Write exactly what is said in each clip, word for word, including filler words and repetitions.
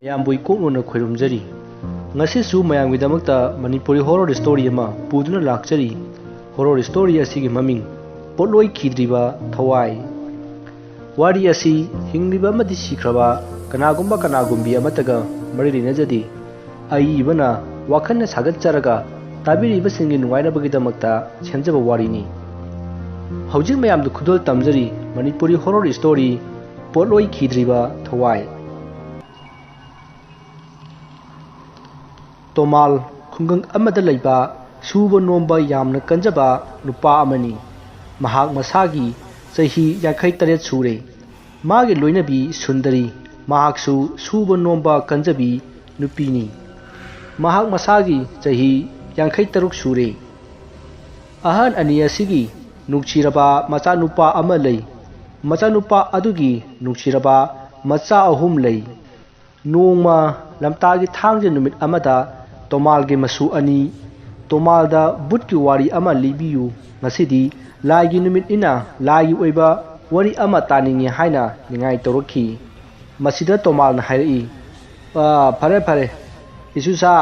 ꯃꯌꯥꯝꯕꯨ ꯏꯀꯣꯛ ꯅꯣꯟꯅ ꯈꯣꯏꯔꯨꯝꯖꯔꯤ꯫ ꯉꯁꯤꯁꯨ ꯃꯌꯥꯝꯒꯤꯗꯃꯛꯇ Manipuri horror story ꯑꯃ ꯄꯨꯗꯨꯅ ꯂꯥꯛꯆꯔꯤ꯫ Horror story ꯑꯁꯤꯒꯤ ꯃꯃꯤꯡ ꯄꯣꯠꯂꯣꯏꯈꯤꯗ꯭ꯔꯤꯕ ꯊꯋꯥꯏ꯫ ꯋꯥꯔꯤ ꯑꯁꯤ ꯍꯤꯡꯂꯤꯕ ꯑꯃꯗꯤ ꯁꯤꯈ꯭ꯔꯕ ꯀꯅꯥꯒꯨꯝꯕ ꯀꯅꯥꯒꯨꯝꯕꯤ ꯑꯃꯠꯇꯒ ꯃꯔꯤ ꯂꯩꯅꯖꯗꯦ꯫ ꯑꯏꯕꯅ ꯋꯥꯈꯜꯅ ꯁꯥꯒꯠꯆꯔꯒ ꯇꯥꯕꯤꯔꯤꯕꯁꯤꯡꯒꯤ ꯅꯨꯡꯉꯥꯏꯅꯕꯒꯤꯗꯃꯛꯇ ꯁꯦꯝꯖꯕ ꯋꯥꯔꯤꯅꯤ꯫ ꯍꯧꯖꯤꯛ ꯃꯌꯥꯝꯗ ꯈꯨꯗꯣꯜ ꯇꯝꯖꯔꯤ ꯃꯅꯤꯄꯨꯔꯤ horror story ꯄꯣꯠꯂꯣꯏꯈꯤꯗ꯭ꯔꯤꯕ ꯊꯋꯥꯏ꯫ ꯇꯣꯃꯥꯜ ꯈꯨꯡꯒꯪ ꯑꯃꯗ ꯂꯩꯕ ꯁꯨꯕ ꯅꯣꯝꯕ ꯌꯥꯝꯅ ꯀꯟꯖꯕ ꯅꯨꯄꯥ ꯑꯃꯅꯤ꯫ ꯃꯍꯥꯛ ꯃꯁꯥꯒꯤ ꯆꯍꯤ ꯌꯥꯡꯈꯩ ꯇꯔꯦꯠ ꯁꯨꯔꯦ꯫ ꯃꯥꯒꯤ ꯂꯣꯏꯅꯕꯤ ꯁꯨꯟꯗꯔꯤ, ꯃꯍꯥꯛꯁꯨ ꯁꯨꯕ ꯅꯣꯝꯕ ꯀꯟꯖꯕꯤ ꯅꯨꯄꯤꯅꯤ꯫ ꯃꯍꯥꯛ ꯃꯁꯥꯒꯤ ꯆꯍꯤ ꯌꯥꯡꯈꯩ ꯇꯔꯨꯛ ꯁꯨꯔꯦ꯫ ꯑꯍꯟ ꯑꯅꯤ ꯑꯁꯤꯒꯤ ꯅꯨꯡꯁꯤꯔꯕ ꯃꯆꯥꯅꯨꯄꯥ ꯑꯃ ꯂꯩ꯫ ꯃꯆꯥꯅꯨꯄꯥ ꯑꯗꯨꯒꯤ ꯅꯨꯡꯁꯤꯔꯕ ꯃꯆꯥ ꯑꯍꯨꯝ ꯂꯩ꯫ ꯅꯣꯡꯃ ꯂꯝꯇꯥꯒꯤ ꯊꯥꯡꯖ ꯅꯨꯃꯤꯠ ꯑꯃꯗ ꯇꯣꯃꯥꯜꯒꯤ ꯃꯁꯨ ꯑꯅꯤ, "ꯇꯣꯃꯥꯜꯗ ꯚꯨꯠꯀꯤ ꯋꯥꯔꯤ ꯑꯃ ꯂꯤꯕꯤꯌꯨ, ꯉꯁꯤꯗꯤ ꯂꯥꯏꯒꯤ ꯅꯨꯃꯤꯠꯅꯤꯅ ꯂꯥꯏꯒꯤ ꯑꯣꯏꯕ ꯋꯥꯔꯤ ꯑꯃ ꯇꯥꯅꯤꯡꯉꯤ" ꯍꯥꯏꯅ ꯅꯤꯡꯉꯥꯏ ꯇꯧꯔꯛꯈꯤ꯫ ꯃꯁꯤꯗ ꯇꯣꯃꯥꯜꯅ ꯍꯥꯏꯔꯛꯏ, "ꯑ, ꯐꯔꯦ ꯐꯔꯦ, ꯏꯁꯨꯁꯥ,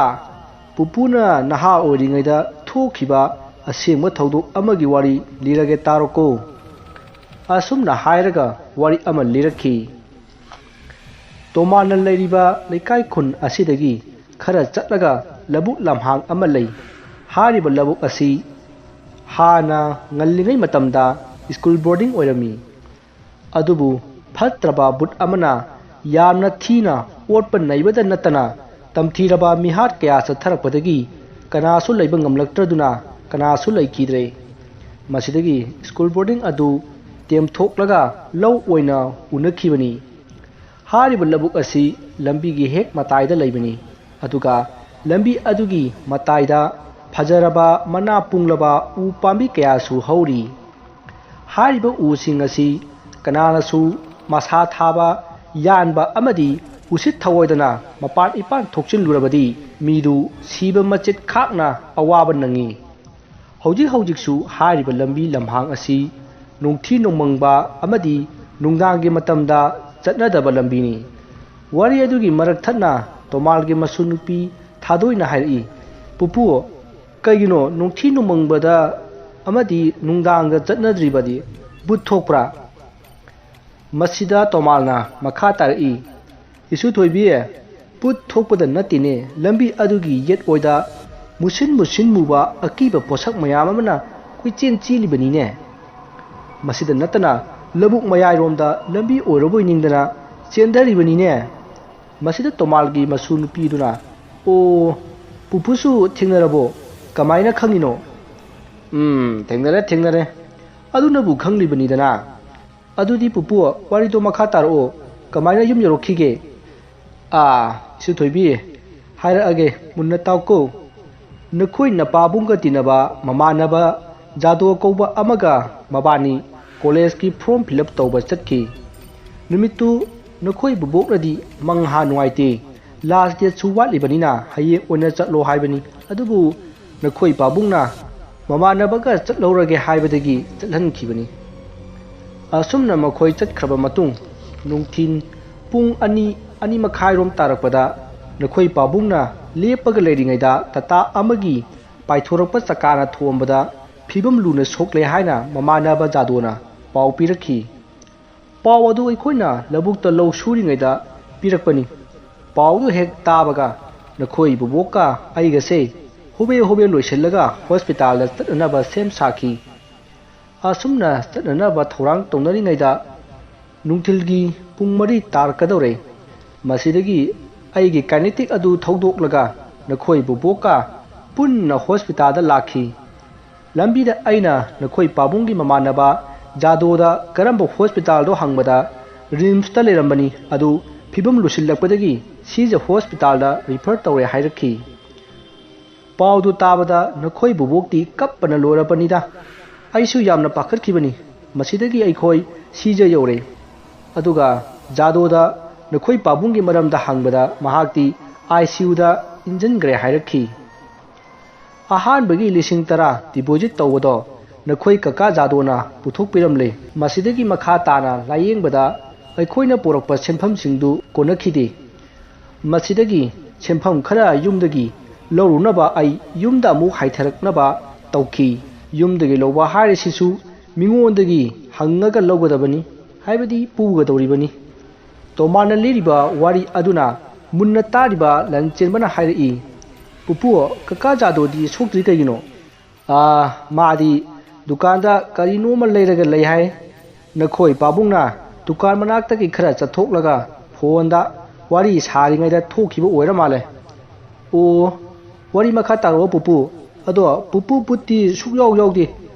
ꯄꯨꯄꯨꯅ ꯅꯍꯥ ꯑꯣꯏꯔꯤꯉꯩꯗ ꯊꯣꯛꯈꯤꯕ ꯑꯁꯦꯡꯕ ꯊꯧꯗꯣꯛ ꯑꯃꯒꯤ ꯋꯥꯔꯤ ꯂꯤꯔꯒꯦ ꯇꯥꯔꯣꯀꯣ"꯫ ꯑꯁꯨꯝꯅ ꯍꯥꯏꯔꯒ ꯋꯥꯔꯤ ꯑꯃ ꯂꯤꯔꯛꯈꯤ꯫ ꯇꯣꯃꯥꯟꯅ ꯂꯩꯔꯤꯕ ꯂꯩꯀꯥꯏ ꯈꯨꯟ ꯑꯁꯤꯗꯒꯤ ꯈꯔ ꯆꯠꯂꯒ ꯂꯧꯕꯨꯛ ꯂꯝꯍꯥꯡ ꯑꯃ ꯂꯩ꯫ ꯍꯥꯏꯔꯤꯕ ꯂꯧꯕꯨꯛ ꯑꯁꯤ ꯍꯥꯟꯅ ꯉꯜꯂꯤꯉꯩ ꯃꯇꯝꯗ ꯁ꯭ꯀꯨꯜ ꯕꯣꯔꯗꯤꯡ ꯑꯣꯏꯔꯝꯃꯤ꯫ ꯑꯗꯨꯕꯨ ꯐꯠꯇ꯭ꯔꯕ ꯚꯨꯠ ꯑꯃꯅ ꯌꯥꯝꯅ ꯊꯤꯅ ꯑꯣꯠꯄ ꯅꯩꯕꯗ ꯅꯠꯇꯅ ꯇꯝꯊꯤꯔꯕ ꯃꯤꯍꯥꯠ ꯀꯌꯥ ꯆꯠꯊꯔꯛꯄꯗꯒꯤ ꯀꯅꯥꯁꯨ ꯂꯩꯕ ꯉꯝꯂꯛꯇ꯭ꯔꯗꯨꯅ ꯀꯅꯥꯁꯨ ꯂꯩꯈꯤꯗ꯭ꯔꯦ꯫ ꯃꯁꯤꯗꯒꯤ ꯁ꯭ꯀꯨꯜ ꯕꯣꯔꯗꯤꯡ ꯑꯗꯨ ꯇꯦꯝꯊꯣꯛꯂꯒ ꯂꯧ ꯑꯣꯏꯅ ꯎꯅꯈꯤꯕꯅꯤ꯫ ꯍꯥꯏꯔꯤꯕ ꯂꯧꯕꯨꯛ ꯑꯁꯤ ꯂꯝꯕꯤꯒꯤ ꯍꯦꯛ ꯃꯇꯥꯏꯗ ꯂꯩꯕꯅꯤ꯫ ꯑꯗꯨꯒ ꯂꯝꯕꯤ ꯑꯗꯨꯒꯤ ꯃꯇꯥꯏꯗ ꯐꯖꯔꯕ ꯃꯅꯥ ꯄꯨꯡꯂꯕ ꯎ ꯄꯥꯝꯕꯤ ꯀꯌꯥꯁꯨ ꯍꯧꯔꯤ꯫ ꯍꯥꯏꯔꯤꯕ ꯎꯁꯤꯡ ꯑꯁꯤ ꯀꯅꯥꯅꯁꯨ ꯃꯁꯥ ꯊꯥꯕ, ꯌꯥꯟꯕ ꯑꯃꯗꯤ ꯎꯁꯤꯠ ꯊꯑꯣꯏꯗꯅ ꯃꯄꯥꯟ ꯏꯄꯥꯟ ꯊꯣꯛꯆꯤꯜꯂꯨꯔꯕꯗꯤ ꯃꯤꯗꯨ ꯁꯤꯕ ꯃꯆꯤꯠ ꯈꯥꯛꯅ ꯑꯋꯥꯕ ꯅꯪꯉꯤ꯫ ꯍꯧꯖꯤꯛ ꯍꯧꯖꯤꯛꯁꯨ ꯍꯥꯏꯔꯤꯕ ꯂꯝꯕꯤ ꯂꯝꯍꯥꯡ ꯑꯁꯤ ꯅꯨꯡꯊꯤ ꯅꯣꯡꯃꯪꯕ ꯑꯃꯗꯤ ꯅꯨꯡꯗꯥꯡꯒꯤ ꯃꯇꯝꯗ ꯆꯠꯅꯗꯕ ꯂꯝꯕꯤꯅꯤ꯫ ꯋꯥꯔꯤ ꯑꯗꯨꯒꯤ ꯃꯔꯛ ꯊꯠꯅ ꯇꯣꯃꯥꯜꯒꯤ ꯃꯁꯨ ꯅꯨꯄꯤ ꯊꯥꯗꯣꯏꯅ ꯍꯥꯏꯔꯛꯏ, "ꯄꯨꯄꯨ, ꯀꯩꯒꯤꯅꯣ ꯅꯨꯡꯊꯤ ꯅꯨꯃꯪꯕꯗ ꯑꯃꯗꯤ ꯅꯨꯡꯗꯥꯡꯗ ꯆꯠꯅꯗ꯭ꯔꯤꯕꯗꯤ ꯚꯨꯠ ꯊꯣꯛꯄ꯭ꯔꯥ?" ꯃꯁꯤꯗ ꯇꯣꯃꯥꯜꯅ ꯃꯈꯥ ꯇꯥꯔꯛꯏ, "ꯏꯁꯨ ꯊꯣꯏꯕꯤ, ꯚꯨꯠ ꯊꯣꯛꯄꯗ ꯅꯠꯇꯦꯅꯦ, ꯂꯝꯕꯤ ꯑꯗꯨꯒꯤ ꯌꯦꯠ ꯑꯣꯏꯗ ꯃꯨꯁꯤꯟ ꯃꯨꯁꯤꯟ ꯃꯨꯕ ꯑꯀꯤꯕ ꯄꯣꯠꯁꯛ ꯃꯌꯥꯝ ꯑꯃꯅ ꯀꯣꯏꯆꯦꯟ ꯆꯦꯜꯂꯤꯕꯅꯤꯅꯦ꯫ ꯃꯁꯤꯗ ꯅꯠꯇꯅ ꯂꯧꯕꯨꯛ ꯃꯌꯥꯏꯔꯣꯝꯗ ꯂꯝꯕꯤ ꯑꯣꯏꯔꯕꯣꯏ ꯅꯤꯡꯗꯅ ꯆꯦꯟꯊꯔꯤꯕꯅꯤꯅꯦ꯫" ꯃꯁꯤꯗ ꯇꯣꯃꯥꯜꯒꯤ ꯃꯁꯨ ꯅꯨꯄꯤꯗꯨꯅ, "ꯑꯣ, ꯄꯨꯄꯨꯁꯨ ꯊꯦꯡꯅꯔꯕꯣ? ꯀꯃꯥꯏꯅ ꯈꯪꯉꯤꯅꯣ?" "ꯎꯝ, ꯊꯦꯡꯅꯔꯦ, ꯊꯦꯡꯅꯔꯦ꯫ ꯑꯗꯨꯅꯕꯨ ꯈꯪꯂꯤꯕꯅꯤꯗꯅ꯫" "ꯑꯗꯨꯗꯤ ꯄꯨꯄꯨ, ꯋꯥꯔꯤꯗꯣ ꯃꯈꯥ ꯇꯥꯔꯛꯑꯣ꯫ ꯀꯃꯥꯏꯅ ꯌꯨꯝ ꯌꯧꯔꯛꯈꯤꯒꯦ?" "ꯑꯥ, ꯏꯁꯨ ꯊꯣꯏꯕꯤ, ꯍꯥꯏꯔꯛꯑꯒꯦ, ꯃꯨꯟꯅ ꯇꯥꯎꯀꯣ꯫ ꯅꯈꯣꯏ ꯅꯄꯥꯕꯨꯡꯒ ꯇꯤꯟꯅꯕ ꯃꯃꯥꯟꯅꯕ ꯖꯥꯗꯣ ꯀꯧꯕ ꯑꯃꯒ ꯃꯕꯥꯅꯤ ꯀꯣꯂꯦꯖꯀꯤ ꯐꯣꯔꯝ ꯐꯤꯜ ꯑꯞ ꯇꯧꯕ ꯆꯠꯈꯤ꯫ ꯅꯨꯃꯤꯠꯇꯨ ꯅꯈꯣꯏ ꯕꯨꯕꯣꯛꯅꯗꯤ ꯃꯪꯍꯥ ꯅꯨꯡꯉꯥꯏꯇꯦ, ꯂꯥꯁ ꯗꯦꯠꯁꯨ ꯋꯥꯠꯂꯤꯕꯅꯤꯅ ꯍꯌꯦꯡ ꯑꯣꯏꯅ ꯆꯠꯂꯣ ꯍꯥꯏꯕꯅꯤ, ꯑꯗꯨꯕꯨ ꯅꯈꯣꯏ ꯄꯥꯕꯨꯡꯅ ꯃꯃꯥꯟꯅꯕꯒ ꯆꯠꯍꯧꯔꯒꯦ ꯍꯥꯏꯕꯗꯒꯤ ꯆꯠꯍꯟꯈꯤꯕꯅꯤ꯫ ꯑꯁꯨꯝꯅ ꯃꯈꯣꯏ ꯆꯠꯈ꯭ꯔꯕ ꯃꯇꯨꯡ ꯅꯨꯡꯊꯤꯜ ꯄꯨꯡ ꯑꯅꯤ, ꯑꯅꯤ ꯃꯈꯥꯏꯔꯣꯝ ꯇꯥꯔꯛꯄꯗ ꯅꯈꯣꯏ ꯄꯥꯕꯨꯡꯅ ꯂꯦꯞꯄꯒ ꯂꯩꯔꯤꯉꯩꯗ ꯇꯥꯇꯥ ꯑꯃꯒꯤ ꯄꯥꯏꯊꯣꯔꯛꯄ ꯆꯀꯥꯅ ꯊꯣꯝꯕꯗ ꯐꯤꯕꯝ ꯂꯨꯅ ꯁꯣꯛꯂꯦ ꯍꯥꯏꯅ ꯃꯃꯥꯟꯅꯕ ꯖꯥꯗꯣꯅ ꯄꯥꯎ ꯄꯤꯔꯛꯈꯤ꯫ ꯄꯥꯎ ꯑꯗꯨ ꯑꯩꯈꯣꯏꯅ ꯂꯧꯕꯨꯛꯇ ꯂꯧ ꯁꯨꯔꯤꯉꯩꯗ ꯄꯤꯔꯛꯄꯅꯤ꯫ ꯄꯥꯎꯗꯨ ꯍꯦꯛ ꯇꯥꯕꯒ ꯅꯈꯣꯏ ꯕꯨꯕꯣꯛꯀ ꯑꯩꯒꯁꯦ ꯍꯣꯕꯦ ꯍꯣꯕꯦ ꯂꯣꯏꯁꯤꯜꯂꯒ ꯍꯣꯁꯄꯤꯇꯥꯜꯗ ꯆꯠꯅꯅꯕ ꯁꯦꯝ ꯁꯥꯈꯤ꯫ ꯑꯁꯨꯝꯅ ꯆꯠꯅꯅꯕ ꯊꯧꯔꯥꯡ ꯇꯧꯅꯔꯤꯉꯩꯗ ꯅꯨꯡꯊꯤꯜꯒꯤ ꯄꯨꯡ ꯃꯔꯤ ꯇꯥꯔꯛꯀꯗꯧꯔꯦ꯫ ꯃꯁꯤꯗꯒꯤ ꯑꯩꯒꯤ ꯀꯥꯏꯅꯦꯇꯤꯛ ꯑꯗꯨ ꯊꯧꯗꯣꯛꯂꯒ ꯅꯈꯣꯏ ꯕꯨꯕꯣꯛꯀ ꯄꯨꯟꯅ ꯍꯣꯁꯄꯤꯇꯥꯜꯗ ꯂꯥꯛꯈꯤ꯫ ꯂꯝꯕꯤꯗ ꯑꯩꯅ ꯅꯈꯣꯏ ꯄꯥꯕꯨꯡꯒꯤ ꯃꯃꯥꯟꯅꯕ ꯖꯥꯗꯣꯗ ꯀꯔꯝꯕ ꯍꯣꯁꯄꯤꯇꯥꯜꯗꯣ ꯍꯪꯕꯗ ꯔꯤꯝꯁꯇ ꯂꯩꯔꯝꯕꯅꯤ, ꯑꯗꯨ ꯐꯤꯕꯝ ꯂꯨꯁꯤꯜꯂꯛꯄꯗꯒꯤ ꯁꯤꯖ ꯍꯣꯁꯄꯤꯇꯥꯜꯗ ꯔꯤꯐꯔ ꯇꯧꯔꯦ ꯍꯥꯏꯔꯛꯈꯤ꯫ ꯄꯥꯎꯗꯨ ꯇꯥꯕꯗ ꯅꯈꯣꯏ ꯕꯨꯕꯣꯛꯇꯤ ꯀꯞꯄꯅ ꯂꯣꯏꯔꯕꯅꯤꯗ꯫ ꯑꯩꯁꯨ ꯌꯥꯝꯅ ꯄꯥꯈꯠꯈꯤꯕꯅꯤ꯫ ꯃꯁꯤꯗꯒꯤ ꯑꯩꯈꯣꯏ ꯁꯤꯖ ꯌꯧꯔꯦ꯫ ꯑꯗꯨꯒ ꯖꯥꯗꯣꯗ ꯅꯈꯣꯏ ꯄꯥꯕꯨꯡꯒꯤ ꯃꯔꯝꯗ ꯍꯪꯕꯗ ꯃꯍꯥꯛꯇꯤ ꯑꯥꯏ ꯁꯤ ꯌꯨꯗ ꯏꯟꯖꯟꯈ꯭ꯔꯦ ꯍꯥꯏꯔꯛꯈꯤ꯫ ꯑꯍꯥꯟꯕꯒꯤ ꯂꯤꯁꯤꯡ ꯇꯔꯥ ꯗꯤꯄꯣꯖꯤꯠ ꯇꯧꯕꯗꯣ ꯅꯈꯣꯏ ꯀꯀꯥ ꯖꯥꯗꯣꯅ ꯄꯨꯊꯣꯛꯄꯤꯔꯝꯂꯦ꯫ ꯃꯁꯤꯗꯒꯤ ꯃꯈꯥ ꯇꯥꯅ ꯂꯥꯌꯦꯡꯕꯗ ꯑꯩꯈꯣꯏꯅ ꯄꯨꯔꯛꯄ ꯁꯦꯟꯐꯝꯁꯤꯡꯗꯨ ꯀꯣꯟꯅꯈꯤꯗꯦ꯫ ꯃꯁꯤꯗꯒꯤ ꯁꯦꯟꯐꯝ ꯈꯔ ꯌꯨꯝꯗꯒꯤ ꯂꯧꯔꯨꯅꯕ ꯑꯩ ꯌꯨꯝꯗ ꯑꯃꯨꯛ ꯍꯥꯏꯊꯔꯛꯅꯕ ꯇꯧꯈꯤ꯫ ꯌꯨꯝꯗꯒꯤ ꯂꯧꯕ ꯍꯥꯏꯔꯤꯁꯤꯁꯨ ꯃꯤꯉꯣꯟꯗꯒꯤ ꯍꯪꯉꯒ ꯂꯧꯒꯗꯕꯅꯤ, ꯍꯥꯏꯕꯗꯤ ꯄꯨꯒꯗꯧꯔꯤꯕꯅꯤ꯫ ꯇꯣꯃꯥꯅ ꯂꯤꯔꯤꯕ ꯋꯥꯔꯤ ꯑꯗꯨꯅ ꯃꯨꯟꯅ ꯇꯥꯔꯤꯕ ꯂꯟꯆꯦꯟꯕꯅ ꯍꯥꯏꯔꯛꯏ, "ꯄꯨꯄꯨ, ꯀꯀꯥ ꯖꯥꯗꯣꯗꯤ ꯁꯣꯛꯇ꯭ꯔꯤ ꯀꯩꯒꯤꯅꯣ?" "ꯑꯥ, ꯃꯥꯗꯤ ꯗꯨꯀꯥꯟꯗ ꯀꯔꯤꯅꯣꯃ ꯂꯩꯔꯒ ꯂꯩ ꯍꯥꯏ꯫ ꯅꯈꯣꯏ ꯄꯥꯕꯨꯡꯅ ꯗꯨꯀꯥꯟ ꯃꯅꯥꯛꯇꯒꯤ ꯈꯔ ꯆꯠꯊꯣꯛꯂꯒ ꯐꯣꯟꯗ ꯋꯥꯔꯤ ꯁꯥꯔꯤꯉꯩꯗ ꯊꯣꯛꯈꯤꯕ ꯑꯣꯏꯔ ꯃꯥꯜꯂꯦ꯫ ꯑꯣ, ꯋꯥꯔꯤ ꯃꯈꯥ ꯇꯥꯔꯛꯑꯣ ꯄꯨꯄꯨ꯫ ꯑꯗꯣ ꯄꯨꯄꯨ ꯕꯨꯠꯇꯤ ꯁꯨꯛꯌꯥꯎ ꯌꯥꯎꯗꯦ꯫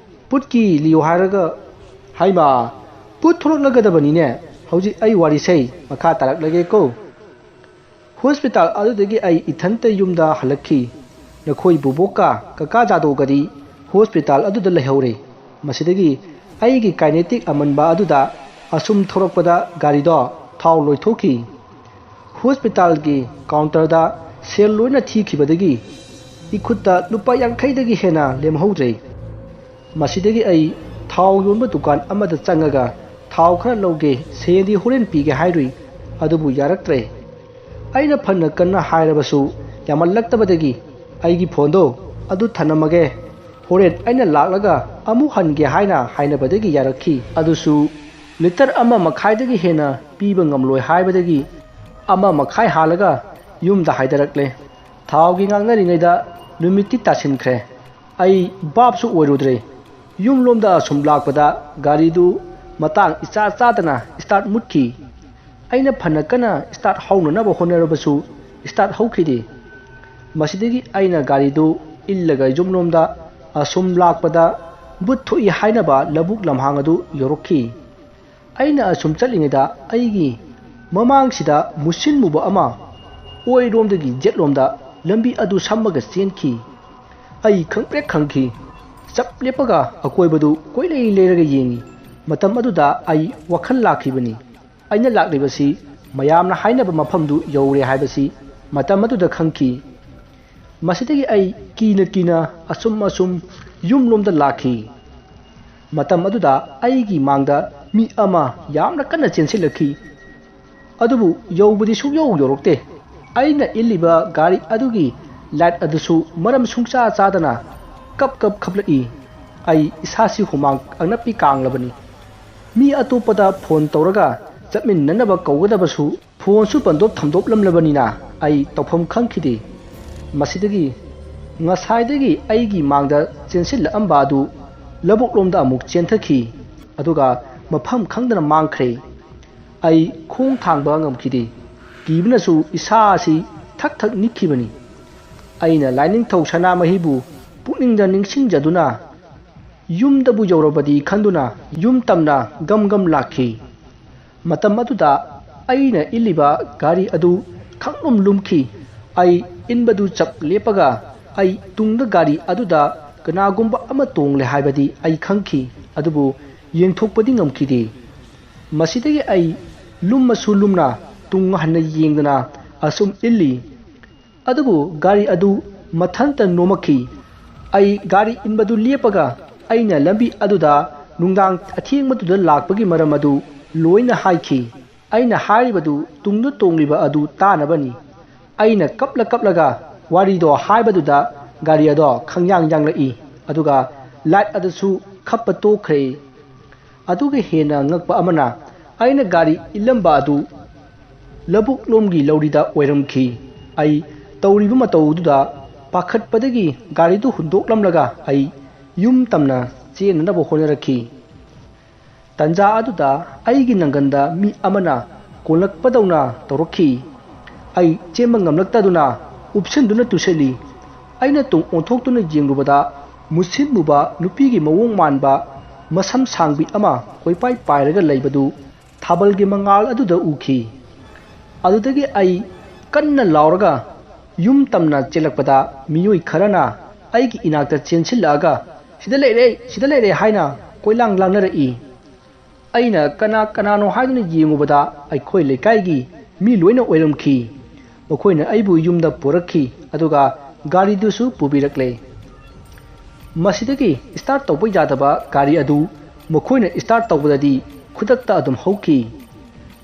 ꯕꯨꯠꯀꯤ ꯂꯤꯌꯣ ꯍꯥꯏꯔꯒ, ꯍꯥꯏꯃ, ꯕꯨꯠ ꯊꯣꯛꯂꯛꯂꯒꯗꯕꯅꯤꯅꯦ꯫ ꯍꯧꯖꯤꯛ ꯑꯩ ꯋꯥꯔꯤꯁꯦ ꯃꯈꯥ ꯇꯥꯔꯛꯂꯒꯦꯀꯣ꯫ ꯍꯣꯁꯄꯤꯇꯥꯜ ꯑꯗꯨꯗꯒꯤ ꯑꯩ ꯏꯊꯟꯇ ꯌꯨꯝꯗ ꯍꯜꯂꯛꯈꯤ꯫ ꯅꯈꯣꯏ ꯕꯨꯕꯣꯛꯀ ꯀꯀꯥ ꯖꯥꯗꯣꯒꯗꯤ ꯍꯣꯁꯄꯤꯇꯥꯜ ꯑꯗꯨꯗ ꯂꯩꯍꯧꯔꯦ꯫ ꯃꯁꯤꯗꯒꯤ ꯑꯩꯒꯤ ꯀꯥꯏꯅꯦꯇꯤꯛ ꯑꯃꯟꯕ ꯑꯗꯨꯗ ꯑꯁꯨꯝ ꯊꯧꯔꯛꯄꯗ ꯒꯥꯔꯤꯗꯣ ꯊꯥꯎ ꯂꯣꯏꯊꯣꯛꯈꯤ꯫ ꯍꯣꯁꯄꯤꯇꯥꯜꯒꯤ ꯀꯥꯎꯟꯇꯔꯗ ꯁꯦꯜ ꯂꯣꯏꯅ ꯊꯤꯈꯤꯕꯗꯒꯤ ꯏꯈꯨꯠꯇ ꯂꯨꯄꯥ ꯌꯥꯡꯈꯩꯗꯒꯤ ꯍꯦꯟꯅ ꯂꯦꯝꯍꯧꯗ꯭ꯔꯦ꯫ ꯃꯁꯤꯗꯒꯤ ꯑꯩ ꯊꯥꯎ ꯌꯣꯟꯕ ꯗꯨꯀꯥꯟ ꯑꯃꯗ ꯆꯪꯉꯒ ꯊꯥꯎ ꯈꯔ ꯂꯧꯒꯦ, ꯁꯦꯟꯗꯤ ꯍꯣꯔꯦꯟ ꯄꯤꯒꯦ ꯍꯥꯏꯔꯨꯏ, ꯑꯗꯨꯕꯨ ꯌꯥꯔꯛꯇ꯭ꯔꯦ꯫ ꯑꯩꯅ ꯐꯅ ꯀꯟꯅ ꯍꯥꯏꯔꯕꯁꯨ ꯌꯥꯝꯃꯜꯂꯛꯇꯕꯗꯒꯤ ꯑꯩꯒꯤ ꯐꯣꯟꯗꯣ ꯑꯗꯨ ꯊꯅꯝꯃꯒꯦ, ꯍꯣꯔꯦꯟ ꯑꯩꯅ ꯂꯥꯛꯂꯒ ꯑꯃꯨꯛ ꯍꯟꯒꯦ ꯍꯥꯏꯅ ꯍꯥꯏꯅꯕꯗꯒꯤ ꯌꯥꯔꯛꯈꯤ꯫ ꯑꯗꯨꯁꯨ ꯂꯤꯇꯔ ꯑꯃ ꯃꯈꯥꯏꯗꯒꯤ ꯍꯦꯟꯅ ꯄꯤꯕ ꯉꯝꯂꯣꯏ ꯍꯥꯏꯕꯗꯒꯤ ꯑꯃ ꯃꯈꯥꯏ ꯍꯥꯜꯂꯒ ꯌꯨꯝꯗ ꯍꯥꯏꯗꯔꯛꯂꯦ꯫ ꯊꯥꯎꯒꯤ ꯉꯥꯡꯅꯔꯤꯉꯩꯗ ꯅꯨꯃꯤꯠꯇꯤ ꯇꯥꯁꯤꯟꯈ꯭ꯔꯦ꯫ ꯑꯩ ꯚꯥꯞꯁꯨ ꯑꯣꯏꯔꯨꯗ꯭ꯔꯦ꯫ ꯌꯨꯝꯂꯣꯝꯗ ꯑꯁꯨꯝ ꯂꯥꯛꯄꯗ ꯒꯥꯔꯤꯗꯨ ꯃꯇꯥꯡ ꯏꯆꯥ ꯆꯥꯗꯅ ꯁ꯭ꯇꯥꯔꯠ ꯃꯨꯠꯈꯤ꯫ ꯑꯩꯅ ꯐꯅ ꯀꯟꯅ ꯁ꯭ꯇꯥꯔꯠ ꯍꯧꯅꯅꯕ ꯍꯣꯠꯅꯔꯕꯁꯨ ꯁ꯭ꯇꯥꯔꯠ ꯍꯧꯈꯤꯗꯦ꯫ ꯃꯁꯤꯗꯒꯤ ꯑꯩꯅ ꯒꯥꯔꯤꯗꯨ ꯏꯜꯂꯒ ꯌꯨꯝꯂꯣꯝꯗ ꯑꯁꯨꯝ ꯂꯥꯛꯄꯗ ꯕꯨꯠ ꯊꯣꯛꯏ ꯍꯥꯏꯅꯕ ꯂꯧꯕꯨꯛ ꯂꯝꯍꯥꯡ ꯑꯗꯨ ꯌꯧꯔꯛꯈꯤ꯫ ꯑꯩꯅ ꯑꯁꯨꯝ ꯆꯠꯂꯤꯉꯩꯗ ꯑꯩꯒꯤ ꯃꯃꯥꯡꯁꯤꯗ ꯃꯨꯁꯤꯟ ꯃꯨꯕ ꯑꯃ ꯑꯣꯏꯔꯣꯝꯗꯒꯤ ꯌꯦꯠꯂꯣꯝꯗ ꯂꯝꯕꯤ ꯑꯗꯨ ꯁꯝꯃꯒ ꯆꯦꯟꯈꯤ꯫ ꯑꯩ ꯈꯪꯄ꯭ꯔꯦꯛ ꯈꯪꯈꯤ꯫ ꯆꯞ ꯂꯦꯞꯄꯒ ꯑꯀꯣꯏꯕꯗꯨ ꯀꯣꯏꯂꯩ ꯂꯩꯔꯒ ꯌꯦꯡꯉꯤ꯫ ꯃꯇꯝ ꯑꯗꯨꯗ ꯑꯩ ꯋꯥꯈꯜ ꯂꯥꯛꯈꯤꯕꯅꯤ꯫ ꯑꯩꯅ ꯂꯥꯛꯂꯤꯕꯁꯤ ꯃꯌꯥꯝꯅ ꯍꯥꯏꯅꯕ ꯃꯐꯝꯗꯨ ꯌꯧꯔꯦ ꯍꯥꯏꯕꯁꯤ ꯃꯇꯝ ꯑꯗꯨꯗ ꯈꯪꯈꯤ꯫ ꯃꯁꯤꯗꯒꯤ ꯑꯩ ꯀꯤꯅ ꯀꯤꯅ ꯑꯁꯨꯝ ꯑꯁꯨꯝ ꯌꯨꯝꯂꯣꯝꯗ ꯂꯥꯛꯈꯤ꯫ ꯃꯇꯝ ꯑꯗꯨꯗ ꯑꯩꯒꯤ ꯃꯥꯡꯗ ꯃꯤ ꯑꯃ ꯌꯥꯝꯅ ꯀꯟꯅ ꯆꯦꯟꯁꯤꯜꯂꯛꯈꯤ꯫ ꯑꯗꯨꯕꯨ ꯌꯧꯕꯗꯤ ꯁꯨꯛꯌꯧ ꯌꯧꯔꯛꯇꯦ꯫ ꯑꯩꯅ ꯏꯜꯂꯤꯕ ꯒꯥꯔꯤ ꯑꯗꯨꯒꯤ ꯂꯥꯏꯠ ꯑꯗꯨꯁꯨ ꯃꯔꯝ ꯁꯨꯡꯆꯥ ꯆꯥꯗꯅ ꯀꯞ ꯀꯞ ꯈꯞꯂꯛꯏ꯫ ꯑꯩ ꯏꯁꯥꯁꯤ ꯍꯨꯃꯥꯡ ꯑꯅꯞꯄꯤ ꯀꯥꯡꯂꯕꯅꯤ꯫ ꯃꯤ ꯑꯇꯣꯞꯄꯗ ꯐꯣꯟ ꯇꯧꯔꯒ ꯆꯠꯃꯤꯟꯅꯅꯕ ꯀꯧꯒꯗꯕꯁꯨ ꯐꯣꯟꯁꯨ ꯕꯟꯗꯣꯞ ꯊꯝꯗꯣꯛꯂꯝꯂꯕꯅꯤꯅ ꯑꯩ ꯇꯧꯐꯝ ꯈꯪꯈꯤꯗꯦ꯫ ꯃꯁꯤꯗꯒꯤ ꯉꯁꯥꯏꯗꯒꯤ ꯑꯩꯒꯤ ꯃꯥꯡꯗ ꯆꯦꯟꯁꯤꯜꯂꯛꯑꯝꯕ ꯑꯗꯨ ꯂꯧꯕꯨꯛꯂꯣꯝꯗ ꯑꯃꯨꯛ ꯆꯦꯟꯊꯈꯤ꯫ ꯑꯗꯨꯒ ꯃꯐꯝ ꯈꯪꯗꯅ ꯃꯥꯡꯈ꯭ꯔꯦ꯫ ꯑꯩ ꯈꯣꯡ ꯊꯥꯡꯕ ꯉꯝꯈꯤꯗꯦ꯫ ꯀꯤꯕꯅꯁꯨ ꯏꯁꯥ ꯑꯁꯤ ꯊꯛ ꯊꯛ ꯅꯤꯛꯈꯤꯕꯅꯤ꯫ ꯑꯩꯅ ꯂꯥꯏꯅꯤꯡꯊꯧ ꯁꯅꯥꯃꯍꯤꯕꯨ ꯄꯨꯛꯅꯤꯡꯗ ꯅꯤꯡꯁꯤꯡꯖꯗꯨꯅ ꯌꯨꯝꯗꯕꯨ ꯌꯧꯔꯕꯗꯤ ꯈꯟꯗꯨꯅ ꯌꯨꯝ ꯇꯝꯅ ꯒꯝ ꯒꯝ ꯂꯥꯛꯈꯤ꯫ ꯃꯇꯝ ꯑꯗꯨꯗ ꯑꯩꯅ ꯏꯜꯂꯤꯕ ꯒꯥꯔꯤ ꯑꯗꯨ ꯈꯪꯂꯨꯝ ꯂꯨꯝꯈꯤ꯫ ꯑꯩ ꯏꯟꯕꯗꯨ ꯆꯞ ꯂꯦꯞꯄꯒ ꯑꯩ ꯇꯨꯡꯗ ꯒꯥꯔꯤ ꯑꯗꯨꯗ ꯀꯅꯥꯒꯨꯝꯕ ꯑꯃ ꯇꯣꯡꯂꯦ ꯍꯥꯏꯕꯗꯤ ꯑꯩ ꯈꯪꯈꯤ, ꯑꯗꯨꯕꯨ ꯌꯦꯡꯊꯣꯛꯄꯗꯤ ꯉꯝꯈꯤꯗꯦ꯫ ꯃꯁꯤꯗꯒꯤ ꯑꯩ ꯂꯨꯝꯃꯁꯨ ꯂꯨꯝꯅ ꯇꯨꯡ ꯍꯟꯅ ꯌꯦꯡꯗꯅ ꯑꯁꯨꯝ ꯏꯜꯂꯤ꯫ ꯑꯗꯨꯕꯨ ꯒꯥꯔꯤ ꯑꯗꯨ ꯃꯊꯟꯇ ꯅꯣꯝꯃꯛꯈꯤ꯫ ꯑꯩ ꯒꯥꯔꯤ ꯏꯟꯕꯗꯨ ꯂꯦꯞꯄꯒ ꯑꯩꯅ ꯂꯝꯕꯤ ꯑꯗꯨꯗ ꯅꯨꯡꯗꯥꯡ ꯑꯊꯦꯡꯕꯗꯨꯗ ꯂꯥꯛꯄꯒꯤ ꯃꯔꯝ ꯑꯗꯨ ꯂꯣꯏꯅ ꯍꯥꯏꯈꯤ꯫ ꯑꯩꯅ ꯍꯥꯏꯔꯤꯕꯗꯨ ꯇꯨꯡꯗ ꯇꯣꯡꯂꯤꯕ ꯑꯗꯨ ꯇꯥꯅꯕꯅꯤ꯫ ꯑꯩꯅ ꯀꯞꯂ ꯀꯞꯂꯒ ꯋꯥꯔꯤꯗꯣ ꯍꯥꯏꯕꯗꯨꯗ ꯒꯥꯔꯤ ꯑꯗꯣ ꯈꯪꯌꯥꯡ ꯌꯥꯡꯂꯛꯏ, ꯑꯗꯨꯒ ꯂꯥꯏꯠ ꯑꯗꯨꯁꯨ ꯈꯞꯄ ꯇꯣꯛꯈ꯭ꯔꯦ꯫ ꯑꯗꯨꯒ ꯍꯦꯟꯅ ꯉꯛꯄ ꯑꯃꯅ, ꯑꯩꯅ ꯒꯥꯔꯤ ꯏꯜꯂꯝꯕ ꯑꯗꯨ ꯂꯧꯕꯨꯛꯂꯣꯝꯒꯤ ꯂꯧꯔꯤꯗ ꯑꯣꯏꯔꯝꯈꯤ꯫ ꯑꯩ ꯇꯧꯔꯤꯕ ꯃꯇꯧꯗꯨꯗ ꯄꯥꯈꯠꯄꯗꯒꯤ ꯒꯥꯔꯤꯗꯨ ꯍꯨꯟꯗꯣꯛꯂꯝꯂꯒ ꯑꯩ ꯌꯨꯝ ꯇꯝꯅ ꯆꯦꯟꯅꯅꯕ ꯍꯣꯠꯅꯔꯛꯈꯤ꯫ ꯇꯟꯖꯥ ꯑꯗꯨꯗ ꯑꯩꯒꯤ ꯅꯪꯒꯟꯗ ꯃꯤ ꯑꯃꯅ ꯀꯣꯜꯂꯛꯄꯗꯧꯅ ꯇꯧꯔꯛꯈꯤ꯫ ꯑꯩ ꯆꯦꯟꯕ ꯉꯝꯂꯛꯇꯗꯨꯅ ꯎꯞꯁꯤꯟꯗꯨꯅ ꯇꯨꯁꯤꯜꯂꯤ꯫ ꯑꯩꯅ ꯇꯨꯡ ꯑꯣꯟꯊꯣꯛꯇꯨꯅ ꯌꯦꯡꯂꯨꯕꯗ ꯃꯨꯁꯤꯟ ꯃꯨꯕ ꯅꯨꯄꯤꯒꯤ ꯃꯑꯣꯡ ꯃꯥꯟꯕ ꯃꯁꯝ ꯁꯥꯡꯕꯤ ꯑꯃ ꯀꯣꯏꯄꯥꯏ ꯄꯥꯏꯔꯒ ꯂꯩꯕꯗꯨ ꯊꯥꯕꯜꯒꯤ ꯃꯉꯥꯜ ꯑꯗꯨꯗ ꯎꯈꯤ꯫ ꯑꯗꯨꯗꯒꯤ ꯑꯩ ꯀꯟꯅ ꯂꯥꯎꯔꯒ ꯌꯨꯝ ꯇꯝꯅ ꯆꯦꯜꯂꯛꯄꯗ ꯃꯤꯑꯣꯏ ꯈꯔꯅ ꯑꯩꯒꯤ ꯏꯅꯥꯛꯇ ꯆꯦꯟꯁꯤꯜꯂꯛꯑꯒ "ꯁꯤꯗ ꯂꯩꯔꯦ, ꯁꯤꯗ ꯂꯩꯔꯦ" ꯍꯥꯏꯅ ꯀꯣꯏꯂꯥꯡ ꯂꯥꯡꯅꯔꯛꯏ꯫ ꯑꯩꯅ ꯀꯅꯥ ꯀꯅꯥꯅꯣ ꯍꯥꯏꯗꯨꯅ ꯌꯦꯡꯉꯨꯕꯗ ꯑꯩꯈꯣꯏ ꯂꯩꯀꯥꯏꯒꯤ ꯃꯤ ꯂꯣꯏꯅ ꯑꯣꯏꯔꯝꯈꯤ꯫ ꯃꯈꯣꯏꯅ ꯑꯩꯕꯨ ꯌꯨꯝꯗ ꯄꯨꯔꯛꯈꯤ, ꯑꯗꯨꯒ ꯒꯥꯔꯤꯗꯨꯁꯨ ꯄꯨꯕꯤꯔꯛꯂꯦ꯫ ꯃꯁꯤꯗꯒꯤ ꯁ꯭ꯇꯥꯔꯠ ꯇꯧꯕ ꯌꯥꯗꯕ ꯒꯥꯔꯤ ꯑꯗꯨ ꯃꯈꯣꯏꯅ ꯁ꯭ꯇꯥꯔꯠ ꯇꯧꯕꯗꯗꯤ ꯈꯨꯗꯛꯇ ꯑꯗꯨꯝ ꯍꯧꯈꯤ꯫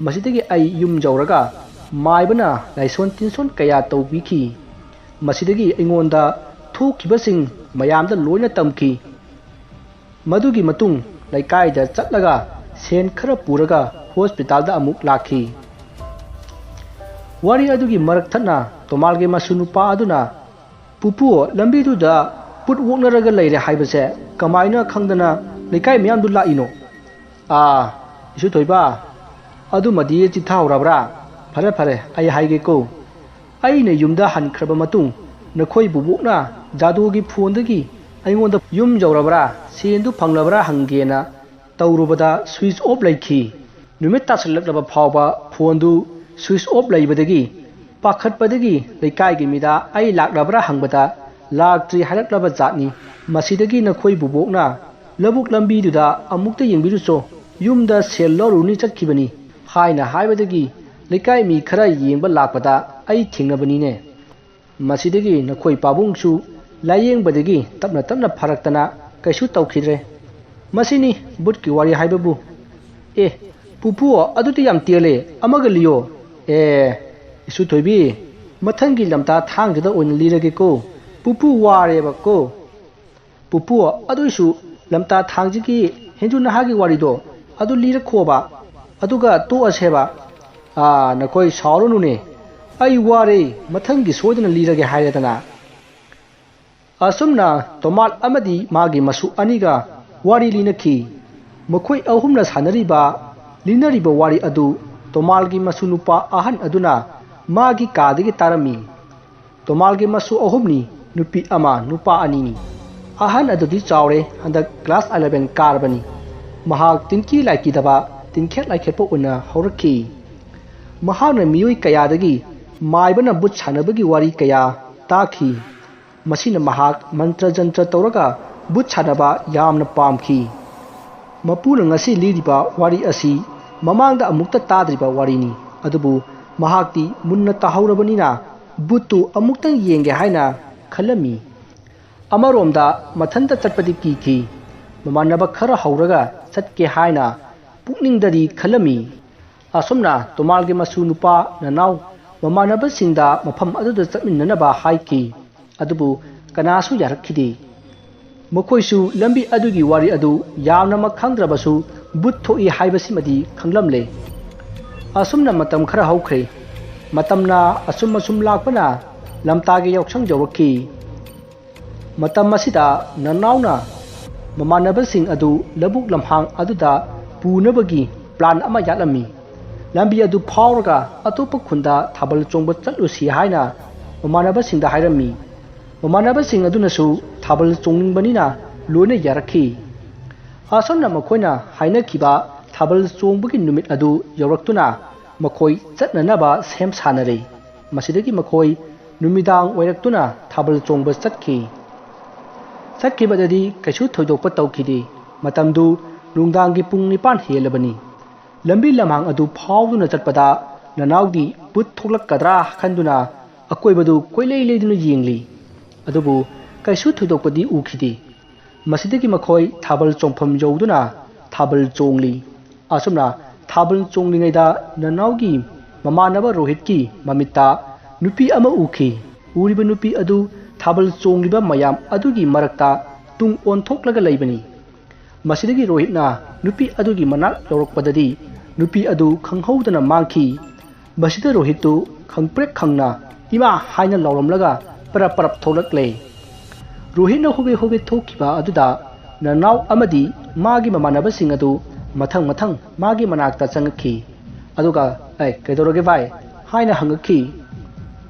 ꯃꯁꯤꯗꯒꯤ ꯑꯩ ꯌꯨꯝ ꯌꯧꯔꯒ ꯃꯥꯏꯕꯅ ꯂꯥꯏꯁꯣꯟ ꯇꯤꯟꯁꯣꯟ ꯀꯌꯥ ꯇꯧꯕꯤꯈꯤ꯫ ꯃꯁꯤꯗꯒꯤ ꯑꯩꯉꯣꯟꯗ ꯊꯣꯛꯈꯤꯕꯁꯤꯡ ꯃꯌꯥꯝꯗ ꯂꯣꯏꯅ ꯇꯝꯈꯤ꯫ ꯃꯗꯨꯒꯤ ꯃꯇꯨꯡ ꯂꯩꯀꯥꯏꯗ ꯆꯠꯂꯒ ꯁꯦꯟ ꯈꯔ ꯄꯨꯔꯒ ꯍꯣꯁꯄꯤꯇꯥꯜꯗ ꯑꯃꯨꯛ ꯂꯥꯛꯈꯤ꯫ ꯋꯥꯔꯤ ꯑꯗꯨꯒꯤ ꯃꯔꯛ ꯊꯠꯅ ꯇꯣꯃꯥꯜꯒꯤ ꯃꯁꯨ ꯅꯨꯄꯥ ꯑꯗꯨꯅ, "ꯄꯨꯄꯨ, ꯂꯝꯕꯤꯗꯨꯗ ꯕꯨꯠ ꯑꯣꯛꯅꯔꯒ ꯂꯩꯔꯦ ꯍꯥꯏꯕꯁꯦ ꯀꯃꯥꯏꯅ ꯈꯪꯗꯅ ꯂꯩꯀꯥꯏ ꯃꯤꯌꯥꯝꯗꯨ ꯂꯥꯛꯏꯅꯣ?" "ꯑꯥ, ꯏꯁꯨ ꯊꯣꯏꯕ, ꯑꯗꯨꯃꯗꯤ ꯆꯤꯊꯍꯧꯔꯕ꯭ꯔꯥ? ꯐꯔꯦ ꯐꯔꯦ, ꯑꯩ ꯍꯥꯏꯒꯦꯀꯣ꯫ ꯑꯩꯅ ꯌꯨꯝꯗ ꯍꯟꯈ꯭ꯔꯕ ꯃꯇꯨꯡ ꯅꯈꯣꯏ ꯕꯨꯕꯣꯛꯅ ꯖꯥꯗꯨꯒꯤ ꯐꯣꯟꯗꯒꯤ ꯑꯩꯉꯣꯟꯗ ꯌꯨꯝ ꯌꯧꯔꯕ꯭ꯔꯥ, ꯁꯦꯟꯗꯨ ꯐꯪꯂꯕ꯭ꯔꯥ ꯍꯪꯒꯦꯅ ꯇꯧꯔꯨꯕꯗ ꯁ꯭ꯋꯤꯆ ꯑꯣꯐ ꯂꯩꯈꯤ꯫ ꯅꯨꯃꯤꯠ ꯇꯥꯁꯤꯜꯂꯛꯂꯕ ꯐꯥꯎꯕ ꯐꯣꯟꯗꯨ ꯁ꯭ꯋꯤꯆ ꯑꯣꯐ ꯂꯩꯕꯗꯒꯤ ꯄꯥꯈꯠꯄꯗꯒꯤ ꯂꯩꯀꯥꯏꯒꯤ ꯃꯤꯗ ꯑꯩ ꯂꯥꯛꯂꯕ꯭ꯔꯥ ꯍꯪꯕꯗ ꯂꯥꯛꯇ꯭ꯔꯤ ꯍꯥꯏꯔꯛꯂꯕ ꯖꯥꯠꯅꯤ꯫ ꯃꯁꯤꯗꯒꯤ ꯅꯈꯣꯏ ꯕꯨꯕꯣꯛꯅ ꯂꯧꯕꯨꯛ ꯂꯝꯕꯤꯗꯨꯗ ꯑꯃꯨꯛꯇ ꯌꯦꯡꯕꯤꯔꯨꯆꯣ, ꯌꯨꯝꯗ ꯁꯦꯜ ꯂꯧꯔꯨꯅꯤ ꯆꯠꯈꯤꯕꯅꯤ" ꯍꯥꯏꯅ ꯍꯥꯏꯕꯗꯒꯤ ꯂꯩꯀꯥꯏ ꯃꯤ ꯈꯔ ꯌꯦꯡꯕ ꯂꯥꯛꯄꯗ ꯑꯩ ꯊꯦꯡꯅꯕꯅꯤꯅꯦ꯫ ꯃꯁꯤꯗꯒꯤ ꯅꯈꯣꯏ ꯄꯥꯕꯨꯡꯁꯨ ꯂꯥꯏꯌꯦꯡꯕꯗꯒꯤ ꯇꯞꯅ ꯇꯞꯅ ꯐꯔꯛꯇꯅ ꯀꯩꯁꯨ ꯇꯧꯈꯤꯗ꯭ꯔꯦ꯫ ꯃꯁꯤꯅꯤ ꯕꯨꯠꯀꯤ ꯋꯥꯔꯤ ꯍꯥꯏꯕꯕꯨ꯫ ꯑꯦ, ꯄꯨꯄꯨ, ꯑꯗꯨꯗꯤ ꯌꯥꯝ ꯇꯦꯜꯂꯦ, ꯑꯃꯒ ꯂꯤꯌꯣ꯫ ꯑꯦ, ꯏꯁꯨ ꯊꯣꯏꯕꯤ, ꯃꯊꯪꯒꯤ ꯂꯝꯇꯥ ꯊꯥꯡꯖꯗ ꯑꯣꯏꯅ ꯂꯤꯔꯒꯦꯀꯣ꯫ ꯄꯨꯄꯨ ꯋꯥꯔꯦꯕꯀꯣ꯫ ꯄꯨꯄꯨ, ꯑꯗꯨꯏꯁꯨ ꯂꯝꯇꯥ ꯊꯥꯡꯖꯒꯤ ꯍꯦꯟꯖꯨ ꯅꯍꯥꯒꯤ ꯋꯥꯔꯤꯗꯣ ꯑꯗꯨ ꯂꯤꯔꯛꯈꯣꯕ, ꯑꯗꯨꯒ ꯇꯣꯛꯑꯁꯦꯕ꯫ ꯑꯥ, ꯅꯈꯣꯏ ꯁꯥꯎꯔꯨꯅꯨꯅꯦ, ꯑꯩ ꯋꯥꯔꯦ, ꯃꯊꯪꯒꯤ ꯁꯣꯏꯗꯅ ꯂꯤꯔꯒꯦ ꯍꯥꯏꯔꯦꯗꯅ꯫ ꯑꯁꯨꯝꯅ ꯇꯣꯃꯥꯜ ꯑꯃꯗꯤ ꯃꯥꯒꯤ ꯃꯁꯨ ꯑꯅꯤꯒ ꯋꯥꯔꯤ ꯂꯤꯅꯈꯤ꯫ ꯃꯈꯣꯏ ꯑꯍꯨꯝꯅ ꯁꯥꯟꯅꯔꯤꯕ, ꯂꯤꯅꯔꯤꯕ ꯋꯥꯔꯤ ꯑꯗꯨ ꯇꯣꯃꯥꯜꯒꯤ ꯃꯁꯨ ꯅꯨꯄꯥ ꯑꯍꯟ ꯑꯗꯨꯅ ꯃꯥꯒꯤ ꯀꯥꯗꯒꯤ ꯇꯥꯔꯝꯃꯤ꯫ ꯇꯣꯃꯥꯜꯒꯤ ꯃꯁꯨ ꯑꯍꯨꯝꯅꯤ, ꯅꯨꯄꯤ ꯑꯃ, ꯅꯨꯄꯥ ꯑꯅꯤꯅꯤ꯫ ꯑꯍꯟ ꯑꯗꯨꯗꯤ ꯆꯥꯎꯔꯦ, ꯍꯟꯗꯛ ꯀ꯭ꯂꯥꯁ ꯑꯦꯂꯦꯚꯦꯟ ꯀꯥꯔꯕꯅꯤ꯫ ꯃꯍꯥꯛ ꯇꯤꯟꯀꯤ ꯂꯥꯏꯀꯤꯗꯕ, ꯇꯤꯟꯈꯦꯠ ꯂꯥꯏꯈꯦꯠꯄ ꯑꯣꯏꯅ ꯍꯧꯔꯛꯈꯤ꯫ ꯃꯍꯥꯛꯅ ꯃꯤꯑꯣꯏ ꯀꯌꯥꯗꯒꯤ ꯃꯥꯏꯕꯅ ꯕꯨꯠ ꯁꯥꯟꯅꯕꯒꯤ ꯋꯥꯔꯤ ꯀꯌꯥ ꯇꯥꯈꯤ꯫ ꯃꯁꯤꯅ ꯃꯍꯥꯛ ꯃꯟꯇ꯭ꯔ ꯖꯟꯇ꯭ꯔ ꯇꯧꯔꯒ ꯕꯨꯠ ꯁꯥꯟꯅꯕ ꯌꯥꯝꯅ ꯄꯥꯝꯈꯤ꯫ ꯃꯄꯨꯅ ꯉꯁꯤ ꯂꯤꯔꯤꯕ ꯋꯥꯔꯤ ꯑꯁꯤ ꯃꯃꯥꯡꯗ ꯑꯃꯨꯛꯇ ꯇꯥꯗ꯭ꯔꯤꯕ ꯋꯥꯔꯤꯅꯤ, ꯑꯗꯨꯕꯨ ꯃꯍꯥꯛꯇꯤ ꯃꯨꯟꯅ ꯇꯥꯍꯧꯔꯕꯅꯤꯅ ꯕꯨꯠꯇꯨ ꯑꯃꯨꯛꯇꯪ ꯌꯦꯡꯒꯦ ꯍꯥꯏꯅ ꯈꯜꯂꯝꯃꯤ꯫ ꯑꯃꯔꯣꯝꯗ ꯃꯊꯟꯇ ꯆꯠꯄꯗꯤ ꯀꯤꯈꯤ꯫ ꯃꯃꯥꯟꯅꯕ ꯈꯔ ꯍꯧꯔꯒ ꯆꯠꯀꯦ ꯍꯥꯏꯅ ꯄꯨꯛꯅꯤꯡꯗꯗꯤ ꯈꯜꯂꯝꯃꯤ꯫ ꯑꯁꯨꯝꯅ ꯇꯣꯃꯥꯜꯒꯤ ꯃꯁꯨ ꯅꯨꯄꯥ ꯅꯅꯥꯎ ꯃꯃꯥꯟꯅꯕꯁꯤꯡꯗ ꯃꯐꯝ ꯑꯗꯨꯗ ꯆꯠꯃꯤꯟꯅꯅꯕ ꯍꯥꯏꯈꯤ꯫ ꯑꯗꯨꯕꯨ ꯀꯅꯥꯁꯨ ꯌꯥꯔꯛꯈꯤꯗꯦ꯫ ꯃꯈꯣꯏꯁꯨ ꯂꯝꯕꯤ ꯑꯗꯨꯒꯤ ꯋꯥꯔꯤ ꯑꯗꯨ ꯌꯥꯝꯅꯃꯛ ꯈꯪꯗ꯭ꯔꯕꯁꯨ ꯕꯨꯠ ꯊꯣꯛꯏ ꯍꯥꯏꯕꯁꯤꯃꯗꯤ ꯈꯪꯂꯝꯂꯦ꯫ ꯑꯁꯨꯝꯅ ꯃꯇꯝ ꯈꯔ ꯍꯧꯈ꯭ꯔꯦ꯫ ꯃꯇꯝꯅ ꯑꯁꯨꯝ ꯑꯁꯨꯝ ꯂꯥꯛꯄꯅ ꯂꯝꯇꯥꯒꯤ ꯌꯥꯎꯁꯪ ꯌꯧꯔꯛꯈꯤ꯫ ꯃꯇꯝ ꯑꯁꯤꯗ ꯅꯅꯥꯎꯅ ꯃꯃꯥꯟꯅꯕꯁꯤꯡ ꯑꯗꯨ ꯂꯧꯕꯨꯛ ꯂꯝꯍꯥꯡ ꯑꯗꯨꯗ ꯄꯨꯅꯕꯒꯤ ꯄ꯭ꯂꯥꯟ ꯑꯃ ꯌꯥꯠꯂꯝꯃꯤ꯫ ꯂꯝꯕꯤ ꯑꯗꯨ ꯐꯥꯎꯔꯒ ꯑꯇꯣꯞꯄ ꯈꯨꯟꯗ ꯊꯥꯕꯜ ꯆꯣꯡꯕ ꯆꯠꯂꯨꯁꯤ ꯍꯥꯏꯅ ꯃꯃꯥꯟꯅꯕꯁꯤꯡꯗ ꯍꯥꯏꯔꯝꯃꯤ꯫ ꯃꯃꯥꯟꯅꯕꯁꯤꯡ ꯑꯗꯨꯅꯁꯨ ꯊꯥꯕꯜ ꯆꯣꯡꯅꯤꯡꯕꯅꯤꯅ ꯂꯣꯏꯅ ꯌꯥꯔꯛꯈꯤ꯫ ꯑꯁꯨꯝꯅ ꯃꯈꯣꯏꯅ ꯍꯥꯏꯅꯈꯤꯕ ꯊꯥꯕꯜ ꯆꯣꯡꯕꯒꯤ ꯅꯨꯃꯤꯠ ꯑꯗꯨ ꯌꯧꯔꯛꯇꯨꯅ ꯃꯈꯣꯏ ꯆꯠꯅꯅꯕ ꯁꯦꯝ ꯁꯥꯅꯔꯦ꯫ ꯃꯁꯤꯗꯒꯤ ꯃꯈꯣꯏ ꯅꯨꯃꯤꯗꯥꯡ ꯑꯣꯏꯔꯛꯇꯨꯅ ꯊꯥꯕꯜ ꯆꯣꯡꯕ ꯆꯠꯈꯤ꯫ ꯆꯠꯈꯤꯕꯗꯗꯤ ꯀꯩꯁꯨ ꯊꯣꯏꯗꯣꯛꯄ ꯇꯧꯈꯤꯗꯦ꯫ ꯃꯇꯝꯗꯨ ꯅꯨꯡꯗꯥꯡꯒꯤ ꯄꯨꯡ ꯅꯤꯄꯥꯟ ꯍꯦꯜꯂꯕꯅꯤ꯫ ꯂꯝꯕꯤ ꯂꯝꯍꯥꯡ ꯑꯗꯨ ꯐꯥꯎꯗꯨꯅ ꯆꯠꯄꯗ ꯅꯅꯥꯎꯗꯤ ꯕꯨꯠ ꯊꯣꯛꯂꯛꯀꯗ꯭ꯔꯥ ꯈꯟꯗꯨꯅ ꯑꯀꯣꯏꯕꯗꯨ ꯀꯣꯏꯂꯩ ꯂꯩꯗꯨꯅ ꯌꯦꯡꯂꯤ꯫ ꯑꯗꯨꯕꯨ ꯀꯩꯁꯨ ꯊꯣꯏꯗꯣꯛꯄꯗꯤ ꯎꯈꯤꯗꯦ꯫ ꯃꯁꯤꯗꯒꯤ ꯃꯈꯣꯏ ꯊꯥꯕꯜ ꯆꯣꯡꯐꯝ ꯌꯧꯗꯨꯅ ꯊꯥꯕꯜ ꯆꯣꯡꯂꯤ꯫ ꯑꯁꯨꯝꯅ ꯊꯥꯕꯜ ꯆꯣꯡꯂꯤꯉꯩꯗ ꯅꯅꯥꯎꯒꯤ ꯃꯃꯥꯟꯅꯕ ꯔꯣꯍꯤꯠꯀꯤ ꯃꯃꯤꯠꯇ ꯅꯨꯄꯤ ꯑꯃ ꯎꯈꯤ꯫ ꯎꯔꯤꯕ ꯅꯨꯄꯤ ꯑꯗꯨ ꯊꯥꯕꯜ ꯆꯣꯡꯂꯤꯕ ꯃꯌꯥꯝ ꯑꯗꯨꯒꯤ ꯃꯔꯛꯇ ꯇꯨꯡ ꯑꯣꯟꯊꯣꯛꯂꯒ ꯂꯩꯕꯅꯤ꯫ ꯃꯁꯤꯗꯒꯤ ꯔꯣꯍꯤꯠꯅ ꯅꯨꯄꯤ ꯑꯗꯨꯒꯤ ꯃꯅꯥꯛ ꯌꯧꯔꯛꯄꯗꯗꯤ ꯅꯨꯄꯤ ꯑꯗꯨ ꯈꯪꯍꯧꯗꯅ ꯃꯥꯡꯈꯤ꯫ ꯃꯁꯤꯗ ꯔꯣꯍꯤꯠꯇꯨ ꯈꯪꯄ꯭ꯔꯦꯛ ꯈꯪꯅ "ꯏꯃꯥ" ꯍꯥꯏꯅ ꯂꯥꯎꯔꯝꯂꯒ ꯄꯔꯞ ꯄꯔꯞ ꯊꯣꯛꯂꯛꯂꯦ꯫ ꯔꯣꯍꯤꯠꯅ ꯍꯣꯕꯦ ꯍꯣꯕꯦ ꯊꯣꯛꯈꯤꯕ ꯑꯗꯨꯗ ꯅꯅꯥꯎ ꯑꯃꯗꯤ ꯃꯥꯒꯤ ꯃꯃꯥꯟꯅꯕꯁꯤꯡ ꯑꯗꯨ ꯃꯊꯪ ꯃꯊꯪ ꯃꯥꯒꯤ ꯃꯅꯥꯛꯇ ꯆꯪꯉꯛꯈꯤ꯫ ꯑꯗꯨꯒ "ꯑꯦ, ꯀꯩꯗꯧꯔꯒꯦ ꯚꯥꯏ?" ꯍꯥꯏꯅ ꯍꯪꯉꯛꯈꯤ꯫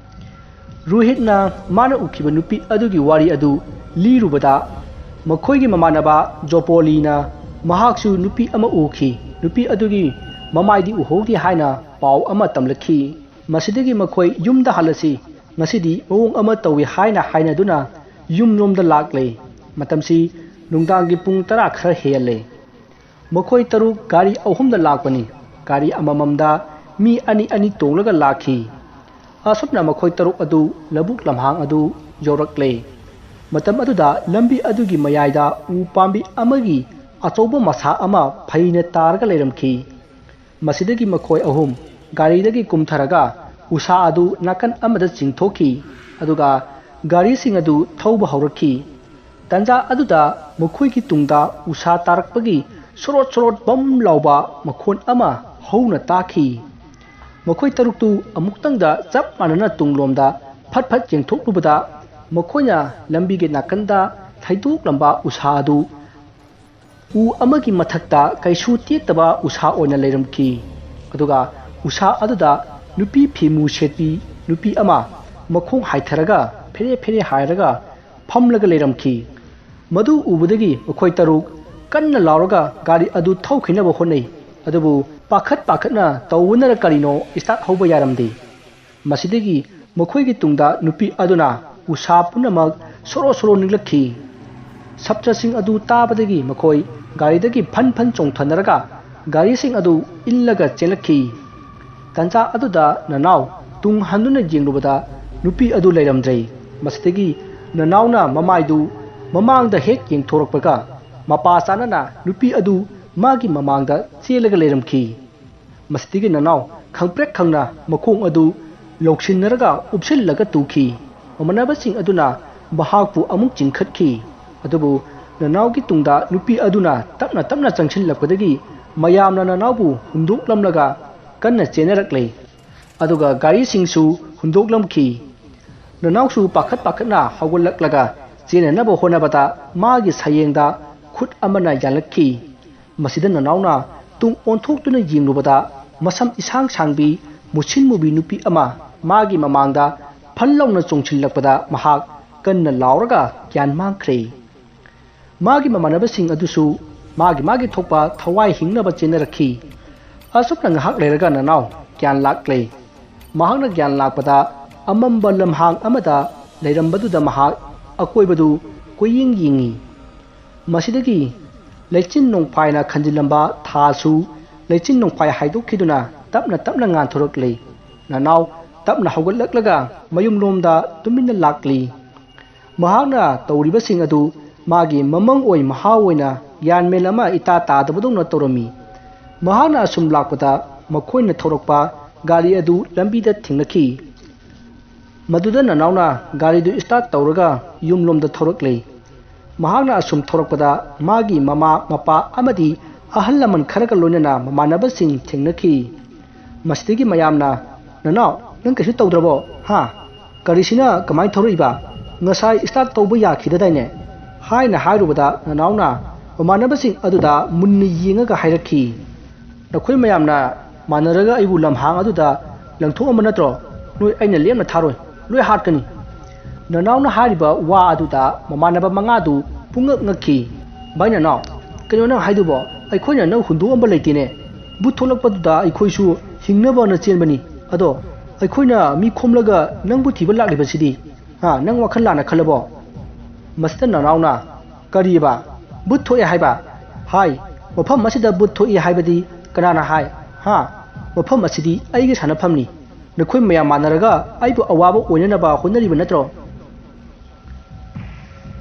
ꯔꯣꯍꯤꯠꯅ ꯃꯥꯅ ꯎꯈꯤꯕ ꯅꯨꯄꯤ ꯑꯗꯨꯒꯤ ꯋꯥꯔꯤ ꯑꯗꯨ ꯂꯤꯔꯨꯕꯗ, ꯃꯈꯣꯏꯒꯤ ꯃꯃꯥꯟꯅꯕ ꯖꯣꯄꯣꯂꯤꯅ ꯃꯍꯥꯛꯁꯨ ꯅꯨꯄꯤ ꯑꯃ ꯎꯈꯤ, ꯅꯨꯄꯤ ꯑꯗꯨꯒꯤ ꯃꯃꯥꯏꯗꯤ ꯎꯍꯧꯗꯦ ꯍꯥꯏꯅ ꯄꯥꯎ ꯑꯃ ꯇꯝꯂꯛꯈꯤ꯫ ꯃꯁꯤꯗꯒꯤ ꯃꯈꯣꯏ "ꯌꯨꯝꯗ ꯍꯜꯂꯁꯤ, ꯉꯁꯤꯗꯤ ꯃꯑꯣꯡ ꯑꯃ ꯇꯧꯏ" ꯍꯥꯏꯅ ꯍꯥꯏꯅꯗꯨꯅ ꯌꯨꯝꯂꯣꯝꯗ ꯂꯥꯛꯂꯦ꯫ ꯃꯇꯝꯁꯤ ꯅꯨꯡꯗꯥꯡꯒꯤ ꯄꯨꯡ ꯇꯔꯥ ꯈꯔ ꯍꯦꯜꯂꯦ꯫ ꯃꯈꯣꯏ ꯇꯔꯨꯛ ꯒꯥꯔꯤ ꯑꯍꯨꯝꯗ ꯂꯥꯛꯄꯅꯤ꯫ ꯒꯥꯔꯤ ꯑꯃꯃꯝꯗ ꯃꯤ ꯑꯅꯤ ꯑꯅꯤ ꯇꯣꯡꯂꯒ ꯂꯥꯛꯈꯤ꯫ ꯑꯁꯨꯝꯅ ꯃꯈꯣꯏ ꯇꯔꯨꯛ ꯑꯗꯨ ꯂꯧꯕꯨꯛ ꯂꯝꯍꯥꯡ ꯑꯗꯨ ꯌꯧꯔꯛꯂꯦ꯫ ꯃꯇꯝ ꯑꯗꯨꯗ ꯂꯝꯕꯤ ꯑꯗꯨꯒꯤ ꯃꯌꯥꯏꯗ ꯎ ꯄꯥꯝꯕꯤ ꯑꯃꯒꯤ ꯑꯆꯧꯕ ꯃꯁꯥ ꯑꯃ ꯐꯩꯅ ꯇꯥꯔꯒ ꯂꯩꯔꯝꯈꯤ꯫ ꯃꯁꯤꯗꯒꯤ ꯃꯈꯣꯏ ꯑꯍꯨꯝ ꯒꯥꯔꯤꯗꯒꯤ ꯀꯨꯝꯊꯔꯒ ꯎꯁꯥ ꯑꯗꯨ ꯅꯥꯀꯟ ꯑꯃꯗ ꯆꯤꯡꯊꯣꯛꯈꯤ, ꯑꯗꯨꯒ ꯒꯥꯔꯤꯁꯤꯡ ꯑꯗꯨ ꯊꯧꯕ ꯍꯧꯔꯛꯈꯤ꯫ ꯇꯟꯖꯥ ꯑꯗꯨꯗ ꯃꯈꯣꯏꯒꯤ ꯇꯨꯡꯗ ꯎꯁꯥ ꯇꯥꯔꯛꯄꯒꯤ ꯁꯣꯔꯣꯠ ꯁꯣꯔꯣꯠ ꯕꯝ ꯂꯥꯎꯕ ꯃꯈꯣꯟ ꯑꯃ ꯍꯧꯅ ꯇꯥꯈꯤ꯫ ꯃꯈꯣꯏ ꯇꯔꯨꯛꯇꯨ ꯑꯃꯨꯛꯇꯪꯗ ꯆꯞ ꯃꯥꯟꯅꯅ ꯇꯨꯡꯂꯣꯝꯗ ꯐꯠ ꯐꯠ ꯌꯦꯡꯊꯣꯛꯂꯨꯕꯗ, ꯃꯈꯣꯏꯅ ꯂꯝꯕꯤꯒꯤ ꯅꯥꯀꯟꯗ ꯊꯩꯗꯣꯛꯂꯝꯕ ꯎꯁꯥ ꯑꯗꯨ ꯎ ꯑꯃꯒꯤ ꯃꯊꯛꯇ ꯀꯩꯁꯨ ꯇꯦꯛꯇꯕ ꯎꯁꯥ ꯑꯣꯏꯅ ꯂꯩꯔꯝꯈꯤ꯫ ꯑꯗꯨꯒ ꯎꯁꯥ ꯑꯗꯨꯗ ꯅꯨꯄꯤ ꯐꯤꯃꯨ ꯁꯦꯠꯄꯤ ꯅꯨꯄꯤ ꯑꯃ ꯃꯈꯣꯡ ꯍꯥꯏꯊꯔꯒ ꯐꯦꯔꯦ ꯐꯦꯔꯦ ꯍꯥꯏꯔꯒ ꯐꯝꯂꯒ ꯂꯩꯔꯝꯈꯤ꯫ ꯃꯗꯨ ꯎꯕꯗꯒꯤ ꯃꯈꯣꯏ ꯇꯔꯨꯛ ꯀꯟꯅ ꯂꯥꯎꯔꯒ ꯒꯥꯔꯤ ꯑꯗꯨ ꯊꯧꯈꯤꯅꯕ ꯍꯣꯠꯅꯩ꯫ ꯑꯗꯨꯕꯨ ꯄꯥꯈꯠ ꯄꯥꯈꯠꯅ ꯇꯧꯕꯅꯔ ꯀꯔꯤꯅꯣ start ꯍꯧꯕ ꯌꯥꯔꯝꯗꯦ꯫ ꯃꯁꯤꯗꯒꯤ ꯃꯈꯣꯏꯒꯤ ꯇꯨꯡꯗ ꯅꯨꯄꯤ ꯑꯗꯨꯅ ꯎꯁꯥ ꯄꯨꯝꯅꯃꯛ ꯁꯣꯔꯣ ꯁꯣꯔꯣ ꯅꯤꯛꯂꯛꯈꯤ꯫ ꯁꯞꯇ꯭ꯔꯁꯤꯡ ꯑꯗꯨ ꯇꯥꯕꯗꯒꯤ ꯃꯈꯣꯏ ꯒꯥꯔꯤꯗꯒꯤ ꯐꯟ ꯐꯟ ꯆꯣꯡꯊꯅꯔꯒ ꯒꯥꯔꯤꯁꯤꯡ ꯑꯗꯨ ꯏꯜꯂꯒ ꯆꯦꯜꯂꯛꯈꯤ꯫ ꯇꯟꯖꯥ ꯑꯗꯨꯗ ꯅꯅꯥꯎ ꯇꯨꯡ ꯍꯟꯗꯨꯅ ꯌꯦꯡꯂꯨꯕꯗ ꯅꯨꯄꯤ ꯑꯗꯨ ꯂꯩꯔꯝꯗ꯭ꯔꯦ꯫ ꯃꯁꯤꯗꯒꯤ ꯅꯅꯥꯎꯅ ꯃꯃꯥꯏꯗꯨ ꯃꯃꯥꯡꯗ ꯍꯦꯛ ꯌꯦꯡꯊꯣꯔꯛꯄꯒ ꯃꯄꯥ ꯆꯥꯅꯅ ꯅꯨꯄꯤ ꯑꯗꯨ ꯃꯥꯒꯤ ꯃꯃꯥꯡꯗ ꯆꯦꯜꯂꯒ ꯂꯩꯔꯝꯈꯤ꯫ ꯃꯁꯤꯗꯒꯤ ꯅꯅꯥꯎ ꯈꯪꯄ꯭ꯔꯦꯛ ꯈꯪꯅ ꯃꯈꯣꯡ ꯑꯗꯨ ꯂꯧꯁꯤꯟꯅꯔꯒ ꯎꯞꯁꯤꯜꯂꯒ ꯇꯨꯈꯤ꯫ ꯃꯃꯥꯟꯅꯕꯁꯤꯡ ꯑꯗꯨꯅ ꯃꯍꯥꯛꯄꯨ ꯑꯃꯨꯛ ꯆꯤꯡꯈꯠꯈꯤ꯫ ꯑꯗꯨꯕꯨ ꯅꯅꯥꯎꯒꯤ ꯇꯨꯡꯗ ꯅꯨꯄꯤ ꯑꯗꯨꯅ ꯇꯞꯅ ꯇꯞꯅ ꯆꯪꯁꯤꯜꯂꯛꯄꯗꯒꯤ ꯃꯌꯥꯝꯅ ꯅꯅꯥꯎꯕꯨ ꯍꯨꯟꯗꯣꯛꯂꯝꯂꯒ ꯀꯟꯅ ꯆꯦꯟꯅꯔꯛꯂꯦ꯫ ꯑꯗꯨꯒ ꯒꯥꯔꯤꯁꯤꯡꯁꯨ ꯍꯨꯟꯗꯣꯛꯂꯝꯈꯤ꯫ ꯅꯅꯥꯎꯁꯨ ꯄꯥꯈꯠ ꯄꯥꯈꯠꯅ ꯍꯧꯒꯠꯂꯛꯂꯒ ꯆꯦꯟꯅꯅꯕ ꯍꯣꯠꯅꯕꯗ ꯃꯥꯒꯤ ꯁꯌꯦꯡꯗ ꯈꯨꯠ ꯑꯃꯅ ꯌꯥꯜꯂꯛꯈꯤ꯫ ꯃꯁꯤꯗ ꯅꯅꯥꯎꯅ ꯇꯨꯡ ꯑꯣꯟꯊꯣꯛꯇꯨꯅ ꯌꯦꯡꯂꯨꯕꯗ ꯃꯁꯝ ꯏꯁꯥꯡ ꯁꯥꯡꯕꯤ ꯃꯨꯁꯤꯟ ꯃꯨꯕꯤ ꯅꯨꯄꯤ ꯑꯃ ꯃꯥꯒꯤ ꯃꯃꯥꯡꯗ ꯐꯟ ꯂꯥꯎꯅ ꯆꯣꯡꯁꯤꯜꯂꯛꯄꯗ ꯃꯍꯥꯛ ꯀꯟꯅ ꯂꯥꯎꯔꯒ ꯒ꯭ꯌꯥꯟ ꯃꯥꯡꯈ꯭ꯔꯦ꯫ ꯃꯥꯒꯤ ꯃꯃꯥꯟꯅꯕꯁꯤꯡ ꯑꯗꯨꯁꯨ ꯃꯥꯒꯤ ꯃꯥꯒꯤ ꯊꯣꯛꯄ ꯊꯋꯥꯏ ꯍꯤꯡꯅꯕ ꯆꯦꯟꯅꯔꯛꯈꯤ꯫ ꯑꯁꯨꯝꯅ ꯉꯥꯏꯍꯥꯛ ꯂꯩꯔꯒ ꯅꯅꯥꯎ ꯒ꯭ꯌꯥꯟ ꯂꯥꯛꯂꯦ꯫ ꯃꯍꯥꯛꯅ ꯒ꯭ꯌꯥꯟ ꯂꯥꯛꯄꯗ ꯑꯃꯝꯕ ꯂꯝꯍꯥꯡ ꯑꯃꯗ ꯂꯩꯔꯝꯕꯗꯨꯗ ꯃꯍꯥꯛ ꯑꯀꯣꯏꯕꯗꯨ ꯀꯣꯏꯌꯦꯡ ꯌꯦꯡꯉꯤ꯫ ꯃꯁꯤꯗꯒꯤ ꯂꯩꯆꯤꯟ ꯅꯣꯡꯐꯥꯏꯅ ꯈꯟꯖꯤꯜꯂꯝꯕ ꯊꯥꯁꯨ ꯂꯩꯆꯤꯟ ꯅꯣꯡꯐꯥꯏ ꯍꯥꯏꯗꯣꯛꯈꯤꯗꯨꯅ ꯇꯞꯅ ꯇꯞꯅ ꯉꯥꯟꯊꯣꯔꯛꯂꯤ꯫ ꯅꯅꯥꯎ ꯇꯞꯅ ꯍꯧꯒꯠꯂꯛꯂꯒ ꯃꯌꯨꯝꯂꯣꯝꯗ ꯇꯨꯃꯤꯟꯅ ꯂꯥꯛꯂꯤ꯫ ꯃꯍꯥꯛꯅ ꯇꯧꯔꯤꯕꯁꯤꯡ ꯑꯗꯨ ꯃꯥꯒꯤ ꯃꯃꯪ ꯑꯣꯏ ꯃꯍꯥ ꯑꯣꯏꯅ ꯒ꯭ꯌꯥꯟ ꯃꯦꯟ ꯑꯃ ꯏꯇꯥ ꯇꯥꯗꯕꯗꯧꯅ ꯇꯧꯔꯝꯃꯤ꯫ ꯃꯍꯥꯛꯅ ꯑꯁꯨꯝ ꯂꯥꯛꯄꯗ ꯃꯈꯣꯏꯅ ꯊꯧꯔꯛꯄ ꯒꯥꯔꯤ ꯑꯗꯨ ꯂꯝꯕꯤꯗ ꯊꯦꯡꯅꯈꯤ꯫ ꯃꯗꯨꯗ ꯅꯅꯥꯎꯅ ꯒꯥꯔꯤꯗꯨ start ꯇꯧꯔꯒ ꯌꯨꯝꯂꯣꯝꯗ ꯊꯧꯔꯛꯂꯦ꯫ ꯃꯍꯥꯛꯅ ꯑꯁꯨꯝ ꯊꯧꯔꯛꯄꯗ ꯃꯥꯒꯤ ꯃꯃꯥ, ꯃꯄꯥ ꯑꯃꯗꯤ ꯑꯍꯜ ꯂꯃꯟ ꯈꯔꯒ ꯂꯣꯏꯅꯅ ꯃꯃꯥꯟꯅꯕꯁꯤꯡ ꯊꯦꯡꯅꯈꯤ꯫ ꯃꯁꯤꯗꯒꯤ ꯃꯌꯥꯝꯅ, "ꯅꯅꯥꯎ, ꯅꯪ ꯀꯩꯁꯨ ꯇꯧꯗ꯭ꯔꯕꯣ? ꯍꯥ? ꯒꯥꯔꯤꯁꯤꯅ ꯀꯃꯥꯏꯅ ꯊꯧꯔꯛꯏꯕ? ꯉꯁꯥꯏ start ꯇꯧꯕ ꯌꯥꯈꯤꯗꯗꯥꯏꯅꯦ?" ꯍꯥꯏꯅ ꯍꯥꯏꯔꯨꯕꯗ ꯅꯅꯥꯎꯅ ꯃꯃꯥꯟꯅꯕꯁꯤꯡ ꯑꯗꯨꯗ ꯃꯨꯟꯅ ꯌꯦꯡꯉꯒ ꯍꯥꯏꯔꯛꯈꯤ, "ꯅꯈꯣꯏ ꯃꯌꯥꯝꯅ ꯃꯥꯟꯅꯔꯒ ꯑꯩꯕꯨ ꯂꯝꯍꯥꯡ ꯑꯗꯨꯗ ꯂꯪꯊꯣꯛꯑꯝꯕ ꯅꯠꯇ꯭ꯔꯣ? ꯅꯣꯏ ꯑꯩꯅ ꯂꯦꯝꯅ ꯊꯥꯔꯣꯏ, ꯂꯣꯏ ꯍꯥꯠꯀꯅꯤ꯫" ꯅꯅꯥꯎꯅ ꯍꯥꯏꯔꯤꯕ ꯋꯥ ꯑꯗꯨꯗ ꯃꯃꯥꯟꯅꯕ ꯃꯉꯥꯗꯨ ꯄꯨꯡꯉꯛ ꯉꯛꯈꯤ꯫ "ꯚꯥꯏ ꯅꯅꯥꯎ, ꯀꯩꯅꯣ ꯅꯪ ꯍꯥꯏꯗꯨꯕꯣ? ꯑꯩꯈꯣꯏꯅ ꯅꯪ ꯍꯨꯟꯗꯣꯛꯑꯝꯕ ꯂꯩꯇꯦꯅꯦ꯫ ꯕꯨꯠ ꯊꯣꯛꯂꯛꯄꯗꯨꯗ ꯑꯩꯈꯣꯏꯁꯨ ꯍꯤꯡꯅꯕꯅ ꯆꯦꯟꯕꯅꯤ꯫ ꯑꯗꯣ ꯑꯩꯈꯣꯏꯅ ꯃꯤ ꯈꯣꯝꯂꯒ ꯅꯪꯕꯨ ꯊꯤꯕ ꯂꯥꯛꯂꯤꯕꯁꯤꯗꯤ, ꯍꯥ, ꯅꯪ ꯋꯥꯈꯜ ꯂꯥꯟꯅ ꯈꯜꯂꯕꯣ?" ꯃꯁꯤꯗ ꯅꯅꯥꯎꯅ, "ꯀꯔꯤꯕ? ꯕꯨꯠ ꯊꯣꯛꯑꯦ ꯍꯥꯏꯕ? ꯍꯥꯏ, ꯃꯐꯝ ꯑꯁꯤꯗ ꯕꯨꯠ ꯊꯣꯛꯏ ꯍꯥꯏꯕꯗꯤ ꯀꯅꯥꯅ ꯍꯥꯏ? ꯍꯥ? ꯃꯐꯝ ꯑꯁꯤꯗꯤ ꯑꯩꯒꯤ ꯁꯥꯟꯅꯐꯝꯅꯤ꯫ ꯅꯈꯣꯏ ꯃꯌꯥꯝ ꯃꯥꯟꯅꯔꯒ ꯑꯩꯕꯨ ꯑꯋꯥꯕ ꯑꯣꯏꯅꯅꯕ ꯍꯣꯠꯅꯔꯤꯕ ꯅꯠꯇ꯭ꯔꯣ?"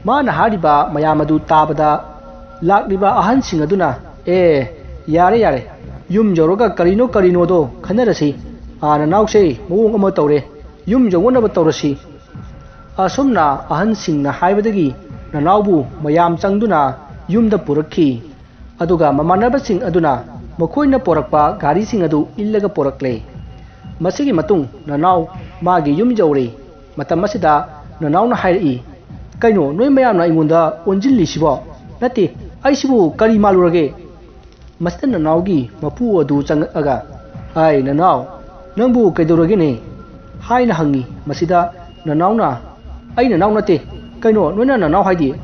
ꯃꯥꯅ ꯍꯥꯏꯔꯤꯕ ꯃꯌꯥꯝ ꯑꯗꯨ ꯇꯥꯕꯗ ꯂꯥꯛꯂꯤꯕ ꯑꯍꯟꯁꯤꯡ ꯑꯗꯨꯅ, "ꯑꯦ, ꯌꯥꯔꯦ, ꯌꯥꯔꯦ, ꯌꯨꯝ ꯌꯧꯔꯒ ꯀꯔꯤꯅꯣ ꯀꯔꯤꯅꯣꯗꯣ ꯈꯟꯅꯔꯁꯤ꯫ ꯑꯥ, ꯅꯅꯥꯎꯁꯦ ꯃꯑꯣꯡ ꯑꯃ ꯇꯧꯔꯦ, ꯌꯨꯝ ꯌꯧꯅꯅꯕ ꯇꯧꯔꯁꯤ꯫" ꯑꯁꯨꯝꯅ ꯑꯍꯟꯁꯤꯡꯅ ꯍꯥꯏꯕꯗꯒꯤ ꯅꯅꯥꯎꯕꯨ ꯃꯌꯥꯝ ꯆꯪꯗꯨꯅ ꯌꯨꯝꯗ ꯄꯨꯔꯛꯈꯤ꯫ ꯑꯗꯨꯒ ꯃꯃꯥꯟꯅꯕꯁꯤꯡ ꯑꯗꯨꯅ ꯃꯈꯣꯏꯅ ꯄꯣꯔꯛꯄ ꯒꯥꯔꯤꯁꯤꯡ ꯑꯗꯨ ꯏꯜꯂꯒ ꯄꯣꯔꯛꯂꯦ꯫ ꯃꯁꯤꯒꯤ ꯃꯇꯨꯡ ꯅꯅꯥꯎ ꯃꯥꯒꯤ ꯌꯨꯝ ꯌꯧꯔꯦ꯫ ꯃꯇꯝ ꯑꯁꯤꯗ ꯅꯅꯥꯎꯅ ꯍꯥꯏꯔꯛꯏ, "ꯀꯩꯅꯣ ꯅꯣꯏ ꯃꯌꯥꯝꯅ ꯑꯩꯉꯣꯟꯗ ꯑꯣꯟꯁꯤꯜꯂꯤꯁꯤꯕꯣ? ꯅꯠꯇꯦ, ꯑꯩꯁꯤꯕꯨ ꯀꯔꯤ ꯃꯥꯜꯂꯨꯔꯒꯦ?" ꯃꯁꯤꯗ ꯅꯅꯥꯎꯒꯤ ꯃꯄꯨ ꯑꯗꯨ ꯆꯪꯉꯛꯑꯒ, "ꯑꯩ ꯅꯅꯥꯎ, ꯅꯪꯕꯨ ꯀꯩꯗꯧꯔꯒꯦꯅꯦ?" ꯍꯥꯏꯅ ꯍꯪꯉꯤ꯫ ꯃꯁꯤꯗ ꯅꯅꯥꯎꯅ, "ꯑꯩ ꯅꯅꯥꯎ ꯅꯠꯇꯦ꯫ ꯀꯩꯅꯣ ꯅꯣꯏꯅ ꯅꯅꯥꯎ ꯍꯥꯏꯗꯤ?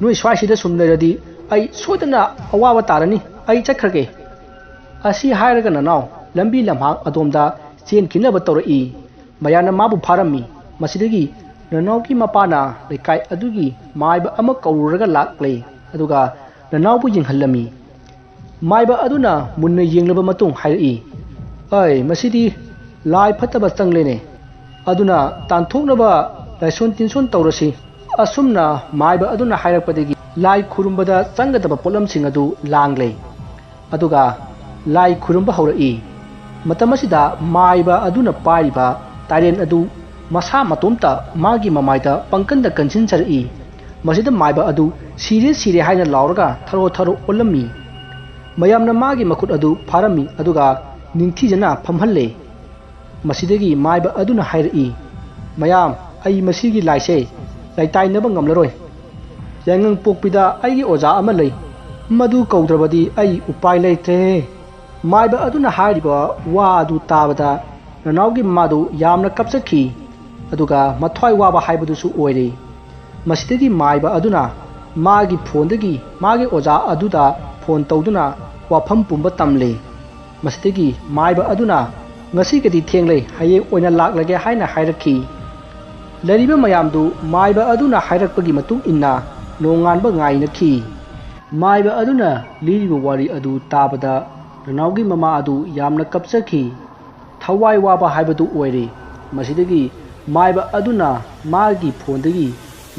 ꯅꯣꯏ ꯁ꯭ꯋꯥꯏꯁꯤꯗ ꯁꯨꯝ ꯂꯩꯔꯗꯤ ꯑꯩ ꯁꯣꯏꯗꯅ ꯑꯋꯥꯕ ꯇꯥꯔꯅꯤ꯫ ꯑꯩ ꯆꯠꯈ꯭ꯔꯒꯦ꯫" ꯑꯁꯤ ꯍꯥꯏꯔꯒ ꯅꯅꯥꯎ ꯂꯝꯕꯤ ꯂꯝꯍꯥꯡ ꯑꯗꯣꯝꯗ ꯆꯦꯟꯈꯤꯅꯕ ꯇꯧꯔꯛꯏ꯫ ꯃꯌꯥꯝꯅ ꯃꯥꯕꯨ ꯐꯥꯔꯝꯃꯤ꯫ ꯃꯁꯤꯗꯒꯤ ꯅꯅꯥꯎꯒꯤ ꯃꯄꯥꯅ ꯂꯩꯀꯥꯏ ꯑꯗꯨꯒꯤ ꯃꯥꯏꯕ ꯑꯃ ꯀꯧꯔꯨꯔꯒ ꯂꯥꯛꯂꯦ꯫ ꯑꯗꯨꯒ ꯅꯅꯥꯎꯕꯨ ꯌꯦꯡꯍꯜꯂꯝꯃꯤ꯫ ꯃꯥꯏꯕ ꯑꯗꯨꯅ ꯃꯨꯟꯅ ꯌꯦꯡꯂꯕ ꯃꯇꯨꯡ ꯍꯥꯏꯔꯛꯏ, "ꯑꯩ, ꯃꯁꯤꯗꯤ ꯂꯥꯏ ꯐꯠꯇꯕ ꯆꯪꯂꯦꯅꯦ꯫ ꯑꯗꯨꯅ ꯇꯥꯟꯊꯣꯛꯅꯕ ꯂꯥꯏꯁꯣꯟ ꯇꯤꯟꯁꯣꯟ ꯇꯧꯔꯁꯤ꯫" ꯑꯁꯨꯝꯅ ꯃꯥꯏꯕ ꯑꯗꯨꯅ ꯍꯥꯏꯔꯛꯄꯗꯒꯤ ꯂꯥꯏ ꯈꯨꯔꯨꯝꯕꯗ ꯆꯪꯒꯗꯕ ꯄꯣꯠꯂꯝꯁꯤꯡ ꯑꯗꯨ ꯂꯥꯡꯂꯦ꯫ ꯑꯗꯨꯒ ꯂꯥꯏ ꯈꯨꯔꯨꯝꯕ ꯍꯧꯔꯛꯏ꯫ ꯃꯇꯝ ꯑꯁꯤꯗ ꯃꯥꯏꯕ ꯑꯗꯨꯅ ꯄꯥꯏꯔꯤꯕ ꯇꯥꯏꯔꯦꯟ ꯑꯗꯨ ꯃꯁꯥ ꯃꯇꯣꯝꯇ ꯃꯥꯒꯤ ꯃꯃꯥꯏꯗ ꯄꯪꯀꯟꯗ ꯀꯟꯁꯤꯟꯖꯔꯛꯏ꯫ ꯃꯁꯤꯗ ꯃꯥꯏꯕ ꯑꯗꯨ "ꯁꯤꯔꯦ, ꯁꯤꯔꯦ" ꯍꯥꯏꯅ ꯂꯥꯎꯔꯒ ꯊꯔꯣ ꯊꯔꯣ ꯑꯣꯜꯂꯝꯃꯤ꯫ ꯃꯌꯥꯝꯅ ꯃꯥꯒꯤ ꯃꯈꯨꯠ ꯑꯗꯨ ꯐꯥꯔꯝꯃꯤ, ꯑꯗꯨꯒ ꯅꯤꯡꯊꯤꯖꯅ ꯐꯝꯍꯜꯂꯦ꯫ ꯃꯁꯤꯗꯒꯤ ꯃꯥꯏꯕ ꯑꯗꯨꯅ ꯍꯥꯏꯔꯛꯏ, "ꯃꯌꯥꯝ, ꯑꯩ ꯃꯁꯤꯒꯤ ꯂꯥꯏꯁꯦ ꯂꯩꯇꯥꯏꯅꯕ ꯉꯝꯂꯔꯣꯏ꯫ ꯌꯥꯏꯉꯪꯄꯣꯛꯄꯤꯗ ꯑꯩꯒꯤ ꯑꯣꯖꯥ ꯑꯃ ꯂꯩ, ꯃꯗꯨ ꯀꯧꯗ꯭ꯔꯕꯗꯤ ꯑꯩ ꯎꯄꯥꯏ ꯂꯩꯇ꯭ꯔꯦ"꯫ ꯃꯥꯏꯕ ꯑꯗꯨꯅ ꯍꯥꯏꯔꯤꯕ ꯋꯥ ꯑꯗꯨ ꯇꯥꯕꯗ ꯅꯅꯥꯎꯒꯤ ꯃꯃꯥꯗꯨ ꯌꯥꯝꯅ ꯀꯞꯆꯈꯤ, ꯑꯗꯨꯒ ꯃꯊ꯭ꯋꯥꯏ ꯋꯥꯕ ꯍꯥꯏꯕꯗꯨꯁꯨ ꯑꯣꯏꯔꯦ꯫ ꯃꯁꯤꯗꯒꯤ ꯃꯥꯏꯕ ꯑꯗꯨꯅ ꯃꯥꯒꯤ ꯐꯣꯟꯗꯒꯤ ꯃꯥꯒꯤ ꯑꯣꯖꯥ ꯑꯗꯨꯗ ꯐꯣꯟ ꯇꯧꯗꯨꯅ ꯋꯥꯐꯝ ꯄꯨꯝꯕ ꯇꯝꯂꯦ꯫ ꯃꯁꯤꯗꯒꯤ ꯃꯥꯏꯕ ꯑꯗꯨꯅ "ꯉꯁꯤꯒꯗꯤ ꯊꯦꯡꯂꯦ, ꯍꯌꯦꯡ ꯑꯣꯏꯅ ꯂꯥꯛꯂꯒꯦ" ꯍꯥꯏꯅ ꯍꯥꯏꯔꯛꯈꯤ꯫ ꯂꯩꯔꯤꯕ ꯃꯌꯥꯝꯗꯨ ꯃꯥꯏꯕ ꯑꯗꯨꯅ ꯍꯥꯏꯔꯛꯄꯒꯤ ꯃꯇꯨꯡ ꯏꯟꯅ ꯅꯣꯡꯉꯥꯟꯕ ꯉꯥꯏꯅꯈꯤ꯫ ꯃꯥꯏꯕ ꯑꯗꯨꯅ ꯂꯤꯔꯤꯕ ꯋꯥꯔꯤ ꯑꯗꯨ ꯇꯥꯕꯗ ꯅꯅꯥꯎꯒꯤ ꯃꯃꯥ ꯑꯗꯨ ꯌꯥꯝꯅ ꯀꯞꯆꯈꯤ꯫ ꯊꯋꯥꯏ ꯋꯥꯕ ꯍꯥꯏꯕꯗꯨ ꯑꯣꯏꯔꯦ꯫ ꯃꯁꯤꯗꯒꯤ ꯃꯥꯏꯕ ꯑꯗꯨꯅ ꯃꯥꯒꯤ ꯐꯣꯟꯗꯒꯤ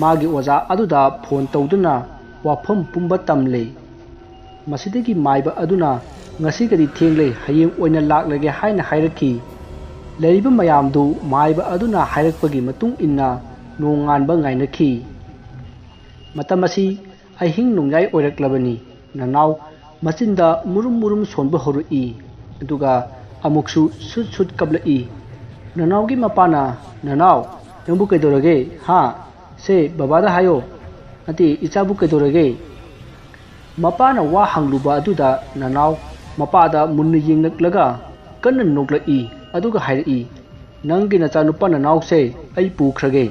ꯃꯥꯒꯤ ꯑꯣꯖꯥ ꯑꯗꯨꯗ ꯐꯣꯟ ꯇꯧꯗꯨꯅ ꯋꯥꯐꯝ ꯄꯨꯝꯕ ꯇꯝꯂꯦ꯫ ꯃꯁꯤꯗꯒꯤ ꯃꯥꯏꯕ ꯑꯗꯨꯅ "ꯉꯁꯤꯒꯗꯤ ꯊꯦꯡꯂꯦ, ꯍꯌꯦꯡ ꯑꯣꯏꯅ ꯂꯥꯛꯂꯒꯦ" ꯍꯥꯏꯅ ꯍꯥꯏꯔꯛꯈꯤ꯫ ꯂꯩꯔꯤꯕ ꯃꯌꯥꯝꯗꯨ ꯃꯥꯏꯕ ꯑꯗꯨꯅ ꯍꯥꯏꯔꯛꯄꯒꯤ ꯃꯇꯨꯡ ꯏꯟꯅ ꯅꯣꯡꯉꯥꯟꯕ ꯉꯥꯏꯅꯈꯤ꯫ ꯃꯇꯝ ꯑꯁꯤ ꯑꯍꯤꯡ ꯅꯣꯡꯌꯥꯏ ꯑꯣꯏꯔꯛꯂꯕꯅꯤ꯫ ꯅꯅꯥꯎ ꯃꯆꯤꯟꯗ ꯃꯨꯔꯨꯝ ꯃꯨꯔꯨꯝ ꯁꯣꯟꯕ ꯍꯧꯔꯛꯏ, ꯑꯗꯨꯒ ꯑꯃꯨꯛꯁꯨ ꯁꯨꯠ ꯁꯨꯠ ꯀꯞꯂꯛꯏ꯫ ꯅꯅꯥꯎꯒꯤ ꯃꯄꯥꯅ, "ꯅꯅꯥꯎ, ꯅꯪꯕꯨ ꯀꯩꯗꯧꯔꯒꯦ? ꯍꯥ? ꯁꯦ, ꯕꯕꯥꯗ ꯍꯥꯏꯌꯣ꯫ ꯅꯠꯇꯦ, ꯏꯆꯥꯕꯨ ꯀꯩꯗꯧꯔꯒꯦ?" ꯃꯄꯥꯅ ꯋꯥ ꯍꯪꯂꯨꯕ ꯑꯗꯨꯗ ꯅꯅꯥꯎ ꯃꯄꯥꯗ ꯃꯨꯟꯅ ꯌꯦꯡꯂꯛꯂꯒ ꯀꯟꯅ ꯅꯣꯛꯂꯛꯏ, ꯑꯗꯨꯒ ꯍꯥꯏꯔꯛꯏ, "ꯅꯪꯒꯤ ꯅꯆꯥꯅꯨꯄꯥ ꯅꯅꯥꯎꯁꯦ ꯑꯩ ꯄꯨꯈ꯭ꯔꯒꯦ"꯫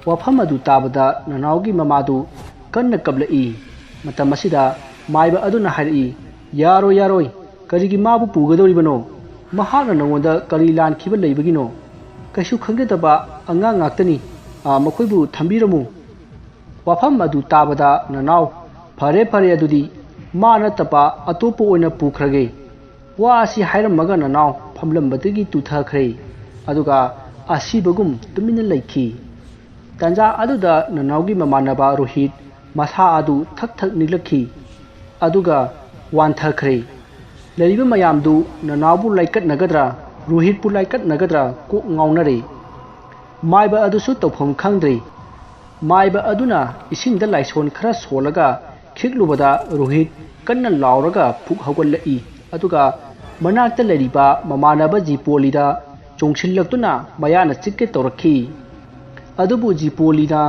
ꯋꯥꯐꯝ ꯑꯗꯨ ꯇꯥꯕꯗ ꯅꯅꯥꯎꯒꯤ ꯃꯃꯥꯗꯨ ꯀꯟꯅ ꯀꯞꯂꯛꯏ꯫ ꯃꯇꯝ ꯑꯁꯤꯗ ꯃꯥꯏꯕ ꯑꯗꯨꯅ ꯍꯥꯏꯔꯛꯏ, "ꯌꯥꯔꯣꯏ, ꯌꯥꯔꯣꯏ, ꯀꯔꯤꯒꯤ ꯃꯥꯕꯨ ꯄꯨꯒꯗꯧꯔꯤꯕꯅꯣ? ꯃꯍꯥꯛꯅ ꯅꯉꯣꯟꯗ ꯀꯔꯤ ꯂꯥꯟꯈꯤꯕ ꯂꯩꯕꯒꯤꯅꯣ? ꯀꯩꯁꯨ ꯈꯪꯖꯗꯕ ꯑꯉꯥꯡ ꯉꯥꯛꯇꯅꯤ꯫ ꯑꯥ, ꯃꯈꯣꯏꯕꯨ ꯊꯝꯕꯤꯔꯝꯃꯨ"꯫ ꯋꯥꯐꯝ ꯑꯗꯨ ꯇꯥꯕꯗ ꯅꯅꯥꯎ, "ꯐꯔꯦ, ꯐꯔꯦ, ꯑꯗꯨꯗꯤ ꯃꯥ ꯅꯠꯇꯕ ꯑꯇꯣꯞꯄ ꯑꯣꯏꯅ ꯄꯨꯈ꯭ꯔꯒꯦ"꯫ ꯋꯥ ꯑꯁꯤ ꯍꯥꯏꯔꯝꯃꯒ ꯅꯅꯥꯎ ꯐꯝꯂꯝꯕꯗꯒꯤ ꯇꯨꯊꯈ꯭ꯔꯦ, ꯑꯗꯨꯒ ꯑꯁꯤꯕꯒꯨꯝ ꯇꯨꯃꯤꯟꯅ ꯂꯩꯈꯤ꯫ ꯇꯥꯟꯖꯥ ꯑꯗꯨꯗ ꯅꯅꯥꯎꯒꯤ ꯃꯃꯥꯟꯅꯕ ꯔꯣꯍꯤꯠ ꯃꯁꯥ ꯑꯗꯨ ꯊꯛ ꯊꯛ ꯅꯤꯛꯂꯛꯈꯤ꯫ ꯑꯗꯨꯒ ꯋꯥꯟꯊꯈ꯭ꯔꯦ꯫ ꯂꯩꯔꯤꯕ ꯃꯌꯥꯝꯗꯨ ꯅꯅꯥꯎꯕꯨ ꯂꯥꯏꯀꯠꯅꯒꯗ꯭ꯔꯥ, ꯔꯣꯍꯤꯠꯄꯨ ꯂꯥꯏꯀꯠꯅꯒꯗ꯭ꯔꯥ ꯀꯣꯛ ꯉꯥꯎꯅꯔꯦ꯫ ꯃꯥꯏꯕ ꯑꯗꯨꯁꯨ ꯇꯧꯐꯝ ꯈꯪꯗ꯭ꯔꯦ꯫ ꯃꯥꯏꯕ ꯑꯗꯨꯅ ꯏꯁꯤꯡꯗ ꯂꯥꯏꯁꯣꯟ ꯈꯔ ꯁꯣꯜꯂꯒ ꯈꯤꯛꯂꯨꯕꯗ ꯔꯣꯍꯤꯠ ꯀꯟꯅ ꯂꯥꯎꯔꯒ ꯐꯨꯛ ꯍꯧꯒꯠꯂꯛꯏ꯫ ꯑꯗꯨꯒ ꯃꯅꯥꯛꯇ ꯂꯩꯔꯤꯕ ꯃꯃꯥꯟꯅꯕ ꯖꯤꯄꯣꯂꯤꯗ ꯆꯣꯡꯁꯤꯜꯂꯛꯇꯨꯅ ꯃꯌꯥꯅ ꯆꯤꯛꯀꯦ ꯇꯧꯔꯛꯈꯤ꯫ ꯑꯗꯨꯕꯨ ꯖꯤꯄꯣꯂꯤꯅ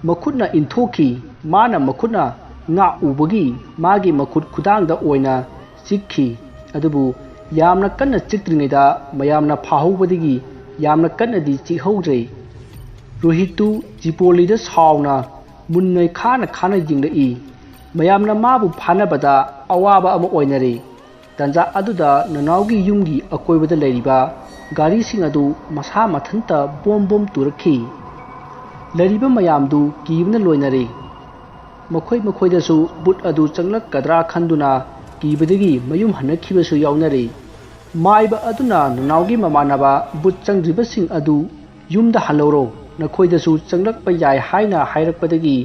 ꯃꯈꯨꯠꯅ ꯏꯟꯊꯣꯛꯈꯤ꯫ ꯃꯥꯅ ꯃꯈꯨꯠꯅ ꯉꯥ ꯎꯕꯒꯤ ꯃꯥꯒꯤ ꯃꯈꯨꯠ ꯈꯨꯗꯥꯡꯗ ꯑꯣꯏꯅ ꯆꯤꯛꯈꯤ꯫ ꯑꯗꯨꯕꯨ ꯌꯥꯝꯅ ꯀꯟꯅ ꯆꯤꯛꯇ꯭ꯔꯤꯉꯩꯗ ꯃꯌꯥꯝꯅ ꯐꯥꯍꯧꯕꯗꯒꯤ ꯌꯥꯝꯅ ꯀꯟꯅꯗꯤ ꯆꯤꯛꯍꯧꯗ꯭ꯔꯦ꯫ ꯔꯣꯍꯤꯠꯇꯨ ꯖꯤꯄꯣꯂꯤꯗ ꯁꯥꯎꯅ ꯃꯨꯟꯅ ꯈꯥꯅ ꯈꯥꯅ ꯌꯦꯡꯂꯛꯏ꯫ ꯃꯌꯥꯝꯅ ꯃꯥꯕꯨ ꯐꯥꯅꯕꯗ ꯑꯋꯥꯕ ꯑꯃ ꯑꯣꯏꯅꯔꯦ꯫ ꯇꯥꯟꯖꯥ ꯑꯗꯨꯗ ꯅꯅꯥꯎꯒꯤ ꯌꯨꯝꯒꯤ ꯑꯀꯣꯏꯕꯗ ꯂꯩꯔꯤꯕ ꯒꯥꯔꯤꯁꯤꯡ ꯑꯗꯨ ꯃꯁꯥ ꯃꯊꯟꯇ ꯕꯣꯝ ꯕꯣꯝ ꯇꯨꯔꯛꯈꯤ꯫ ꯂꯩꯔꯤꯕ ꯃꯌꯥꯝꯗꯨ ꯀꯤꯕꯅ ꯂꯣꯏꯅꯔꯦ꯫ ꯃꯈꯣꯏ ꯃꯈꯣꯏꯗꯁꯨ ꯕꯨꯠ ꯑꯗꯨ ꯆꯪꯂꯛꯀꯗ꯭ꯔꯥ ꯈꯟꯗꯨꯅ ꯀꯤꯕꯗꯒꯤ ꯃꯌꯨꯝ ꯍꯟꯅꯈꯤꯕꯁꯨ ꯌꯥꯎꯅꯔꯦ꯫ ꯃꯥꯏꯕ ꯑꯗꯨꯅ ꯅꯅꯥꯎꯒꯤ ꯃꯃꯥꯟꯅꯕ ꯕꯨꯠ ꯆꯪꯗ꯭ꯔꯤꯕꯁꯤꯡ ꯑꯗꯨ ꯌꯨꯝꯗ ꯍꯜꯂꯧꯔꯣ, ꯅꯈꯣꯏꯗꯁꯨ ꯆꯪꯂꯛꯄ ꯌꯥꯏ ꯍꯥꯏꯅ ꯍꯥꯏꯔꯛꯄꯗꯒꯤ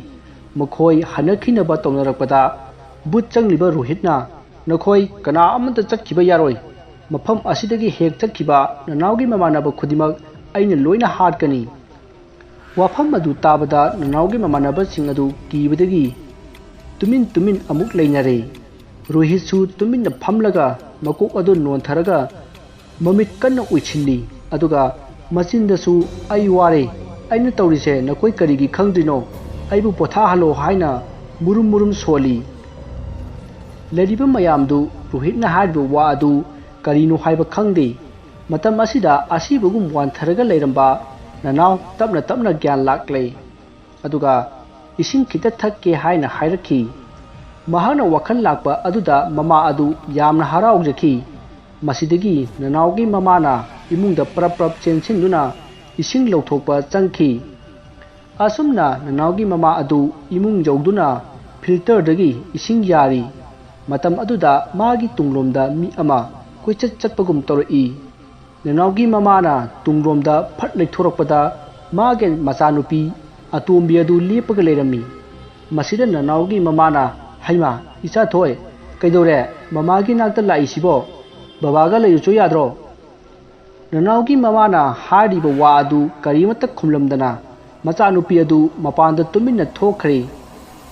ꯃꯈꯣꯏ ꯍꯟꯅꯈꯤꯅꯕ ꯇꯧꯅꯔꯛꯄꯗ ꯕꯨꯠ ꯆꯪꯂꯤꯕ ꯔꯣꯍꯤꯠꯅ, "ꯅꯈꯣꯏ ꯀꯅꯥ ꯑꯃꯠꯇ ꯆꯠꯈꯤꯕ ꯌꯥꯔꯣꯏ꯫ ꯃꯐꯝ ꯑꯁꯤꯗꯒꯤ ꯍꯦꯛ ꯆꯠꯈꯤꯕ ꯅꯅꯥꯎꯒꯤ ꯃꯃꯥꯟꯅꯕ ꯈꯨꯗꯤꯡꯃꯛ ꯑꯩꯅ ꯂꯣꯏꯅ ꯍꯥꯠꯀꯅꯤ꯫" ꯋꯥꯐꯝ ꯑꯗꯨ ꯇꯥꯕꯗ ꯅꯅꯥꯎꯒꯤ ꯃꯃꯥꯟꯅꯕꯁꯤꯡ ꯑꯗꯨ ꯀꯤꯕꯗꯒꯤ ꯇꯨꯃꯤꯟ ꯇꯨꯃꯤꯟ ꯑꯃꯨꯛ ꯂꯩꯅꯔꯦ꯫ ꯔꯣꯍꯤꯠꯁꯨ ꯇꯨꯃꯤꯟꯅ ꯐꯝꯂꯒ ꯃꯀꯣꯛ ꯑꯗꯨ ꯅꯣꯟꯊꯔꯒ ꯃꯃꯤꯠ ꯀꯟꯅ ꯎꯏꯁꯤꯜꯂꯤ꯫ ꯑꯗꯨꯒ ꯃꯆꯤꯟꯗꯁꯨ, "ꯑꯩ ꯋꯥꯔꯦ꯫ ꯑꯩꯅ ꯇꯧꯔꯤꯁꯦ ꯅꯈꯣꯏ ꯀꯔꯤꯒꯤ ꯈꯪꯗ꯭ꯔꯤꯅꯣ? ꯑꯩꯕꯨ ꯄꯣꯊꯥꯍꯜꯂꯣ" ꯍꯥꯏꯅ ꯃꯨꯔꯨꯝ ꯃꯨꯔꯨꯝ ꯁꯣꯜꯂꯤ꯫ ꯂꯩꯔꯤꯕ ꯃꯌꯥꯝꯗꯨ ꯔꯣꯍꯤꯠꯅ ꯍꯥꯏꯔꯤꯕ ꯋꯥ ꯑꯗꯨ ꯀꯔꯤꯅꯣ ꯍꯥꯏꯕ ꯈꯪꯗꯦ꯫ ꯃꯇꯝ ꯑꯁꯤꯗ ꯑꯁꯤꯕꯒꯨꯝ ꯋꯥꯟꯊꯔꯒ ꯂꯩꯔꯝꯕ ꯅꯅꯥꯎ ꯇꯞꯅ ꯇꯞꯅ ꯒ꯭ꯌꯥꯟ ꯂꯥꯛꯂꯦ꯫ ꯑꯗꯨꯒ "ꯏꯁꯤꯡ ꯈꯤꯇ ꯊꯛꯀꯦ" ꯍꯥꯏꯅ ꯍꯥꯏꯔꯛꯈꯤ꯫ ꯃꯍꯥꯛꯅ ꯋꯥꯈꯜ ꯂꯥꯛꯄ ꯑꯗꯨꯗ ꯃꯃꯥ ꯑꯗꯨ ꯌꯥꯝꯅ ꯍꯔꯥꯎꯖꯈꯤ꯫ ꯃꯁꯤꯗꯒꯤ ꯅꯅꯥꯎꯒꯤ ꯃꯃꯥꯅ ꯏꯃꯨꯡꯗ ꯄ꯭ꯔꯞ ꯄ꯭ꯔꯞ ꯆꯦꯟꯁꯤꯟꯗꯨꯅ ꯏꯁꯤꯡ ꯂꯧꯊꯣꯛꯄ ꯆꯪꯈꯤ꯫ ꯑꯁꯨꯝꯅ ꯅꯅꯥꯎꯒꯤ ꯃꯃꯥ ꯑꯗꯨ ꯏꯃꯨꯡ ꯌꯧꯗꯨꯅ ꯐꯤꯜꯇꯔꯗꯒꯤ ꯏꯁꯤꯡ ꯌꯥꯔꯤ꯫ ꯃꯇꯝ ꯑꯗꯨꯗ ꯃꯥꯒꯤ ꯇꯨꯡꯂꯣꯝꯗ ꯃꯤ ꯑꯃ ꯀꯣꯏꯆꯠ ꯆꯠꯄꯒꯨꯝ ꯇꯧꯔꯛꯏ꯫ ꯅꯅꯥꯎꯒꯤ ꯃꯃꯥꯅ ꯇꯨꯡꯂꯣꯝꯗ ꯐꯠ ꯂꯩꯊꯣꯔꯛꯄꯗ ꯃꯥꯒꯤ ꯃꯆꯥꯅꯨꯄꯤ ꯑꯇꯣꯝꯕꯤ ꯑꯗꯨ ꯂꯦꯞꯄꯒ ꯂꯩꯔꯝꯃꯤ꯫ ꯃꯁꯤꯗ ꯅꯅꯥꯎꯒꯤ ꯃꯃꯥꯅ, "ꯍꯩꯃꯥ, ꯏꯆꯥ ꯊꯣꯏ, ꯀꯩꯗꯧꯔꯦ? ꯃꯃꯥꯒꯤ ꯅꯥꯛꯇ ꯂꯥꯛꯏꯁꯤꯕꯣ? ꯕꯕꯥꯒ ꯂꯩꯔꯨꯆꯣ ꯌꯥꯗ꯭ꯔꯣ?" ꯅꯅꯥꯎꯒꯤ ꯃꯃꯥꯅ ꯍꯥꯏꯔꯤꯕ ꯋꯥ ꯑꯗꯨ ꯀꯔꯤꯃꯠꯇ ꯈꯨꯝꯂꯝꯗꯅ ꯃꯆꯥꯅꯨꯄꯤ ꯑꯗꯨ ꯃꯄꯥꯟꯗ ꯇꯨꯃꯤꯟꯅ ꯊꯣꯛꯈ꯭ꯔꯦ꯫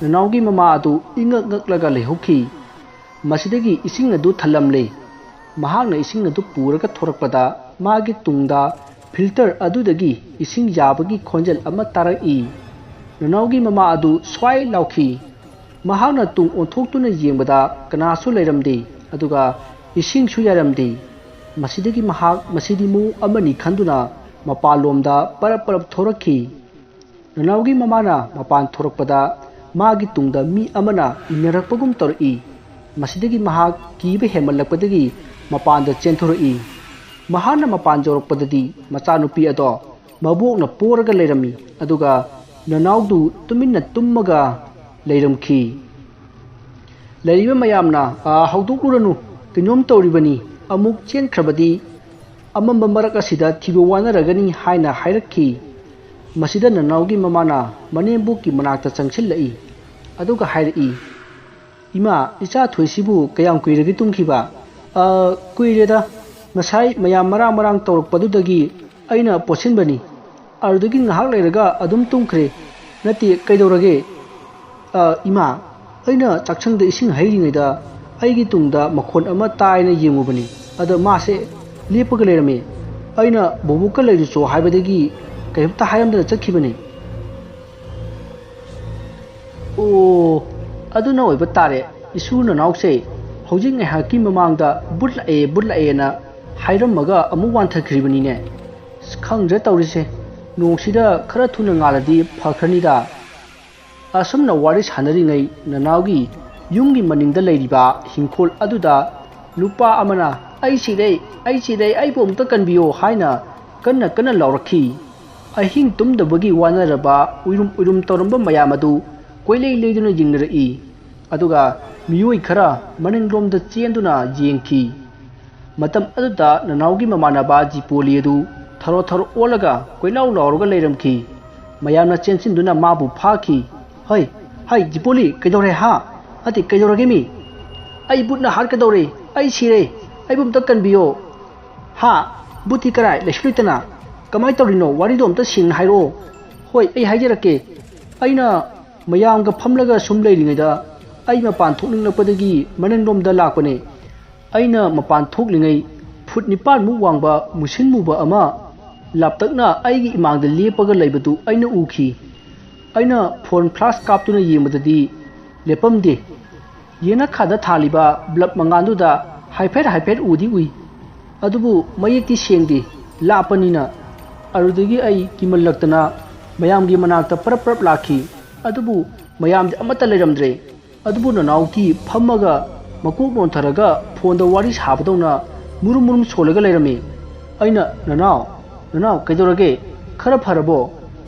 ꯅꯅꯥꯎꯒꯤ ꯃꯃꯥ ꯑꯗꯨ ꯏꯉꯛ ꯉꯛꯂꯒ ꯂꯩꯍꯧꯈꯤ꯫ ꯃꯁꯤꯗꯒꯤ ꯏꯁꯤꯡ ꯑꯗꯨ ꯊꯜꯂꯝꯂꯦ꯫ ꯃꯍꯥꯛꯅ ꯏꯁꯤꯡ ꯑꯗꯨ ꯄꯨꯔꯒ ꯊꯣꯔꯛꯄꯗ ꯃꯥꯒꯤ ꯇꯨꯡꯗ ꯐꯤꯜꯇꯔ ꯑꯗꯨꯗꯒꯤ ꯏꯁꯤꯡ ꯌꯥꯕꯒꯤ ꯈꯣꯟꯖꯦꯜ ꯑꯃ ꯇꯥꯔꯛꯏ꯫ ꯅꯅꯥꯎꯒꯤ ꯃꯃꯥ ꯑꯗꯨ ꯁ꯭ꯋꯥꯏ ꯂꯥꯎꯈꯤ꯫ ꯃꯍꯥꯛꯅ ꯇꯨꯡ ꯑꯣꯟꯊꯣꯛꯇꯨꯅ ꯌꯦꯡꯕꯗ ꯀꯅꯥꯁꯨ ꯂꯩꯔꯝꯗꯦ, ꯑꯗꯨꯒ ꯏꯁꯤꯡꯁꯨ ꯌꯥꯔꯝꯗꯦ꯫ ꯃꯁꯤꯗꯒꯤ ꯃꯍꯥꯛ ꯃꯁꯤꯗꯤ ꯃꯑꯣꯡ ꯑꯃꯅꯤ ꯈꯟꯗꯨꯅ ꯃꯄꯥꯟꯂꯣꯝꯗ ꯄꯔꯞ ꯄꯔꯞ ꯊꯣꯔꯛꯈꯤ꯫ ꯅꯅꯥꯎꯒꯤ ꯃꯃꯥꯅ ꯃꯄꯥꯟ ꯊꯣꯔꯛꯄꯗ ꯃꯥꯒꯤ ꯇꯨꯡꯗ ꯃꯤ ꯑꯃꯅ ꯏꯟꯅꯔꯛꯄꯒꯨꯝ ꯇꯧꯔꯛꯏ꯫ ꯃꯁꯤꯗꯒꯤ ꯃꯍꯥꯛ ꯀꯤꯕ ꯍꯦꯟꯃꯜꯂꯛꯄꯗꯒꯤ ꯃꯄꯥꯟꯗ ꯆꯦꯟꯊꯣꯔꯛꯏ꯫ ꯃꯍꯥꯛꯅ ꯃꯄꯥꯟ ꯌꯧꯔꯛꯄꯗꯗꯤ ꯃꯆꯥꯅꯨꯄꯤ ꯑꯗꯣ ꯃꯕꯣꯛꯅ ꯄꯣꯔꯒ ꯂꯩꯔꯝꯃꯤ, ꯑꯗꯨꯒ ꯅꯅꯥꯎꯗꯨ ꯇꯨꯃꯤꯟꯅ ꯇꯨꯝꯃꯒ ꯂꯩꯔꯝꯈꯤ꯫ ꯂꯩꯔꯤꯕ ꯃꯌꯥꯝꯅ, "ꯑꯥ, ꯍꯧꯗꯣꯛꯂꯨꯔꯅꯨ, ꯀꯩꯅꯣꯝ ꯇꯧꯔꯤꯕꯅꯤ, ꯑꯃꯨꯛ ꯆꯦꯟꯈ꯭ꯔꯕꯗꯤ ꯑꯃꯝꯕ ꯃꯔꯛ ꯑꯁꯤꯗ ꯊꯤꯕ ꯋꯥꯅꯔꯒꯅꯤ" ꯍꯥꯏꯅ ꯍꯥꯏꯔꯛꯈꯤ꯫ ꯃꯁꯤꯗ ꯅꯅꯥꯎꯒꯤ ꯃꯃꯥꯅ ꯃꯅꯦꯝꯕꯣꯛꯀꯤ ꯃꯅꯥꯛꯇ ꯆꯪꯁꯤꯜꯂꯛꯏ, ꯑꯗꯨꯒ ꯍꯥꯏꯔꯛꯏ, "ꯏꯃꯥ, ꯏꯆꯥ ꯊꯣꯏꯁꯤꯕꯨ ꯀꯌꯥꯝ ꯀꯨꯏꯔꯒꯦ ꯇꯨꯝꯈꯤꯕ?" "ꯑ, ꯀꯨꯏꯔꯦꯗ, ꯉꯁꯥꯏ ꯃꯌꯥꯝ ꯃꯔꯥꯡ ꯃꯔꯥꯡ ꯇꯧꯔꯛꯄꯗꯨꯗꯒꯤ ꯑꯩꯅ ꯄꯣꯠꯁꯤꯟꯕꯅꯤ꯫ ꯑꯗꯨꯗꯒꯤ ꯉꯥꯏꯍꯥꯛ ꯂꯩꯔꯒ ꯑꯗꯨꯝ ꯇꯨꯝꯈ꯭ꯔꯦ꯫ ꯅꯠꯇꯦ, ꯀꯩꯗꯧꯔꯒꯦ?" "ꯑ, ꯏꯃꯥ, ꯑꯩꯅ ꯆꯥꯛꯁꯪꯗ ꯏꯁꯤꯡ ꯍꯩꯔꯤꯉꯩꯗ ꯑꯩꯒꯤ ꯇꯨꯡꯗ ꯃꯈꯣꯟ ꯑꯃ ꯇꯥꯏꯅ ꯌꯦꯡꯉꯨꯕꯅꯤ꯫ ꯑꯗ ꯃꯥꯁꯦ ꯂꯦꯞꯄꯒ ꯂꯩꯔꯝꯃꯤ꯫ ꯑꯩꯅ ꯕꯣꯕꯣꯛꯀ ꯂꯩꯔꯨꯆꯣ ꯍꯥꯏꯕꯗꯒꯤ ꯀꯔꯤꯝꯇ ꯍꯥꯏꯔꯝꯗꯅ ꯆꯠꯈꯤꯕꯅꯤ꯫" "ꯑꯣ, ꯑꯗꯨꯅ ꯑꯣꯏꯕ ꯇꯥꯔꯦ꯫ ꯏꯁꯨ ꯅꯅꯥꯎꯁꯦ ꯍꯧꯖꯤꯛ ꯉꯥꯏꯍꯥꯛꯀꯤ ꯃꯃꯥꯡꯗ ꯕꯨꯠ ꯂꯥꯛꯑꯦ, ꯕꯨꯠ ꯂꯥꯛꯑꯦꯅ ꯍꯥꯏꯔꯝꯃꯒ ꯑꯃꯨꯛ ꯋꯥꯟꯊꯈ꯭ꯔꯤꯕꯅꯤꯅꯦ꯫ ꯑꯁ, ꯈꯪꯗ꯭ꯔꯦ ꯇꯧꯔꯤꯁꯦ꯫ ꯅꯣꯡꯁꯤꯗ ꯈꯔ ꯊꯨꯅ ꯉꯥꯜꯂꯗꯤ ꯐꯈ꯭ꯔꯅꯤꯗ꯫" ꯑꯁꯨꯝꯅ ꯋꯥꯔꯤ ꯁꯥꯟꯅꯔꯤꯉꯩ ꯅꯅꯥꯎꯒꯤ ꯌꯨꯝꯒꯤ ꯃꯅꯤꯡꯗ ꯂꯩꯔꯤꯕ ꯍꯤꯡꯈꯣꯜ ꯑꯗꯨꯗ ꯅꯨꯄꯥ ꯑꯃꯅ, "ꯑꯩ ꯁꯤꯔꯦ, ꯑꯩ ꯁꯤꯔꯦ, ꯑꯩꯕꯨ ꯑꯃꯨꯛꯇ ꯀꯟꯕꯤꯌꯣ" ꯍꯥꯏꯅ ꯀꯟꯅ ꯀꯟꯅ ꯂꯥꯎꯔꯛꯈꯤ꯫ ꯑꯍꯤꯡ ꯇꯨꯝꯗꯕꯒꯤ ꯋꯥꯅꯔꯕ ꯎꯏꯔꯨꯝ ꯎꯏꯔꯨꯝ ꯇꯧꯔꯝꯕ ꯃꯌꯥꯝ ꯑꯗꯨ ꯀꯣꯏꯂꯩ ꯂꯩꯗꯨꯅ ꯌꯦꯡꯅꯔꯛꯏ꯫ ꯑꯗꯨꯒ ꯃꯤꯑꯣꯏ ꯈꯔ ꯃꯅꯤꯡꯂꯣꯝꯗ ꯆꯦꯟꯗꯨꯅ ꯌꯦꯡꯈꯤ꯫ ꯃꯇꯝ ꯑꯗꯨꯗ ꯅꯅꯥꯎꯒꯤ ꯃꯃꯥꯟꯅꯕ ꯖꯤꯄꯣꯂꯤ ꯑꯗꯨ ꯊꯔꯣ ꯊꯔꯣ ꯑꯣꯜꯂꯒ ꯀꯣꯏꯂꯥꯎ ꯂꯥꯎꯔꯒ ꯂꯩꯔꯝꯈꯤ꯫ ꯃꯌꯥꯝꯅ ꯆꯦꯟꯁꯤꯟꯗꯨꯅ ꯃꯥꯕꯨ ꯐꯥꯈꯤ꯫ "ꯍꯩ, ꯍꯥꯏ ꯖꯤꯄꯣꯂꯤ, ꯀꯩꯗꯧꯔꯦ ꯍꯥ? ꯑꯗꯤ ꯀꯩꯗꯧꯔꯒꯦ ꯃꯤ? ꯑꯩ ꯕꯨꯠꯅ ꯍꯥꯠꯀꯗꯧꯔꯦ꯫ ꯑꯩ ꯁꯤꯔꯦ꯫ ꯑꯩꯕꯨ ꯑꯝꯇ ꯀꯟꯕꯤꯌꯣ꯫ ꯍꯥ? ꯕꯨꯠꯇꯤ ꯀꯔꯥꯏ? ꯂꯩꯁꯨ ꯂꯩꯇꯅ꯫ ꯀꯃꯥꯏꯅ ꯇꯧꯔꯤꯅꯣ? ꯋꯥꯔꯤꯗꯣ ꯑꯝꯇ ꯁꯦꯡꯅ ꯍꯥꯏꯔꯛꯑꯣ꯫ ꯍꯣꯏ, ꯑꯩ ꯍꯥꯏꯖꯔꯛꯀꯦ꯫ ꯑꯩꯅ ꯃꯌꯥꯝꯒ ꯐꯝꯂꯒ ꯁꯨꯝ ꯂꯩꯔꯤꯉꯩꯗ ꯑꯩ ꯃꯄꯥꯟ ꯊꯣꯛꯅꯤꯡꯂꯛꯄꯗꯒꯤ ꯃꯅꯤꯡꯂꯣꯝꯗ ꯂꯥꯛꯄꯅꯦ꯫ ꯑꯩꯅ ꯃꯄꯥꯟ ꯊꯣꯛꯂꯤꯉꯩ ꯐꯨꯠ ꯅꯤꯄꯥꯟꯃꯨꯛ ꯋꯥꯡꯕ ꯃꯨꯁꯤꯟ ꯃꯨꯕ ꯑꯃ ꯂꯥꯞꯇꯛꯅ ꯑꯩꯒꯤ ꯏꯃꯥꯡꯗ ꯂꯦꯞꯄꯒ ꯂꯩꯕꯗꯨ ꯑꯩꯅ ꯎꯈꯤ꯫ ꯑꯩꯅ ꯐꯣꯟ ꯐ꯭ꯂꯥꯁ ꯀꯥꯞꯇꯨꯅ ꯌꯦꯡꯕꯗꯗꯤ ꯂꯦꯞꯄꯝꯗꯦ꯫ ꯌꯦꯅꯈꯥꯗ ꯊꯥꯜꯂꯤꯕ ꯕ꯭ꯂꯕ ꯃꯉꯥꯜꯗꯨꯗ ꯍꯥꯏꯐꯦꯠ ꯍꯥꯏꯐꯦꯠ ꯎꯗꯤ ꯎꯏ꯫ ꯑꯗꯨꯕꯨ ꯃꯌꯦꯛꯇꯤ ꯁꯦꯡꯗꯦ, ꯂꯥꯞꯄꯅꯤꯅ꯫ ꯑꯗꯨꯗꯒꯤ ꯑꯩ ꯀꯤꯃꯜꯂꯛꯇꯅ ꯃꯌꯥꯝꯒꯤ ꯃꯅꯥꯛꯇ ꯄꯔꯞ ꯄꯔꯞ ꯂꯥꯛꯈꯤ꯫ ꯑꯗꯨꯕꯨ ꯃꯌꯥꯝꯗꯤ ꯑꯃꯠꯇ ꯂꯩꯔꯝꯗ꯭ꯔꯦ꯫ ꯑꯗꯨꯕꯨ ꯅꯅꯥꯎꯗꯤ ꯐꯝꯃꯒ ꯃꯀꯣꯛ ꯅꯣꯟꯊꯔꯒ ꯐꯣꯟꯗ ꯋꯥꯔꯤ ꯁꯥꯕꯗꯧꯅ ꯃꯨꯔꯨꯝ ꯃꯨꯔꯨꯝ ꯁꯣꯜꯂꯒ ꯂꯩꯔꯝꯃꯤ꯫ ꯑꯩꯅ, "ꯅꯅꯥꯎ, ꯅꯅꯥꯎ, ꯀꯩꯗꯧꯔꯒꯦ? ꯈꯔ ꯐꯔꯕꯣ?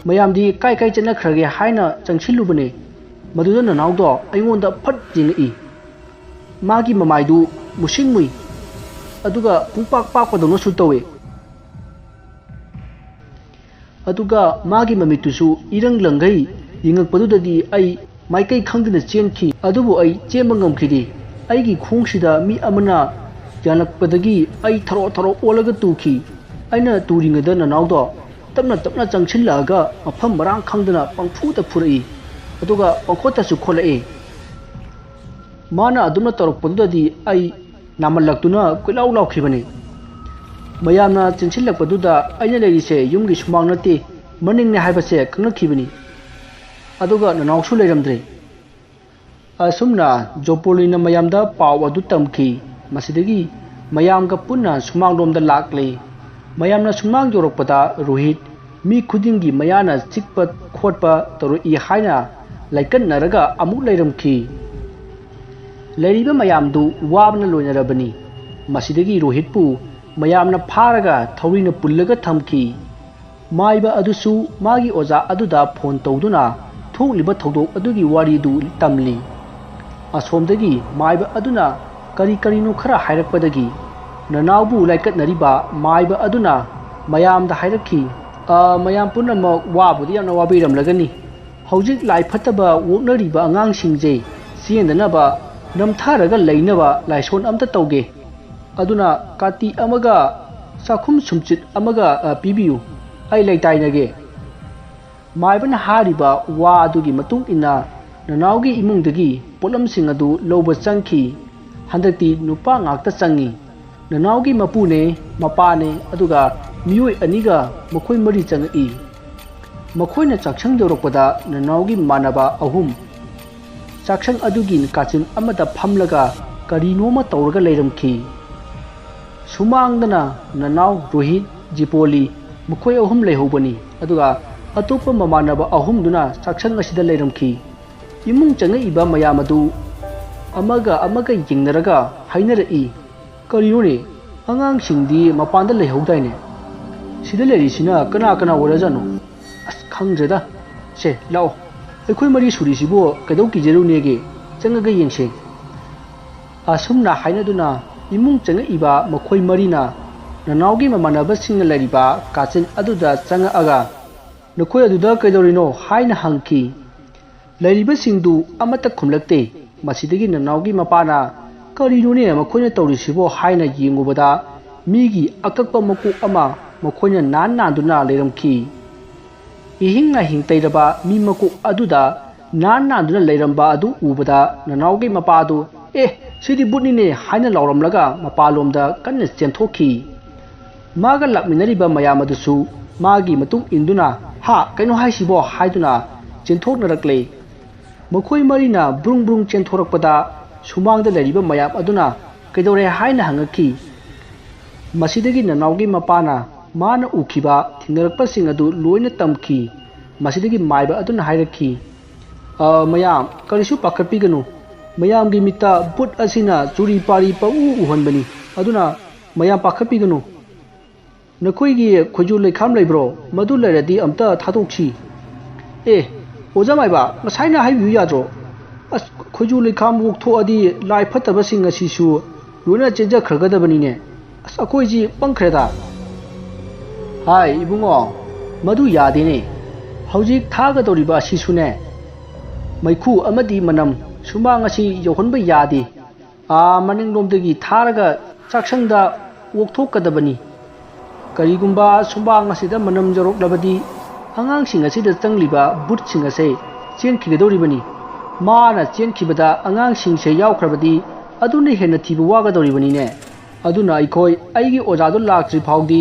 ꯃꯌꯥꯝꯗꯤ ꯀꯥꯏ ꯀꯥꯏ ꯆꯠꯅꯈ꯭ꯔꯒꯦ?" ꯍꯥꯏꯅ ꯆꯪꯁꯤꯜꯂꯨꯕꯅꯦ꯫ ꯃꯗꯨꯗ ꯅꯅꯥꯎꯗꯣ ꯑꯩꯉꯣꯟꯗ ꯐꯠ ꯌꯦꯡꯉꯛꯏ꯫ ꯃꯥꯒꯤ ꯃꯃꯥꯏꯗꯨ ꯃꯨꯁꯤꯟ ꯃꯨꯏ, ꯑꯗꯨꯒ ꯄꯨꯡꯄꯥꯛ ꯄꯥꯛꯄꯗꯧꯅꯁꯨ ꯇꯧꯏ꯫ ꯑꯗꯨꯒ ꯃꯥꯒꯤ ꯃꯃꯤꯠꯇꯨꯁꯨ ꯏꯔꯪ ꯂꯪꯒꯩ ꯌꯦꯡꯉꯛꯄꯗꯨꯗꯗꯤ ꯑꯩ ꯃꯥꯏꯀꯩ ꯈꯪꯗꯅ ꯆꯦꯟꯈꯤ꯫ ꯑꯗꯨꯕꯨ ꯑꯩ ꯆꯦꯟꯕ ꯉꯝꯈꯤꯗꯦ꯫ ꯑꯩꯒꯤ ꯈꯣꯡꯁꯤꯗ ꯃꯤ ꯑꯃꯅ ꯌꯥꯜꯂꯛꯄꯗꯒꯤ ꯑꯩ ꯊꯔꯣ ꯊꯔꯣ ꯑꯣꯜꯂꯒ ꯇꯨꯈꯤ꯫ ꯑꯩꯅ ꯇꯨꯔꯤꯉꯩꯗ ꯅꯅꯥꯎꯗꯣ ꯇꯞꯅ ꯇꯞꯅ ꯆꯪꯁꯤꯜꯂꯛꯑꯒ ꯃꯐꯝ ꯃꯔꯥꯡ ꯈꯪꯗꯅ ꯄꯪꯐꯨꯗ ꯐꯨꯔꯛꯏ, ꯑꯗꯨꯒ ꯄꯪꯈꯣꯠꯇꯁꯨ ꯈꯣꯠꯂꯛꯏ꯫ ꯃꯥꯅ ꯑꯗꯨꯝꯅ ꯇꯧꯔꯛꯄꯗꯨꯗꯗꯤ ꯑꯩ ꯅꯥꯃꯜꯂꯛꯇꯨꯅ ꯀꯣꯏꯂꯥꯎ ꯂꯥꯎꯈꯤꯕꯅꯤ꯫ ꯃꯌꯥꯝꯅ ꯆꯦꯟꯁꯤꯜꯂꯛꯄꯗꯨꯗ ꯑꯩꯅ ꯂꯩꯔꯤꯁꯦ ꯌꯨꯝꯒꯤ ꯁꯨꯃꯥꯡ ꯅꯠꯇꯦ, ꯃꯅꯤꯡꯅꯦ ꯍꯥꯏꯕꯁꯦ ꯈꯪꯅꯈꯤꯕꯅꯤ꯫ ꯑꯗꯨꯒ ꯅꯅꯥꯎꯁꯨ ꯂꯩꯔꯝꯗ꯭ꯔꯦ꯫ ꯑꯁꯨꯝꯅ ꯖꯣꯄꯣꯂꯤꯅ ꯃꯌꯥꯝꯗ ꯄꯥꯎ ꯑꯗꯨ ꯇꯝꯈꯤ꯫ ꯃꯁꯤꯗꯒꯤ ꯃꯌꯥꯝꯒ ꯄꯨꯟꯅ ꯁꯨꯃꯥꯡꯂꯣꯝꯗ ꯂꯥꯛꯂꯦ꯫ ꯃꯌꯥꯝꯅ ꯁꯨꯃꯥꯡ ꯌꯧꯔꯛꯄꯗ ꯔꯣꯍꯤꯠ ꯃꯤ ꯈꯨꯗꯤꯡꯒꯤ ꯃꯌꯥꯅ ꯆꯤꯛꯄ ꯈꯣꯠꯄ ꯇꯧꯔꯛꯏ ꯍꯥꯏꯅ ꯂꯥꯏꯀꯠꯅꯔꯒ ꯑꯃꯨꯛ ꯂꯩꯔꯝꯈꯤ꯫ ꯂꯩꯔꯤꯕ ꯃꯌꯥꯝꯗꯨ ꯋꯥꯕꯅ ꯂꯣꯏꯅꯔꯕꯅꯤ꯫ ꯃꯁꯤꯗꯒꯤ ꯔꯣꯍꯤꯠꯄꯨ ꯃꯌꯥꯝꯅ ꯐꯥꯔꯒ ꯊꯧꯔꯤꯅ ꯄꯨꯜꯂꯒ ꯊꯝꯈꯤ꯫ ꯃꯥꯏꯕ ꯑꯗꯨꯁꯨ ꯃꯥꯒꯤ ꯑꯣꯖꯥ ꯑꯗꯨꯗ ꯐꯣꯟ ꯇꯧꯗꯨꯅ ꯊꯣꯛꯂꯤꯕ ꯊꯧꯗꯣꯛ ꯑꯗꯨꯒꯤ ꯋꯥꯔꯤꯗꯨ ꯇꯝꯂꯤ꯫ ꯑꯁꯣꯝꯗꯒꯤ ꯃꯥꯏꯕ ꯑꯗꯨꯅ ꯀꯔꯤ ꯀꯔꯤꯅꯣ ꯈꯔ ꯍꯥꯏꯔꯛꯄꯗꯒꯤ ꯅꯅꯥꯎꯕꯨ ꯂꯥꯏꯀꯠꯅꯔꯤꯕ ꯃꯥꯏꯕ ꯑꯗꯨꯅ ꯃꯌꯥꯝꯗ ꯍꯥꯏꯔꯛꯈꯤ, "ꯑ, ꯃꯌꯥꯝ ꯄꯨꯝꯅꯃꯛ ꯋꯥꯕꯨꯗꯤ ꯌꯥꯝꯅ ꯋꯥꯕꯤꯔꯝꯂꯒꯅꯤ, ꯍꯧꯖꯤꯛ ꯂꯥꯏ ꯐꯠꯇꯕ ꯑꯣꯛꯅꯔꯤꯕ ꯑꯉꯥꯡꯁꯤꯡꯁꯦ ꯆꯦꯟꯗꯅꯕ, ꯅꯝꯊꯔꯒ ꯂꯩꯅꯕ ꯂꯥꯏꯁꯣꯟ ꯑꯝꯇ ꯇꯧꯒꯦ꯫ ꯑꯗꯨꯅ ꯀꯥꯇꯤ ꯑꯃꯒ ꯆꯥꯛꯈꯨꯝ ꯁꯨꯝꯆꯤꯠ ꯑꯃꯒ, ꯑ, ꯄꯤꯕꯤꯌꯨ꯫ ꯑꯩ ꯂꯩꯇꯥꯏꯅꯒꯦ꯫" ꯃꯥꯏꯕꯅ ꯍꯥꯏꯔꯤꯕ ꯋꯥ ꯑꯗꯨꯒꯤ ꯃꯇꯨꯡ ꯏꯟꯅ ꯅꯅꯥꯎꯒꯤ ꯏꯃꯨꯡꯗꯒꯤ ꯄꯣꯠꯂꯝꯁꯤꯡ ꯑꯗꯨ ꯂꯧꯕ ꯆꯪꯈꯤ꯫ ꯍꯟꯗꯛꯇꯤ ꯅꯨꯄꯥ ꯉꯥꯛꯇ ꯆꯪꯉꯤ꯫ ꯅꯅꯥꯎꯒꯤ ꯃꯄꯨꯅꯦ, ꯃꯄꯥꯅꯦ, ꯑꯗꯨꯒ ꯃꯤꯑꯣꯏ ꯑꯅꯤꯒ ꯃꯈꯣꯏ ꯃꯔꯤ ꯆꯪꯉꯛꯏ꯫ ꯃꯈꯣꯏꯅ ꯆꯥꯛꯁꯪ ꯌꯧꯔꯛꯄꯗ ꯅꯅꯥꯎꯒꯤ ꯃꯃꯥꯟꯅꯕ ꯑꯍꯨꯝ ꯆꯥꯛꯁꯪ ꯑꯗꯨꯒꯤ ꯀꯥꯆꯤꯟ ꯑꯃꯗ ꯐꯝꯂꯒ ꯀꯔꯤꯅꯣꯃ ꯇꯧꯔꯒ ꯂꯩꯔꯝꯈꯤ꯫ ꯁꯨꯃꯥꯡꯗꯅ ꯅꯅꯥꯎ ꯔꯣꯍꯤꯠ, ꯖꯤꯄꯣꯂꯤ, ꯃꯈꯣꯏ ꯑꯍꯨꯝ ꯂꯩꯍꯧꯕꯅꯤ꯫ ꯑꯗꯨꯒ ꯑꯇꯣꯞꯄ ꯃꯃꯥꯟꯅꯕ ꯑꯍꯨꯝꯗꯨꯅ ꯆꯥꯛꯁꯪ ꯑꯁꯤꯗ ꯂꯩꯔꯝꯈꯤ꯫ ꯏꯃꯨꯡ ꯆꯪꯉꯛꯏꯕ ꯃꯌꯥꯝ ꯑꯗꯨ ꯑꯃꯒ ꯑꯃꯒ ꯌꯦꯡꯅꯔꯒ ꯍꯥꯏꯅꯔꯛꯏ, "ꯀꯔꯤꯅꯣꯅꯦ? ꯑꯉꯥꯡꯁꯤꯡꯗꯤ ꯃꯄꯥꯟꯗ ꯂꯩꯍꯧꯗꯥꯏꯅꯦ? ꯁꯤꯗ ꯂꯩꯔꯤꯁꯤꯅ ꯀꯅꯥ ꯀꯅꯥ ꯑꯣꯏꯔꯖꯥꯠꯅꯣ? ꯑꯁ, ꯈꯪꯗ꯭ꯔꯦꯗ꯫ ꯁꯦ, ꯂꯥꯛꯑꯣ꯫ ꯑꯩꯈꯣꯏ ꯃꯔꯤ ꯁꯨꯔꯤꯁꯤꯕꯨ ꯀꯩꯗꯧ ꯀꯤꯖꯔꯨꯅꯦꯒꯦ? ꯆꯪꯉꯒ ꯌꯦꯡꯁꯦ꯫" ꯑꯁꯨꯝꯅ ꯍꯥꯏꯅꯗꯨꯅ ꯏꯃꯨꯡ ꯆꯪꯉꯛꯏꯕ ꯃꯈꯣꯏ ꯃꯔꯤꯅ ꯅꯅꯥꯎꯒꯤ ꯃꯃꯥꯟꯅꯕꯁꯤꯡꯅ ꯂꯩꯔꯤꯕ ꯀꯥꯆꯤꯟ ꯑꯗꯨꯗ ꯆꯪꯉꯛꯑꯒ, "ꯅꯈꯣꯏ ꯑꯗꯨꯗ ꯀꯩꯗꯧꯔꯤꯅꯣ?" ꯍꯥꯏꯅ ꯍꯪꯈꯤ꯫ ꯂꯩꯔꯤꯕꯁꯤꯡꯗꯨ ꯑꯃꯠꯇ ꯈꯨꯝꯂꯛꯇꯦ꯫ ꯃꯁꯤꯗꯒꯤ ꯅꯅꯥꯎꯒꯤ ꯃꯄꯥꯅ, "ꯀꯔꯤꯅꯣꯅꯦ ꯃꯈꯣꯏꯅ ꯇꯧꯔꯤꯁꯤꯕꯣ?" ꯍꯥꯏꯅ ꯌꯦꯡꯉꯨꯕꯗ, ꯃꯤꯒꯤ ꯑꯀꯛꯄ ꯃꯀꯣꯛ ꯑꯃ ꯃꯈꯣꯏꯅ ꯅꯥꯟ ꯅꯥꯟꯗꯨꯅ ꯂꯩꯔꯝꯈꯤ꯫ ꯏꯍꯤꯡ ꯅꯥꯍꯤꯡ ꯇꯩꯔꯕ ꯃꯤ ꯃꯀꯣꯛ ꯑꯗꯨꯗ ꯅꯥꯟ ꯅꯥꯟꯗꯨꯅ ꯂꯩꯔꯝꯕ ꯑꯗꯨ ꯎꯕꯗ, ꯅꯅꯥꯎꯒꯤ ꯃꯄꯥ ꯑꯗꯨ, "ꯑꯦ, ꯁꯤꯗꯤ ꯕꯨꯠꯅꯤꯅꯦ!" ꯍꯥꯏꯅ ꯂꯥꯎꯔꯝꯂꯒ ꯃꯄꯥꯟꯂꯣꯝꯗ ꯀꯟꯅ ꯆꯦꯟꯊꯣꯛꯈꯤ꯫ ꯃꯥꯒ ꯂꯥꯛꯃꯤꯟꯅꯔꯤꯕ ꯃꯌꯥꯝ ꯑꯗꯨꯁꯨ ꯃꯥꯒꯤ ꯃꯇꯨꯡ ꯏꯟꯗꯨꯅ, "ꯍꯥ, ꯀꯩꯅꯣ ꯍꯥꯏꯁꯤꯕꯣ?" ꯍꯥꯏꯗꯨꯅ ꯆꯦꯟꯊꯣꯛꯅꯔꯛꯂꯦ꯫ ꯃꯈꯣꯏ ꯃꯔꯤꯅ ꯕ꯭ꯔꯨꯡ ꯕ꯭ꯔꯨꯡ ꯆꯦꯟꯊꯣꯔꯛꯄꯗ, ꯁꯨꯃꯥꯡꯗ ꯂꯩꯔꯤꯕ ꯃꯌꯥꯝ ꯑꯗꯨꯅ, "ꯀꯩꯗꯧꯔꯦ?" ꯍꯥꯏꯅ ꯍꯪꯉꯛꯈꯤ꯫ ꯃꯁꯤꯗꯒꯤ ꯅꯅꯥꯎꯒꯤ ꯃꯄꯥꯅ ꯃꯥꯅ ꯎꯈꯤꯕ, ꯊꯦꯡꯅꯔꯛꯄꯁꯤꯡ ꯑꯗꯨ ꯂꯣꯏꯅ ꯇꯝꯈꯤ꯫ ꯃꯁꯤꯗꯒꯤ ꯃꯥꯏꯕ ꯑꯗꯨꯅ ꯍꯥꯏꯔꯛꯈꯤ, "ꯑ, ꯃꯌꯥꯝ, ꯀꯔꯤꯁꯨ ꯄꯥꯈꯠꯄꯤꯒꯅꯨ꯫ ꯃꯌꯥꯝꯒꯤ ꯃꯤꯠꯇ ꯕꯨꯠ ꯑꯁꯤꯅ ꯆꯨꯔꯤ ꯄꯥꯔꯤ ꯄꯪꯎ ꯎꯍꯟꯕꯅꯤ꯫ ꯑꯗꯨꯅ ꯃꯌꯥꯝ ꯄꯥꯈꯠꯄꯤꯒꯅꯨ꯫ ꯅꯈꯣꯏꯒꯤ ꯈꯣꯏꯖꯨ ꯂꯩꯈꯥꯝ ꯂꯩꯕ꯭ꯔꯣ? ꯃꯗꯨ ꯂꯩꯔꯗꯤ ꯑꯝꯇ ꯊꯥꯗꯣꯛꯁꯤ꯫" "ꯑꯦ, ꯑꯣꯖꯥ ꯃꯥꯏꯕ, ꯉꯁꯥꯏꯅ ꯍꯥꯏꯕꯤꯌꯨ ꯌꯥꯗ꯭ꯔꯣ? ꯑꯁ, ꯈꯣꯏꯖꯨ ꯂꯩꯈꯥꯝ ꯑꯣꯛꯊꯣꯛꯑꯗꯤ ꯂꯥꯏ ꯐꯠꯇꯕꯁꯤꯡ ꯑꯁꯤꯁꯨ ꯂꯣꯏꯅ ꯆꯦꯟꯖꯈ꯭ꯔꯒꯗꯕꯅꯤꯅꯦ꯫ ꯑꯁ, ꯑꯩꯈꯣꯏꯁꯤ ꯄꯪꯈ꯭ꯔꯦꯗ꯫" "ꯍꯥꯏ, ꯏꯕꯨꯡꯉꯣ, ꯃꯗꯨ ꯌꯥꯗꯦꯅꯦ꯫ ꯍꯧꯖꯤꯛ ꯊꯥꯒꯗꯧꯔꯤꯕ ꯑꯁꯤꯁꯨꯅꯦ, ꯃꯩꯈꯨ ꯑꯃꯗꯤ ꯃꯅꯝ, ꯁꯨꯃꯥꯡ ꯑꯁꯤ ꯌꯧꯍꯟꯕ ꯌꯥꯗꯦ꯫ ꯑꯥ ꯃꯅꯤꯡꯂꯣꯝꯗꯒꯤ ꯊꯥꯔꯒ ꯆꯥꯛꯁꯪꯗ ꯑꯣꯛꯊꯣꯛꯀꯗꯕꯅꯤ꯫ ꯀꯔꯤꯒꯨꯝꯕ ꯁꯨꯃꯥꯡ ꯑꯁꯤꯗ ꯃꯅꯝ ꯌꯧꯔꯛꯂꯕꯗꯤ, ꯑꯉꯥꯡꯁꯤꯡ ꯑꯁꯤꯗ ꯆꯪꯂꯤꯕ ꯚꯨꯠꯁꯤꯡ ꯑꯁꯦ ꯆꯦꯟꯈꯤꯒꯗꯧꯔꯤꯕꯅꯤ꯫ ꯃꯥꯅ ꯆꯦꯟꯈꯤꯕꯗ ꯑꯉꯥꯡꯁꯤꯡꯁꯦ ꯌꯥꯎꯈ꯭ꯔꯕꯗꯤ, ꯑꯗꯨꯅ ꯍꯦꯟꯅ ꯊꯤꯕ ꯋꯥꯒꯗꯧꯔꯤꯕꯅꯤꯅꯦ꯫ ꯑꯗꯨꯅ ꯑꯩꯈꯣꯏ ꯑꯩꯒꯤ ꯑꯣꯖꯥꯗꯨ ꯂꯥꯛꯇ꯭ꯔꯤ ꯐꯥꯎꯗꯤ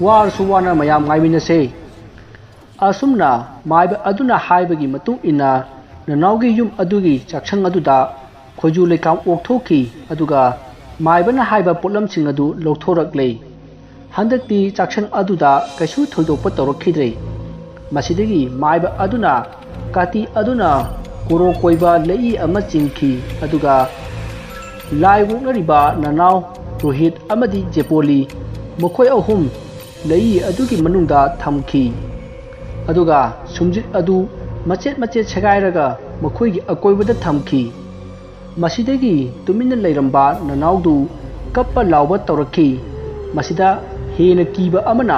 ꯋꯥꯔꯁꯨ ꯋꯥꯅ ꯃꯌꯥꯝ ꯉꯥꯏꯃꯤꯟꯅꯁꯦ꯫ ꯑꯁꯨꯝꯅ ꯃꯥꯏꯕ ꯑꯗꯨꯅ ꯍꯥꯏꯕꯒꯤ ꯃꯇꯨꯡ ꯏꯟꯅ ꯅꯅꯥꯎꯒꯤ ꯌꯨꯝ ꯑꯗꯨꯒꯤ ꯆꯥꯛꯁꯪ ꯑꯗꯨꯗ ꯈꯣꯏꯖꯨ ꯂꯩꯈꯥꯝ ꯑꯣꯛꯊꯣꯛꯈꯤ, ꯑꯗꯨꯒ ꯃꯥꯏꯕꯅ ꯍꯥꯏꯕ ꯄꯣꯠꯂꯝꯁꯤꯡ ꯑꯗꯨ ꯂꯧꯊꯣꯔꯛꯂꯦ꯫ ꯍꯟꯗꯛꯇꯤ ꯆꯥꯛꯁꯪ ꯑꯗꯨꯗ ꯀꯩꯁꯨ ꯊꯣꯏꯗꯣꯛꯄ ꯇꯧꯔꯛꯈꯤꯗ꯭ꯔꯦ꯫ ꯃꯁꯤꯗꯒꯤ ꯃꯥꯏꯕ ꯑꯗꯨꯅ ꯀꯥꯇꯤ ꯑꯗꯨꯅ ꯀꯣꯔꯣ ꯀꯣꯏꯕ ꯂꯩꯏ ꯑꯃ ꯆꯤꯡꯈꯤ, ꯑꯗꯨꯒ ꯂꯥꯏ ꯑꯣꯛꯅꯔꯤꯕ ꯅꯅꯥꯎ ꯔꯣꯍꯤꯠ ꯑꯃꯗꯤ ꯖꯦꯄꯣꯂꯤ, ꯃꯈꯣꯏ ꯑꯍꯨꯝ ꯂꯩꯏ ꯑꯗꯨꯒꯤ ꯃꯅꯨꯡꯗ ꯊꯝꯈꯤ꯫ ꯑꯗꯨꯒ ꯁꯨꯝꯖꯤꯠ ꯑꯗꯨ ꯃꯆꯦꯠ ꯃꯆꯦꯠ ꯁꯦꯒꯥꯏꯔꯒ ꯃꯈꯣꯏꯒꯤ ꯑꯀꯣꯏꯕꯗ ꯊꯝꯈꯤ꯫ ꯃꯁꯤꯗꯒꯤ ꯇꯨꯃꯤꯟꯅ ꯂꯩꯔꯝꯕ ꯅꯅꯥꯎꯗꯨ ꯀꯞꯄ ꯂꯥꯎꯕ ꯇꯧꯔꯛꯈꯤ꯫ ꯃꯁꯤꯗ ꯍꯦꯟꯅ ꯀꯤꯕ ꯑꯃꯅ,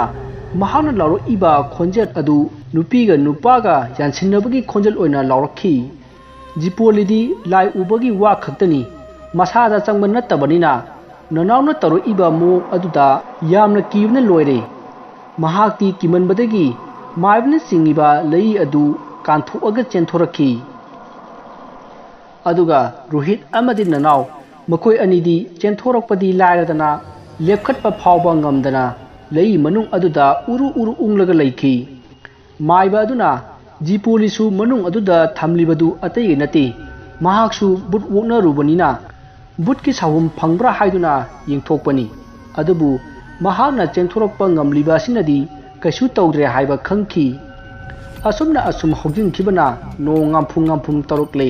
ꯃꯍꯥꯛꯅ ꯂꯥꯎꯔꯛꯏꯕ ꯈꯣꯟꯖꯦꯜ ꯑꯗꯨ ꯅꯨꯄꯤꯒ ꯅꯨꯄꯥꯒ ꯌꯥꯟꯁꯤꯟꯅꯕꯒꯤ ꯈꯣꯟꯖꯦꯜ ꯑꯣꯏꯅ ꯂꯥꯎꯔꯛꯈꯤ꯫ ꯖꯤꯄꯣꯂꯤꯗꯤ ꯂꯥꯏ ꯎꯕꯒꯤ ꯋꯥ ꯈꯛꯇꯅꯤ, ꯃꯁꯥꯗ ꯆꯪꯕ ꯅꯠꯇꯕꯅꯤꯅ, ꯅꯅꯥꯎꯅ ꯇꯧꯔꯛꯏꯕ ꯃꯑꯣꯡ ꯑꯗꯨꯗ ꯌꯥꯝꯅ ꯀꯤꯕꯅ ꯂꯣꯏꯔꯦ꯫ ꯃꯍꯥꯛꯇꯤ ꯀꯤꯃꯟꯕꯗꯒꯤ ꯃꯥꯏꯕꯅ ꯆꯤꯡꯉꯤꯕ ꯂꯩꯏ ꯑꯗꯨ ꯀꯥꯟꯊꯣꯛꯑꯒ ꯆꯦꯟꯊꯣꯔꯛꯈꯤ꯫ ꯑꯗꯨꯒ ꯔꯣꯍꯤꯠ ꯑꯃꯗꯤ ꯅꯅꯥꯎ, ꯃꯈꯣꯏ ꯑꯅꯤꯗꯤ ꯆꯦꯟꯊꯣꯔꯛꯄꯗꯤ ꯂꯥꯏꯔꯗꯅ, ꯂꯦꯞꯈꯠꯄ ꯐꯥꯎꯕ ꯉꯝꯗꯅ ꯂꯩꯏ ꯃꯅꯨꯡ ꯑꯗꯨꯗ ꯎꯔꯨ ꯎꯔꯨ ꯎꯪꯂꯒ ꯂꯩꯈꯤ꯫ ꯃꯥꯏꯕ ꯑꯗꯨꯅ ꯖꯤꯄꯣꯂꯤꯁꯨ ꯃꯅꯨꯡ ꯑꯗꯨꯗ ꯊꯝꯂꯤꯕꯗꯨ ꯑꯇꯩ ꯅꯠꯇꯦ, ꯃꯍꯥꯛꯁꯨ ꯕꯨꯠ ꯑꯣꯛꯅꯔꯨꯕꯅꯤꯅ, ꯕꯨꯠꯀꯤ ꯁꯥꯍꯨꯝ ꯐꯪꯕ꯭ꯔꯥ ꯍꯥꯏꯗꯨꯅ ꯌꯦꯡꯊꯣꯛꯄꯅꯤ꯫ ꯑꯗꯨꯕꯨ ꯃꯍꯥꯛꯅ ꯆꯦꯟꯊꯣꯔꯛꯄ ꯉꯝꯂꯤꯕ ꯑꯁꯤꯅꯗꯤ ꯀꯩꯁꯨ ꯇꯧꯗ꯭ꯔꯦ ꯍꯥꯏꯕ ꯈꯪꯈꯤ꯫ ꯑꯁꯨꯝꯅ ꯑꯁꯨꯝ ꯍꯧꯖꯤꯟꯈꯤꯕꯅ ꯅꯣꯡ ꯉꯥꯝꯐꯨ ꯉꯥꯝꯐꯨ ꯇꯧꯔꯛꯂꯦ꯫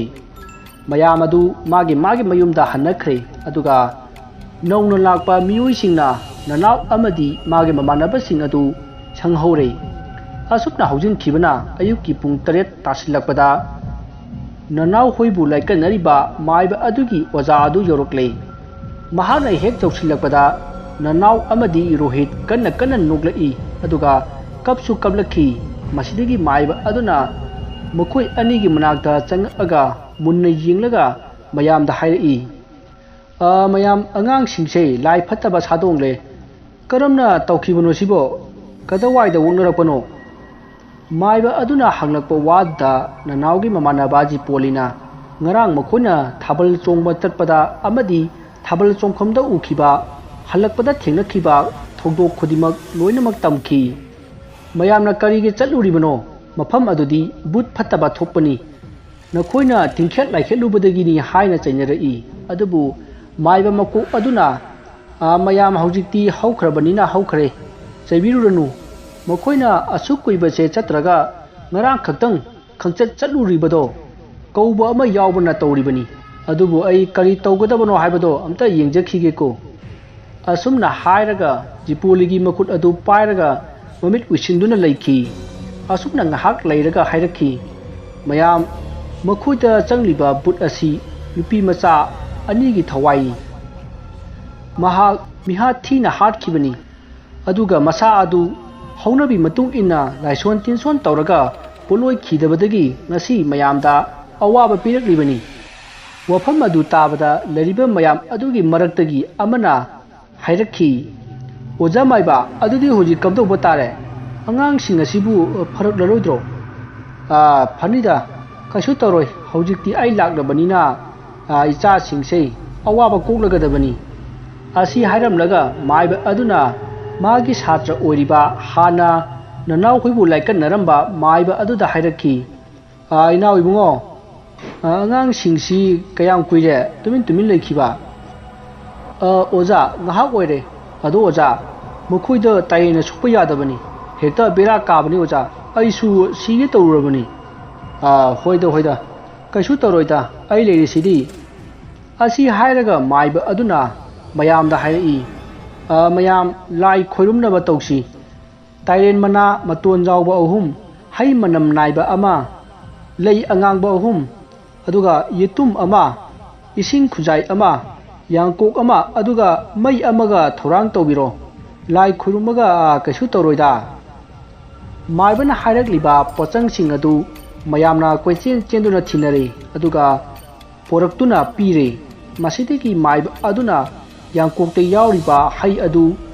ꯃꯌꯥꯝ ꯑꯗꯨ ꯃꯥꯒꯤ ꯃꯥꯒꯤ ꯃꯌꯨꯝꯗ ꯍꯟꯅꯈ꯭ꯔꯦ꯫ ꯑꯗꯨꯒ ꯅꯧꯅ ꯂꯥꯛꯄ ꯃꯤꯑꯣꯏꯁꯤꯡꯅ ꯅꯅꯥꯎ ꯑꯃꯗꯤ ꯃꯥꯒꯤ ꯃꯃꯥꯟꯅꯕꯁꯤꯡ ꯑꯗꯨ ꯁꯪꯍꯧꯔꯦ꯫ ꯑꯁꯨꯝꯅ ꯍꯧꯖꯤꯟꯈꯤꯕꯅ ꯑꯌꯨꯛꯀꯤ ꯄꯨꯡ ꯇꯔꯦꯠ ꯇꯥꯁꯤꯜꯂꯛꯄꯗ ꯅꯅꯥꯎ ꯍꯣꯏꯕꯨ ꯂꯥꯏꯀꯠꯅꯔꯤꯕ ꯃꯥꯏꯕ ꯑꯗꯨꯒꯤ ꯑꯣꯖꯥ ꯑꯗꯨ ꯌꯧꯔꯛꯂꯦ꯫ ꯃꯍꯥꯛꯅ ꯍꯦꯛ ꯌꯧꯁꯤꯜꯂꯛꯄꯗ ꯅꯅꯥꯎ ꯑꯃꯗꯤ ꯔꯣꯍꯤꯠ ꯀꯟꯅ ꯀꯟꯅ ꯅꯣꯛꯂꯛꯏ, ꯑꯗꯨꯒ ꯀꯞꯁꯨ ꯀꯞꯂꯛꯈꯤ꯫ ꯃꯁꯤꯗꯒꯤ ꯃꯥꯏꯕ ꯑꯗꯨꯅ ꯃꯈꯣꯏ ꯑꯅꯤꯒꯤ ꯃꯅꯥꯛꯇ ꯆꯪꯉꯛꯑꯒ ꯃꯨꯟꯅ ꯌꯦꯡꯂꯒ ꯃꯌꯥꯝꯗ ꯍꯥꯏꯔꯛꯏ, "ꯑ, ꯃꯌꯥꯝ, ꯑꯉꯥꯡꯁꯤꯡꯁꯦ ꯂꯥꯏ ꯐꯠꯇꯕ ꯁꯥꯗꯣꯡꯂꯦ꯫ ꯀꯔꯝꯅ ꯇꯧꯈꯤꯕꯅꯣ ꯁꯤꯕꯣ? ꯀꯗꯥꯏꯋꯥꯏꯗ ꯑꯣꯛꯅꯔꯛꯄꯅꯣ?" ꯃꯥꯏꯕ ꯑꯗꯨꯅ ꯍꯪꯂꯛꯄ ꯋꯥꯗꯨꯗ ꯅꯅꯥꯎꯒꯤ ꯃꯃꯥꯟꯅꯕ ꯖꯤꯄꯣꯂꯤꯅ ꯉꯔꯥꯡ ꯃꯈꯣꯏꯅ ꯊꯥꯕꯜ ꯆꯣꯡꯕ ꯆꯠꯄꯗ ꯑꯃꯗꯤ ꯊꯥꯕꯜ ꯆꯣꯡꯐꯝꯗ ꯎꯈꯤꯕ, ꯍꯜꯂꯛꯄꯗ ꯊꯦꯡꯅꯈꯤꯕ ꯊꯧꯗꯣꯛ ꯈꯨꯗꯤꯡꯃꯛ ꯂꯣꯏꯅꯃꯛ ꯇꯝꯈꯤ꯫ ꯃꯌꯥꯝꯅ ꯀꯔꯤꯒꯤ ꯆꯠꯂꯨꯔꯤꯕꯅꯣ? ꯃꯐꯝ ꯑꯗꯨꯗꯤ ꯚꯨꯠ ꯐꯠꯇꯕ ꯊꯣꯛꯄꯅꯤ꯫ ꯅꯈꯣꯏꯅ ꯇꯤꯡꯈꯦꯠ ꯂꯥꯏꯈꯦꯠꯂꯨꯕꯗꯒꯤꯅꯤ ꯍꯥꯏꯅ ꯆꯩꯅꯔꯛꯏ꯫ ꯑꯗꯨꯕꯨ ꯃꯥꯏꯕ ꯃꯀꯣꯛ ꯑꯗꯨꯅ, "ꯑ, ꯃꯌꯥꯝ, ꯍꯧꯖꯤꯛꯇꯤ ꯍꯧꯈ꯭ꯔꯕꯅꯤꯅ ꯍꯧꯈ꯭ꯔꯦ, ꯆꯩꯕꯤꯔꯨꯔꯅꯨ꯫ ꯃꯈꯣꯏꯅ ꯑꯁꯨꯛ ꯀꯨꯏꯕꯁꯦ ꯆꯠꯇ꯭ꯔꯒ ꯉꯔꯥꯡ ꯈꯛꯇꯪ ꯈꯪꯆꯠ ꯆꯠꯂꯨꯔꯤꯕꯗꯣ ꯀꯧꯕ ꯑꯃ ꯌꯥꯎꯕꯅ ꯇꯧꯔꯤꯕꯅꯤ꯫ ꯑꯗꯨꯕꯨ ꯑꯩ ꯀꯔꯤ ꯇꯧꯒꯗꯕꯅꯣ ꯍꯥꯏꯕꯗꯣ ꯑꯝꯇ ꯌꯦꯡꯖꯈꯤꯒꯦꯀꯣ"꯫ ꯑꯁꯨꯝꯅ ꯍꯥꯏꯔꯒ ꯖꯤꯄꯣꯂꯤꯒꯤ ꯃꯈꯨꯠ ꯑꯗꯨ ꯄꯥꯏꯔꯒ ꯃꯃꯤꯠ ꯎꯏꯁꯤꯟꯗꯨꯅ ꯂꯩꯈꯤ꯫ ꯑꯁꯨꯝꯅ ꯉꯥꯏꯍꯥꯛ ꯂꯩꯔꯒ ꯍꯥꯏꯔꯛꯈꯤ, "ꯃꯌꯥꯝ, ꯃꯈꯣꯏꯗ ꯆꯪꯂꯤꯕ ꯚꯨꯠ ꯑꯁꯤ ꯅꯨꯄꯤ ꯃꯆꯥ ꯑꯅꯤꯒꯤ ꯊꯋꯥꯏꯅꯤ꯫ ꯃꯍꯥꯛ ꯃꯤꯍꯥꯠ ꯊꯤꯅ ꯍꯥꯠꯈꯤꯕꯅꯤ꯫ ꯑꯗꯨꯒ ꯃꯁꯥ ꯑꯗꯨ ꯍꯧꯅꯕꯤ ꯃꯇꯨꯡ ꯏꯟꯅ ꯂꯥꯏꯁꯣꯟ ꯇꯤꯟꯁꯣꯟ ꯇꯧꯔꯒ ꯄꯣꯠꯂꯣꯏꯈꯤꯗꯕꯗꯒꯤ ꯉꯁꯤ ꯃꯌꯥꯝꯗ ꯑꯋꯥꯕ ꯄꯤꯔꯛꯂꯤꯕꯅꯤ꯫ ꯋꯥꯐꯝ ꯑꯗꯨ ꯇꯥꯕꯗ ꯂꯩꯔꯤꯕ ꯃꯌꯥꯝ ꯑꯗꯨꯒꯤ ꯃꯔꯛꯇꯒꯤ ꯑꯃꯅ ꯍꯥꯏꯔꯛꯈꯤ, "ꯑꯣꯖꯥ ꯃꯥꯏꯕ, ꯑꯗꯨꯗꯤ ꯍꯧꯖꯤꯛ ꯀꯝꯗꯧꯕ ꯇꯥꯔꯦ? ꯑꯉꯥꯡꯁꯤꯡ ꯑꯁꯤꯕꯨ ꯐꯔꯛꯂꯔꯣꯏꯗ꯭ꯔꯣ?" "ꯑꯥ, ꯐꯅꯤꯗ, ꯀꯩꯁꯨ ꯇꯧꯔꯣꯏ꯫ ꯍꯧꯖꯤꯛꯇꯤ ꯑꯩ ꯂꯥꯛꯂꯕꯅꯤꯅ, ꯑꯥ, ꯏꯆꯥꯁꯤꯡꯁꯦ ꯑꯋꯥꯕ ꯀꯣꯛꯂꯒꯗꯕꯅꯤ"꯫ ꯑꯁꯤ ꯍꯥꯏꯔꯝꯂꯒ ꯃꯥꯏꯕ ꯑꯗꯨꯅ ꯃꯥꯒꯤ ꯁꯥꯇ꯭ꯔ ꯑꯣꯏꯔꯤꯕ ꯍꯥꯟꯅ ꯅꯅꯥꯎꯈꯣꯏꯕꯨ ꯂꯥꯏꯀꯠꯅꯔꯝꯕ ꯃꯥꯏꯕ ꯑꯗꯨꯗ ꯍꯥꯏꯔꯛꯈꯤ, "ꯑꯥ, ꯏꯅꯥꯎ ꯏꯕꯨꯡꯉꯣ, ꯑꯥ, ꯑꯉꯥꯡꯁꯤꯡꯁꯤ ꯀꯌꯥꯝ ꯀꯨꯏꯔꯦ ꯇꯨꯃꯤꯟ ꯇꯨꯃꯤꯟ ꯂꯩꯈꯤꯕ?" "ꯑꯥ, ꯑꯣꯖꯥ, ꯉꯥꯏꯍꯥꯛ ꯑꯣꯏꯔꯦ꯫ ꯑꯗꯣ ꯑꯣꯖꯥ, ꯃꯈꯣꯏꯗ ꯇꯥꯏꯔꯦꯟꯅ ꯁꯣꯛꯄ ꯌꯥꯗꯕꯅꯤ꯫ ꯍꯦꯛꯇ ꯕꯦꯔꯥ ꯀꯥꯕꯅꯤ ꯑꯣꯖꯥ꯫ ꯑꯩꯁꯨ ꯁꯤꯒꯦ ꯇꯧꯔꯨꯔꯕꯅꯤ"꯫ "ꯑꯥ, ꯍꯣꯏꯗ, ꯍꯣꯏꯗ, ꯀꯩꯁꯨ ꯇꯧꯔꯣꯏꯗ, ꯑꯩ ꯂꯩꯔꯤꯁꯤꯗꯤ"꯫ ꯑꯁꯤ ꯍꯥꯏꯔꯒ ꯃꯥꯏꯕ ꯑꯗꯨꯅ ꯃꯌꯥꯝꯗ ꯍꯥꯏꯔꯛꯏ, "ꯑꯥ, ꯃꯌꯥꯝ, ꯂꯥꯏ ꯈꯣꯏꯔꯨꯝꯅꯕ ꯇꯧꯁꯤ꯫ ꯇꯥꯏꯔꯦꯟ ꯃꯅꯥ ꯃꯇꯣꯟ ꯌꯥꯎꯕ ꯑꯍꯨꯝ, ꯍꯩ ꯃꯅꯝ ꯅꯥꯏꯕ ꯑꯃ, ꯂꯩ ꯑꯉꯥꯡꯕ ꯑꯍꯨꯝ, ꯑꯗꯨꯒ ꯌꯦꯇꯨꯝ ꯑꯃ, ꯏꯁꯤꯡ ꯈꯨꯖꯥꯏ ꯑꯃ, ꯌꯥꯡꯀꯣꯛ ꯑꯃ, ꯑꯗꯨꯒ ꯃꯩ ꯑꯃꯒ ꯊꯧꯔꯥꯡ ꯇꯧꯕꯤꯔꯣ꯫ ꯂꯥꯏ ꯈꯨꯔꯨꯝꯃꯒ, ꯑꯥ, ꯀꯩꯁꯨ ꯇꯧꯔꯣꯏꯗ"꯫ ꯃꯥꯏꯕꯅ ꯍꯥꯏꯔꯛꯂꯤꯕ ꯄꯣꯠꯆꯪꯁꯤꯡ ꯑꯗꯨ ꯃꯌꯥꯝꯅ ꯀꯣꯏꯆꯦꯟ ꯆꯦꯟꯗꯨꯅ ꯊꯤꯅꯔꯦ, ꯑꯗꯨꯒ ꯄꯣꯔꯛꯇꯨꯅ ꯄꯤꯔꯦ꯫ ꯃꯁꯤꯗꯒꯤ ꯃꯥꯏꯕ ꯑꯗꯨꯅ ꯌꯥꯡꯀꯣꯛꯇ ꯌꯥꯎꯔꯤꯕ ꯍꯩ ꯑꯗꯨ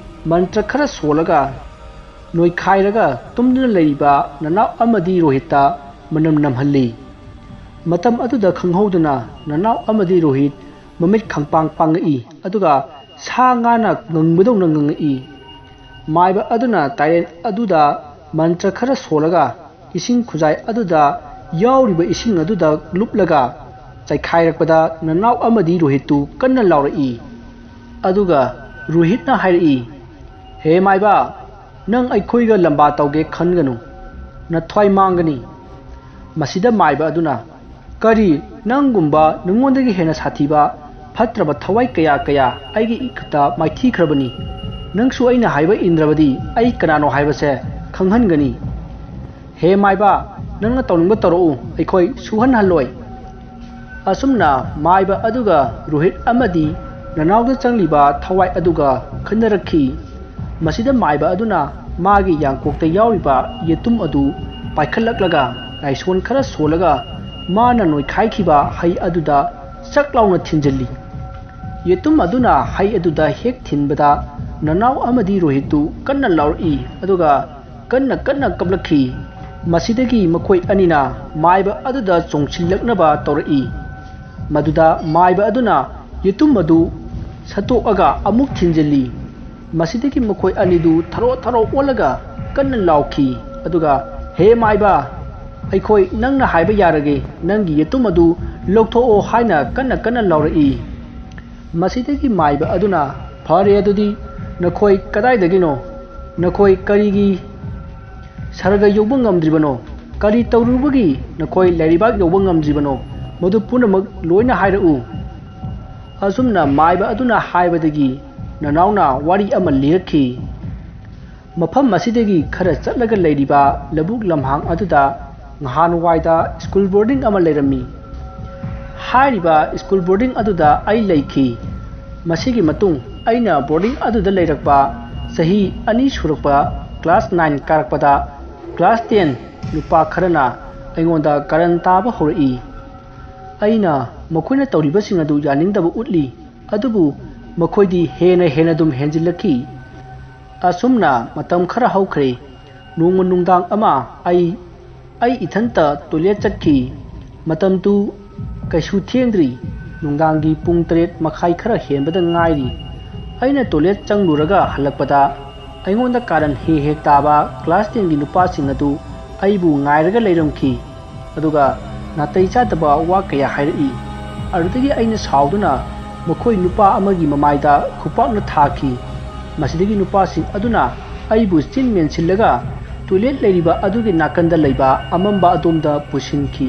ꯃꯟꯇ꯭ꯔ ꯈꯔ ꯁꯣꯜꯂꯒ ꯅꯣꯏꯈꯥꯏꯔꯒ ꯇꯨꯝꯗꯨꯅ ꯂꯩꯔꯤꯕ ꯅꯅꯥꯎ ꯑꯃꯗꯤ ꯔꯣꯍꯤꯠꯇ ꯃꯅꯝ ꯅꯝꯍꯜꯂꯤ꯫ ꯃꯇꯝ ꯑꯗꯨꯗ ꯈꯪꯍꯧꯗꯅ ꯅꯅꯥꯎ ꯑꯃꯗꯤ ꯔꯣꯍꯤꯠ ꯃꯃꯤꯠ ꯈꯪꯄꯥꯡ ꯄꯥꯡꯉꯛꯏ, ꯑꯗꯨꯒ ꯁꯥ ꯉꯥꯅ ꯉꯪꯕꯗꯧꯅ ꯉꯪꯉꯛꯏ꯫ ꯃꯥꯏꯕ ꯑꯗꯨꯅ ꯇꯥꯏꯔꯦꯟ ꯑꯗꯨꯗ ꯃꯟꯇ꯭ꯔ ꯈꯔ ꯁꯣꯜꯂꯒ ꯏꯁꯤꯡ ꯈꯨꯖꯥꯏ ꯑꯗꯨꯗ ꯌꯥꯎꯔꯤꯕ ꯏꯁꯤꯡ ꯑꯗꯨꯗ ꯂꯨꯞꯂꯒ ꯆꯥꯏꯈꯥꯏꯔꯛꯄꯗ ꯅꯅꯥꯎ ꯑꯃꯗꯤ ꯔꯣꯍꯤꯠꯇꯨ ꯀꯟꯅ ꯂꯥꯎꯔꯛꯏ꯫ ꯑꯗꯨꯒ ꯔꯣꯍꯤꯠꯅ ꯍꯥꯏꯔꯛꯏ, "ꯍꯦ ꯃꯥꯏꯕ, ꯅꯪ ꯑꯩꯈꯣꯏꯒ ꯂꯝꯕꯥ ꯇꯧꯒꯦ ꯈꯟꯒꯅꯨ, ꯅꯊ꯭ꯋꯥꯏ ꯃꯥꯡꯒꯅꯤ꯫" ꯃꯁꯤꯗ ꯃꯥꯏꯕ ꯑꯗꯨꯅ, "ꯀꯔꯤ, ꯅꯪꯒꯨꯝꯕ ꯅꯉꯣꯟꯗꯒꯤ ꯍꯦꯟꯅ ꯁꯥꯊꯤꯕ ꯐꯠꯇ꯭ꯔꯕ ꯊꯋꯥꯏ ꯀꯌꯥ ꯀꯌꯥ ꯑꯩꯒꯤ ꯏꯈꯨꯠꯇ ꯃꯥꯏꯊꯤꯈ꯭ꯔꯕꯅꯤ꯫ ꯅꯪꯁꯨ ꯑꯩꯅ ꯍꯥꯏꯕ ꯏꯟꯗ꯭ꯔꯕꯗꯤ ꯑꯩ ꯀꯅꯥꯅꯣ ꯍꯥꯏꯕꯁꯦ ꯈꯪꯍꯟꯒꯅꯤ꯫ ꯍꯦ ꯃꯥꯏꯕ, ꯅꯪꯅ ꯇꯧꯅꯤꯡꯕ ꯇꯧꯔꯛꯎ, ꯑꯩꯈꯣꯏ ꯁꯨꯍꯟꯍꯜꯂꯣꯏ꯫" ꯑꯁꯨꯝꯅ ꯃꯥꯏꯕ ꯑꯗꯨꯒ ꯔꯣꯍꯤꯠ ꯑꯃꯗꯤ ꯅꯅꯥꯎꯗ ꯆꯪꯂꯤꯕ ꯊꯋꯥꯏ ꯑꯗꯨꯒ ꯈꯟꯅꯔꯛꯈꯤ꯫ ꯃꯁꯤꯗ ꯃꯥꯏꯕ ꯑꯗꯨꯅ ꯃꯥꯒꯤ ꯌꯥꯡꯀꯣꯛꯇ ꯌꯥꯎꯔꯤꯕ ꯌꯦꯇꯨꯝ ꯑꯗꯨ ꯄꯥꯏꯈꯠꯂꯛꯂꯒ ꯂꯥꯏꯁꯣꯟ ꯈꯔ ꯁꯣꯜꯂꯒ ꯃꯥꯅ ꯅꯣꯏꯈꯥꯏꯈꯤꯕ ꯍꯩ ꯑꯗꯨꯗ ꯆꯛ ꯂꯥꯎꯅ ꯊꯤꯟꯖꯤꯜꯂꯤ꯫ ꯌꯦꯇꯨꯝ ꯑꯗꯨꯅ ꯍꯩ ꯑꯗꯨꯗ ꯍꯦꯛ ꯊꯤꯟꯕꯗ ꯅꯅꯥꯎ ꯑꯃꯗꯤ ꯔꯣꯍꯤꯠꯇꯨ ꯀꯟꯅ ꯂꯥꯎꯔꯛꯏ, ꯑꯗꯨꯒ ꯀꯟꯅ ꯀꯟꯅ ꯀꯞꯂꯛꯈꯤ꯫ ꯃꯁꯤꯗꯒꯤ ꯃꯈꯣꯏ ꯑꯅꯤꯅ ꯃꯥꯏꯕ ꯑꯗꯨꯗ ꯆꯣꯡꯁꯤꯜꯂꯛꯅꯕ ꯇꯧꯔꯛꯏ꯫ ꯃꯗꯨꯗ ꯃꯥꯏꯕ ꯑꯗꯨꯅ ꯌꯦꯇꯨꯝ ꯑꯗꯨ ꯁꯠꯇꯣꯛꯑꯒ ꯑꯃꯨꯛ ꯊꯤꯟꯖꯤꯜꯂꯤ꯫ ꯃꯁꯤꯗꯒꯤ ꯃꯈꯣꯏ ꯑꯅꯤꯗꯨ ꯊꯔꯣ ꯊꯔꯣ ꯑꯣꯜꯂꯒ ꯀꯟꯅ ꯂꯥꯎꯈꯤ꯫ ꯑꯗꯨꯒ, "ꯍꯦ ꯃꯥꯏꯕ, ꯑꯩꯈꯣꯏ ꯅꯪꯅ ꯍꯥꯏꯕ ꯌꯥꯔꯒꯦ, ꯅꯪꯒꯤ ꯌꯦꯇꯨꯝ ꯑꯗꯨ ꯂꯧꯊꯣꯛꯑꯣ" ꯍꯥꯏꯅ ꯀꯟꯅ ꯀꯟꯅ ꯂꯥꯎꯔꯛꯏ꯫ ꯃꯁꯤꯗꯒꯤ ꯃꯥꯏꯕ ꯑꯗꯨꯅ, "ꯐꯔꯦ, ꯑꯗꯨꯗꯤ ꯅꯈꯣꯏ ꯀꯗꯥꯏꯗꯒꯤꯅꯣ? ꯅꯈꯣꯏ ꯀꯔꯤꯒꯤ ꯁꯔꯒ ꯌꯧꯕ ꯉꯝꯗ꯭ꯔꯤꯕꯅꯣ? ꯀꯔꯤ ꯇꯧꯔꯨꯕꯒꯤ ꯅꯈꯣꯏ ꯂꯩꯔꯩꯕꯥꯛ ꯌꯧꯕ ꯉꯝꯗ꯭ꯔꯤꯕꯅꯣ? ꯃꯗꯨ ꯄꯨꯝꯅꯃꯛ ꯂꯣꯏꯅ ꯍꯥꯏꯔꯛꯎ꯫" ꯑꯁꯨꯝꯅ ꯃꯥꯏꯕ ꯑꯗꯨꯅ ꯍꯥꯏꯕꯗꯒꯤ ꯅꯅꯥꯎꯅ ꯋꯥꯔꯤ ꯑꯃ ꯂꯤꯔꯛꯈꯤ꯫ ꯃꯐꯝ ꯑꯁꯤꯗꯒꯤ ꯈꯔ ꯆꯠꯂꯒ ꯂꯩꯔꯤꯕ ꯂꯧꯕꯨꯛ ꯂꯝꯍꯥꯡ ꯑꯗꯨꯗ ꯅꯍꯥꯟꯋꯥꯏꯗ ꯁ꯭ꯀꯨꯜ ꯕꯣꯔꯗꯤꯡ ꯑꯃ ꯂꯩꯔꯝꯃꯤ꯫ ꯍꯥꯏꯔꯤꯕ ꯁ꯭ꯀꯨꯜ ꯕꯣꯔꯗꯤꯡ ꯑꯗꯨꯗ ꯑꯩ ꯂꯩꯈꯤ꯫ ꯃꯁꯤꯒꯤ ꯃꯇꯨꯡ ꯑꯩꯅ ꯕꯣꯔꯗꯤꯡ ꯑꯗꯨꯗ ꯂꯩꯔꯛꯄ ꯆꯍꯤ ꯑꯅꯤ ꯁꯨꯔꯛꯄ, ꯀ꯭ꯂꯥꯁ ꯅꯥꯏꯟ ꯀꯥꯔꯛꯄꯗ Class ten ꯅꯨꯄꯥ ꯈꯔꯅ ꯑꯩꯉꯣꯟꯗ ꯀꯥꯔꯟ ꯇꯥꯕ ꯍꯧꯔꯛꯏ꯫ ꯑꯩꯅ ꯃꯈꯣꯏꯅ ꯇꯧꯔꯤꯕꯁꯤꯡ ꯑꯗꯨ ꯌꯥꯅꯤꯡꯗꯕ ꯎꯠꯂꯤ, ꯑꯗꯨꯕꯨ ꯃꯈꯣꯏꯗꯤ ꯍꯦꯟꯅ ꯍꯦꯟꯅ ꯑꯗꯨꯝ ꯍꯦꯟꯖꯤꯜꯂꯛꯈꯤ꯫ ꯑꯁꯨꯝꯅ ꯃꯇꯝ ꯈꯔ ꯍꯧꯈ꯭ꯔꯦ꯫ ꯅꯣꯡꯃ ꯅꯨꯡꯗꯥꯡ ꯑꯃ ꯑꯩ, ꯑꯩ ꯏꯊꯟꯇ toilet ꯆꯠꯈꯤ꯫ ꯃꯇꯝꯗꯨ ꯀꯩꯁꯨ ꯊꯦꯡꯗ꯭ꯔꯤ, ꯅꯨꯡꯗꯥꯡꯒꯤ ꯄꯨꯡ ꯇꯔꯦꯠ ꯃꯈꯥꯏ ꯈꯔ ꯍꯦꯟꯕꯗ ꯉꯥꯏꯔꯤ꯫ ꯑꯩꯅ toilet ꯆꯪꯂꯨꯔꯒ ꯍꯜꯂꯛꯄꯗ ꯑꯩꯉꯣꯟꯗ ꯀꯥꯔꯟ ꯍꯦꯛ ꯍꯦꯛ ꯇꯥꯕ class ten ꯒꯤ ꯅꯨꯄꯥꯁꯤꯡ ꯑꯗꯨ ꯑꯩꯕꯨ ꯉꯥꯏꯔꯒ ꯂꯩꯔꯝꯈꯤ꯫ ꯑꯗꯨꯒ ꯅꯥꯇꯩ ꯆꯥꯗꯕ ꯋꯥ ꯀꯌꯥ ꯍꯥꯏꯔꯛꯏ꯫ ꯑꯗꯨꯗꯒꯤ ꯑꯩꯅ ꯁꯥꯎꯗꯨꯅ ꯃꯈꯣꯏ ꯅꯨꯄꯥ ꯑꯃꯒꯤ ꯃꯃꯥꯏꯗ ꯈꯨꯄꯥꯛꯅ ꯊꯥꯈꯤ꯫ ꯃꯁꯤꯗꯒꯤ ꯅꯨꯄꯥꯁꯤꯡ ꯑꯗꯨꯅ ꯑꯩꯕꯨ ꯆꯤꯟ ꯃꯦꯟꯁꯤꯜꯂꯒ toilet ꯂꯩꯔꯤꯕ ꯑꯗꯨꯒꯤ ꯅꯥꯀꯟꯗ ꯂꯩꯕ ꯑꯃꯝꯕ ꯑꯗꯣꯝꯗ ꯄꯨꯁꯤꯟꯈꯤ꯫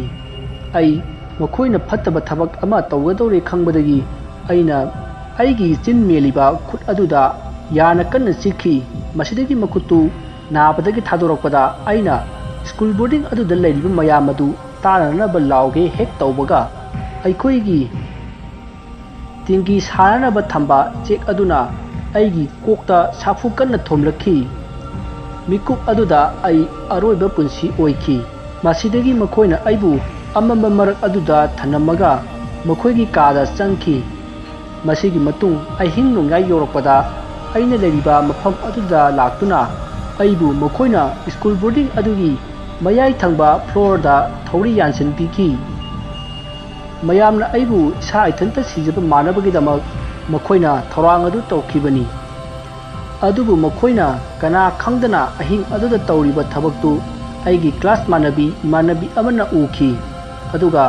ꯑꯩ ꯃꯈꯣꯏꯅ ꯐꯠꯇꯕ ꯊꯕꯛ ꯑꯃ ꯇꯧꯒꯗꯧꯔꯦ ꯈꯪꯕꯗꯒꯤ ꯑꯩꯅ ꯑꯩꯒꯤ ꯆꯤꯟ ꯃꯦꯜꯂꯤꯕ ꯈꯨꯠ ꯑꯗꯨꯗ ꯌꯥꯅ ꯀꯟꯅ ꯆꯤꯛꯈꯤ꯫ ꯃꯁꯤꯗꯒꯤ ꯃꯈꯨꯠꯇꯨ ꯅꯥꯕꯗꯒꯤ ꯊꯥꯗꯣꯔꯛꯄꯗ ꯑꯩꯅ school boarding ꯑꯗꯨꯗ ꯂꯩꯔꯤꯕ ꯃꯌꯥꯝ ꯑꯗꯨ ꯇꯥꯅꯅꯕ ꯂꯥꯎꯒꯦ ꯍꯦꯛ ꯇꯧꯕꯒ ꯑꯩꯈꯣꯏꯒꯤ ꯇꯤꯟꯒꯤ ꯁꯥꯅꯅꯕ ꯊꯝꯕ ꯆꯦꯛ ꯑꯗꯨꯅ ꯑꯩꯒꯤ ꯀꯣꯛꯇ ꯁꯥꯐꯨ ꯀꯟꯅ ꯊꯣꯝꯂꯛꯈꯤ꯫ ꯃꯤꯀꯨꯞ ꯑꯗꯨꯗ ꯑꯩ ꯑꯔꯣꯏꯕ ꯄꯨꯟꯁꯤ ꯑꯣꯏꯈꯤ꯫ ꯃꯁꯤꯗꯒꯤ ꯃꯈꯣꯏꯅ ꯑꯩꯕꯨ ꯑꯃꯝꯕ ꯃꯔꯛ ꯑꯗꯨꯗ ꯊꯅꯝꯃꯒ ꯃꯈꯣꯏꯒꯤ ꯀꯥꯗ ꯆꯪꯈꯤ꯫ ꯃꯁꯤꯒꯤ ꯃꯇꯨꯡ ꯑꯍꯤꯡ ꯅꯣꯡꯌꯥꯏ ꯌꯧꯔꯛꯄꯗ ꯑꯩꯅ ꯂꯩꯔꯤꯕ ꯃꯐꯝ ꯑꯗꯨꯗ ꯂꯥꯛꯇꯨꯅ ꯑꯩꯕꯨ ꯃꯈꯣꯏꯅ school boarding ꯑꯗꯨꯒꯤ ꯃꯌꯥꯏ ꯊꯪꯕ floor ꯗ ꯊꯧꯔꯤ ꯌꯥꯟꯁꯤꯟꯕꯤꯈꯤ꯫ ꯃꯌꯥꯝꯅ ꯑꯩꯕꯨ ꯏꯁꯥ ꯏꯊꯟꯇ ꯁꯤꯖꯕ ꯃꯥꯟꯅꯕꯒꯤꯗꯃꯛ ꯃꯈꯣꯏꯅ ꯊꯧꯔꯥꯡ ꯑꯗꯨ ꯇꯧꯈꯤꯕꯅꯤ꯫ ꯑꯗꯨꯕꯨ ꯃꯈꯣꯏꯅ ꯀꯅꯥ ꯈꯪꯗꯅ ꯑꯍꯤꯡ ꯑꯗꯨꯗ ꯇꯧꯔꯤꯕ ꯊꯕꯛꯇꯨ ꯑꯩꯒꯤ class ꯃꯥꯟꯅꯕꯤ ꯏꯃꯥꯟꯅꯕꯤ ꯑꯃꯅ ꯎꯈꯤ꯫ ꯑꯗꯨꯒ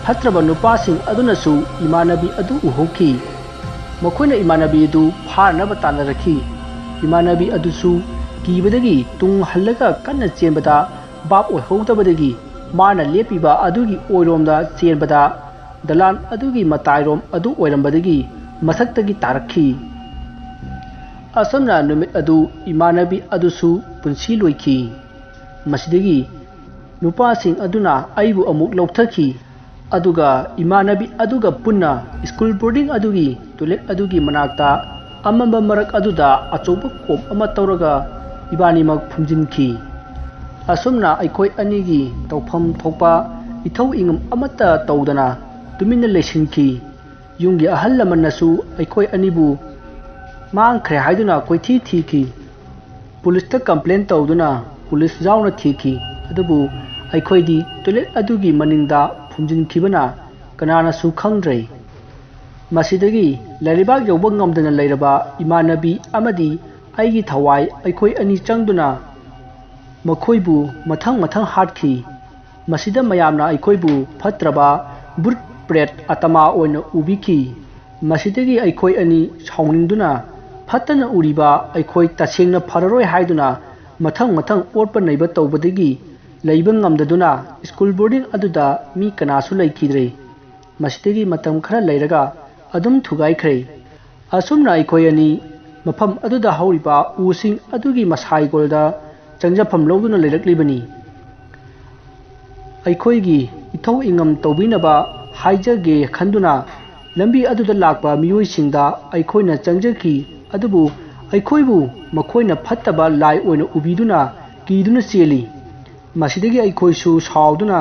ꯐꯠꯇ꯭ꯔꯕ ꯅꯨꯄꯥꯁꯤꯡ ꯑꯗꯨꯅꯁꯨ ꯏꯃꯥꯟꯅꯕꯤ ꯑꯗꯨ ꯎꯍꯧꯈꯤ꯫ ꯃꯈꯣꯏꯅ ꯏꯃꯥꯟꯅꯕꯤ ꯑꯗꯨ ꯐꯥꯅꯕ ꯇꯥꯟꯅꯔꯛꯈꯤ꯫ ꯏꯃꯥꯟꯅꯕꯤ ꯑꯗꯨꯁꯨ ꯀꯤꯕꯗꯒꯤ ꯇꯨꯡ ꯍꯜꯂꯒ ꯀꯟꯅ ꯆꯦꯟꯕꯗ ꯚꯥꯞ ꯑꯣꯏꯍꯧꯗꯕꯗꯒꯤ ꯃꯥꯅ ꯂꯦꯞꯄꯤꯕ ꯑꯗꯨꯒꯤ ꯑꯣꯏꯔꯣꯝꯗ ꯆꯦꯟꯕꯗ ꯗꯂꯥꯟ ꯑꯗꯨꯒꯤ ꯃꯇꯥꯏꯔꯣꯝ ꯑꯗꯨ ꯑꯣꯏꯔꯝꯕꯗꯒꯤ ꯃꯊꯛꯇꯒꯤ ꯇꯥꯔꯛꯈꯤ꯫ ꯑꯁꯨꯝꯅ ꯅꯨꯃꯤꯠ ꯑꯗꯨ ꯏꯃꯥꯟꯅꯕꯤ ꯑꯗꯨꯁꯨ ꯄꯨꯟꯁꯤ ꯂꯣꯏꯈꯤ꯫ ꯃꯁꯤꯗꯒꯤ ꯅꯨꯄꯥꯁꯤꯡ ꯑꯗꯨꯅ ꯑꯩꯕꯨ ꯑꯃꯨꯛ ꯂꯧꯊꯈꯤ꯫ ꯑꯗꯨꯒ ꯏꯃꯥꯟꯅꯕꯤ ꯑꯗꯨꯒ ꯄꯨꯟꯅ school boarding ꯑꯗꯨꯒꯤ toilet ꯑꯗꯨꯒꯤ ꯃꯅꯥꯛꯇ ꯑꯃꯝꯕ ꯃꯔꯛ ꯑꯗꯨꯗ ꯑꯆꯧꯕ ꯀꯣꯝ ꯑꯃ ꯇꯧꯔꯒ ꯏꯕꯥꯅꯤꯃꯛ ꯐꯨꯝꯖꯤꯟꯈꯤ꯫ ꯑꯁꯨꯝꯅ ꯑꯩꯈꯣꯏ ꯑꯅꯤꯒꯤ ꯇꯧꯐꯝ ꯊꯣꯛꯄ ꯏꯊꯧ ꯏꯉꯝ ꯑꯃꯠꯇ ꯇꯧꯗꯅ ꯇꯨꯃꯤꯟꯅ ꯂꯩꯁꯤꯟꯈꯤ꯫ ꯌꯨꯝꯒꯤ ꯑꯍꯜ ꯂꯃꯟꯅꯁꯨ ꯑꯩꯈꯣꯏ ꯑꯅꯤꯕꯨ ꯃꯥꯡꯈ꯭ꯔꯦ ꯍꯥꯏꯗꯨꯅ ꯀꯣꯏꯊꯤ ꯊꯤꯈꯤ꯫ ꯄꯨꯂꯤꯁꯇ ꯀꯝꯄ꯭ꯂꯦꯟ ꯇꯧꯗꯨꯅ ꯄꯨꯂꯤꯁ ꯌꯥꯎꯅ ꯊꯤꯈꯤ꯫ ꯑꯗꯨꯕꯨ ꯑꯩꯈꯣꯏꯗꯤ ꯇꯣꯏꯂꯦꯠ ꯑꯗꯨꯒꯤ ꯃꯅꯤꯡꯗ ꯐꯨꯝꯖꯤꯟꯈꯤꯕꯅ ꯀꯅꯥꯅꯁꯨ ꯈꯪꯗ꯭ꯔꯦ꯫ ꯃꯁꯤꯗꯒꯤ ꯂꯩꯔꯩꯕꯥꯛ ꯌꯧꯕ ꯉꯝꯗꯅ ꯂꯩꯔꯕ ꯏꯃꯥꯟꯅꯕꯤ ꯑꯃꯗꯤ ꯑꯩꯒꯤ ꯊꯋꯥꯏ ꯑꯩꯈꯣꯏ ꯑꯅꯤ ꯆꯪꯗꯨꯅ ꯃꯈꯣꯏꯕꯨ ꯃꯊꯪ ꯃꯊꯪ ꯍꯥꯠꯈꯤ꯫ ꯃꯁꯤꯗ ꯃꯌꯥꯝꯅ ꯑꯩꯈꯣꯏꯕꯨ ꯐꯠꯇ꯭ꯔꯕ ꯚꯨꯠ ꯄ꯭ꯔꯦꯠ ꯑꯇꯃꯥ ꯑꯣꯏꯅ ꯎꯕꯤꯈꯤ꯫ ꯃꯁꯤꯗꯒꯤ ꯑꯩꯈꯣꯏ ꯑꯅꯤ ꯁꯥꯎꯅꯤꯡꯗꯨꯅ ꯐꯠꯇꯅ ꯎꯔꯤꯕ ꯑꯩꯈꯣꯏ ꯇꯁꯦꯡꯅ ꯐꯔꯔꯣꯏ ꯍꯥꯏꯗꯨꯅ ꯃꯊꯪ ꯃꯊꯪ ꯑꯣꯠꯄ ꯅꯩꯕ ꯇꯧꯕꯗꯒꯤ ꯂꯩꯕ ꯉꯝꯗꯗꯨꯅ ꯁ꯭ꯀꯨꯜ ꯕꯣꯔꯗꯤꯡ ꯑꯗꯨꯗ ꯃꯤ ꯀꯅꯥꯁꯨ ꯂꯩꯈꯤꯗ꯭ꯔꯦ꯫ ꯃꯁꯤꯗꯒꯤ ꯃꯇꯝ ꯈꯔ ꯂꯩꯔꯒ ꯑꯗꯨꯝ ꯊꯨꯒꯥꯏꯈ꯭ꯔꯦ꯫ ꯑꯁꯨꯝꯅ ꯑꯩꯈꯣꯏ ꯑꯅꯤ ꯃꯐꯝ ꯑꯗꯨꯗ ꯍꯧꯔꯤꯕ ꯎꯁꯤꯡ ꯑꯗꯨꯒꯤ ꯃꯁꯥꯏꯒꯣꯜꯗ ꯆꯪꯖꯐꯝ ꯂꯧꯗꯨꯅ ꯂꯩꯔꯛꯂꯤꯕꯅꯤ꯫ ꯑꯩꯈꯣꯏꯒꯤ ꯏꯊꯧ ꯏꯉꯝ ꯇꯧꯕꯤꯅꯕ ꯍꯥꯏꯖꯒꯦ ꯈꯟꯗꯨꯅ ꯂꯝꯕꯤ ꯑꯗꯨꯗ ꯂꯥꯛꯄ ꯃꯤꯑꯣꯏꯁꯤꯡꯗ ꯑꯩꯈꯣꯏꯅ ꯆꯪꯖꯈꯤ꯫ ꯑꯗꯨꯕꯨ ꯑꯩꯈꯣꯏꯕꯨ ꯃꯈꯣꯏꯅ ꯐꯠꯇꯕ ꯂꯥꯏ ꯑꯣꯏꯅ ꯎꯕꯤꯗꯨꯅ ꯀꯤꯗꯨꯅ ꯆꯦꯜꯂꯤ꯫ ꯃꯁꯤꯗꯒꯤ ꯑꯩꯈꯣꯏꯁꯨ ꯁꯥꯎꯗꯨꯅ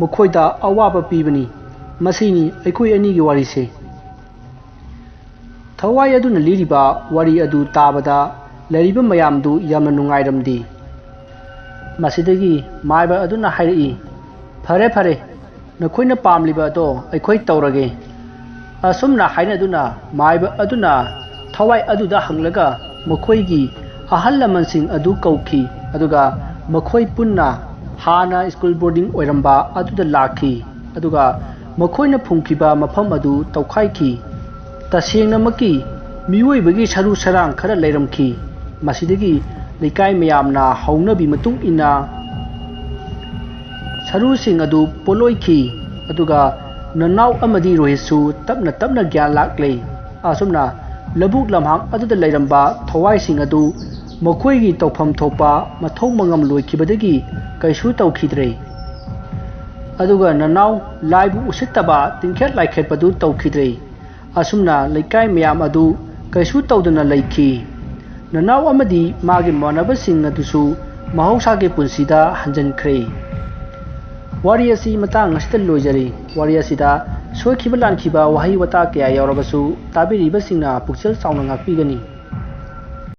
ꯃꯈꯣꯏꯗ ꯑꯋꯥꯕ ꯄꯤꯕꯅꯤ꯫ ꯃꯁꯤꯅꯤ ꯑꯩꯈꯣꯏ ꯑꯅꯤꯒꯤ ꯋꯥꯔꯤꯁꯦ꯫ ꯊꯋꯥꯏ ꯑꯗꯨꯅ ꯂꯤꯔꯤꯕ ꯋꯥꯔꯤ ꯑꯗꯨ ꯇꯥꯕꯗ ꯂꯩꯔꯤꯕ ꯃꯌꯥꯝꯗꯨ ꯌꯥꯝꯅ ꯅꯨꯡꯉꯥꯏꯔꯝꯗꯦ꯫ ꯃꯁꯤꯗꯒꯤ ꯃꯥꯏꯕ ꯑꯗꯨꯅ ꯍꯥꯏꯔꯛꯏ, "ꯐꯔꯦ, ꯐꯔꯦ, ꯅꯈꯣꯏꯅ ꯄꯥꯝꯂꯤꯕ ꯑꯗꯣ ꯑꯩꯈꯣꯏ ꯇꯧꯔꯒꯦ꯫" ꯑꯁꯨꯝꯅ ꯍꯥꯏꯅꯗꯨꯅ ꯃꯥꯏꯕ ꯑꯗꯨꯅ ꯊꯋꯥꯏ ꯑꯗꯨꯗ ꯍꯪꯂꯒ ꯃꯈꯣꯏꯒꯤ ꯑꯍꯜ ꯂꯃꯟꯁꯤꯡ ꯑꯗꯨ ꯀꯧꯈꯤ꯫ ꯑꯗꯨꯒ ꯃꯈꯣꯏ ꯄꯨꯟꯅ ꯍꯥꯟꯅ ꯁ꯭ꯀꯨꯜ ꯕꯣꯔꯗꯤꯡ ꯑꯣꯏꯔꯝꯕ ꯑꯗꯨꯗ ꯂꯥꯛꯈꯤ꯫ ꯑꯗꯨꯒ ꯃꯈꯣꯏꯅ ꯐꯨꯝꯈꯤꯕ ꯃꯐꯝ ꯑꯗꯨ ꯇꯧꯈꯥꯏꯈꯤ꯫ ꯇꯁꯦꯡꯅꯃꯛꯀꯤ ꯃꯤꯑꯣꯏꯕꯒꯤ ꯁꯔꯨ ꯁꯔꯥꯡ ꯈꯔ ꯂꯩꯔꯝꯈꯤ꯫ ꯃꯁꯤꯗꯒꯤ ꯂꯩꯀꯥꯏ ꯃꯌꯥꯝꯅ ꯍꯧꯅꯕꯤ ꯃꯇꯨꯡ ꯏꯟꯅ ꯁꯔꯨꯁꯤꯡ ꯑꯗꯨ ꯄꯣꯠꯂꯣꯏꯈꯤ꯫ ꯑꯗꯨꯒ ꯅꯅꯥꯎ ꯑꯃꯗꯤ ꯔꯣꯍꯤꯠꯁꯨ ꯇꯞꯅ ꯇꯞꯅ ꯒ꯭ꯌꯥꯟ ꯂꯥꯛꯂꯦ꯫ ꯑꯁꯨꯝꯅ ꯂꯧꯕꯨꯛ ꯂꯝꯍꯥꯡ ꯑꯗꯨꯗ ꯂꯩꯔꯝꯕ ꯊꯋꯥꯏꯁꯤꯡ ꯑꯗꯨ ꯃꯈꯣꯏꯒꯤ ꯇꯧꯐꯝ ꯊꯣꯛꯄ ꯃꯊꯧ ꯃꯉꯝ ꯂꯣꯏꯈꯤꯕꯗꯒꯤ ꯀꯩꯁꯨ ꯇꯧꯈꯤꯗ꯭ꯔꯦ꯫ ꯑꯗꯨꯒ ꯅꯅꯥꯎ ꯂꯥꯏꯕꯨ ꯎꯁꯤꯠꯇꯕ ꯇꯤꯡꯈꯦꯠ ꯂꯥꯏꯈꯦꯠꯄꯗꯨ ꯇꯧꯈꯤꯗ꯭ꯔꯦ꯫ ꯑꯁꯨꯝꯅ ꯂꯩꯀꯥꯏ ꯃꯌꯥꯝ ꯑꯗꯨ ꯀꯩꯁꯨ ꯇꯧꯗꯅ ꯂꯩꯈꯤ꯫ ꯅꯅꯥꯎ ꯑꯃꯗꯤ ꯃꯥꯒꯤ ꯃꯃꯥꯟꯅꯕꯁꯤꯡ ꯑꯗꯨꯁꯨ ꯃꯍꯧꯁꯥꯒꯤ ꯄꯨꯟꯁꯤꯗ ꯍꯟꯖꯤꯟꯈ꯭ꯔꯦ꯫ ꯋꯥꯔꯤ ꯑꯁꯤ ꯃꯇꯥꯡ ꯑꯁꯤꯗ ꯂꯣꯏꯖꯔꯦ꯫ ꯋꯥꯔꯤ ꯑꯁꯤꯗ ꯁꯣꯏꯈꯤꯕ ꯂꯥꯟꯈꯤꯕ ꯋꯥꯍꯩ ꯋꯥꯇꯥ ꯀꯌꯥ ꯌꯥꯎꯔꯕꯁꯨ ꯇꯥꯕꯤꯔꯤꯕꯁꯤꯡꯅ ꯄꯨꯛꯆꯦꯜ ꯆꯥꯎꯅ ꯉꯥꯛꯄꯤꯒꯅꯤ꯫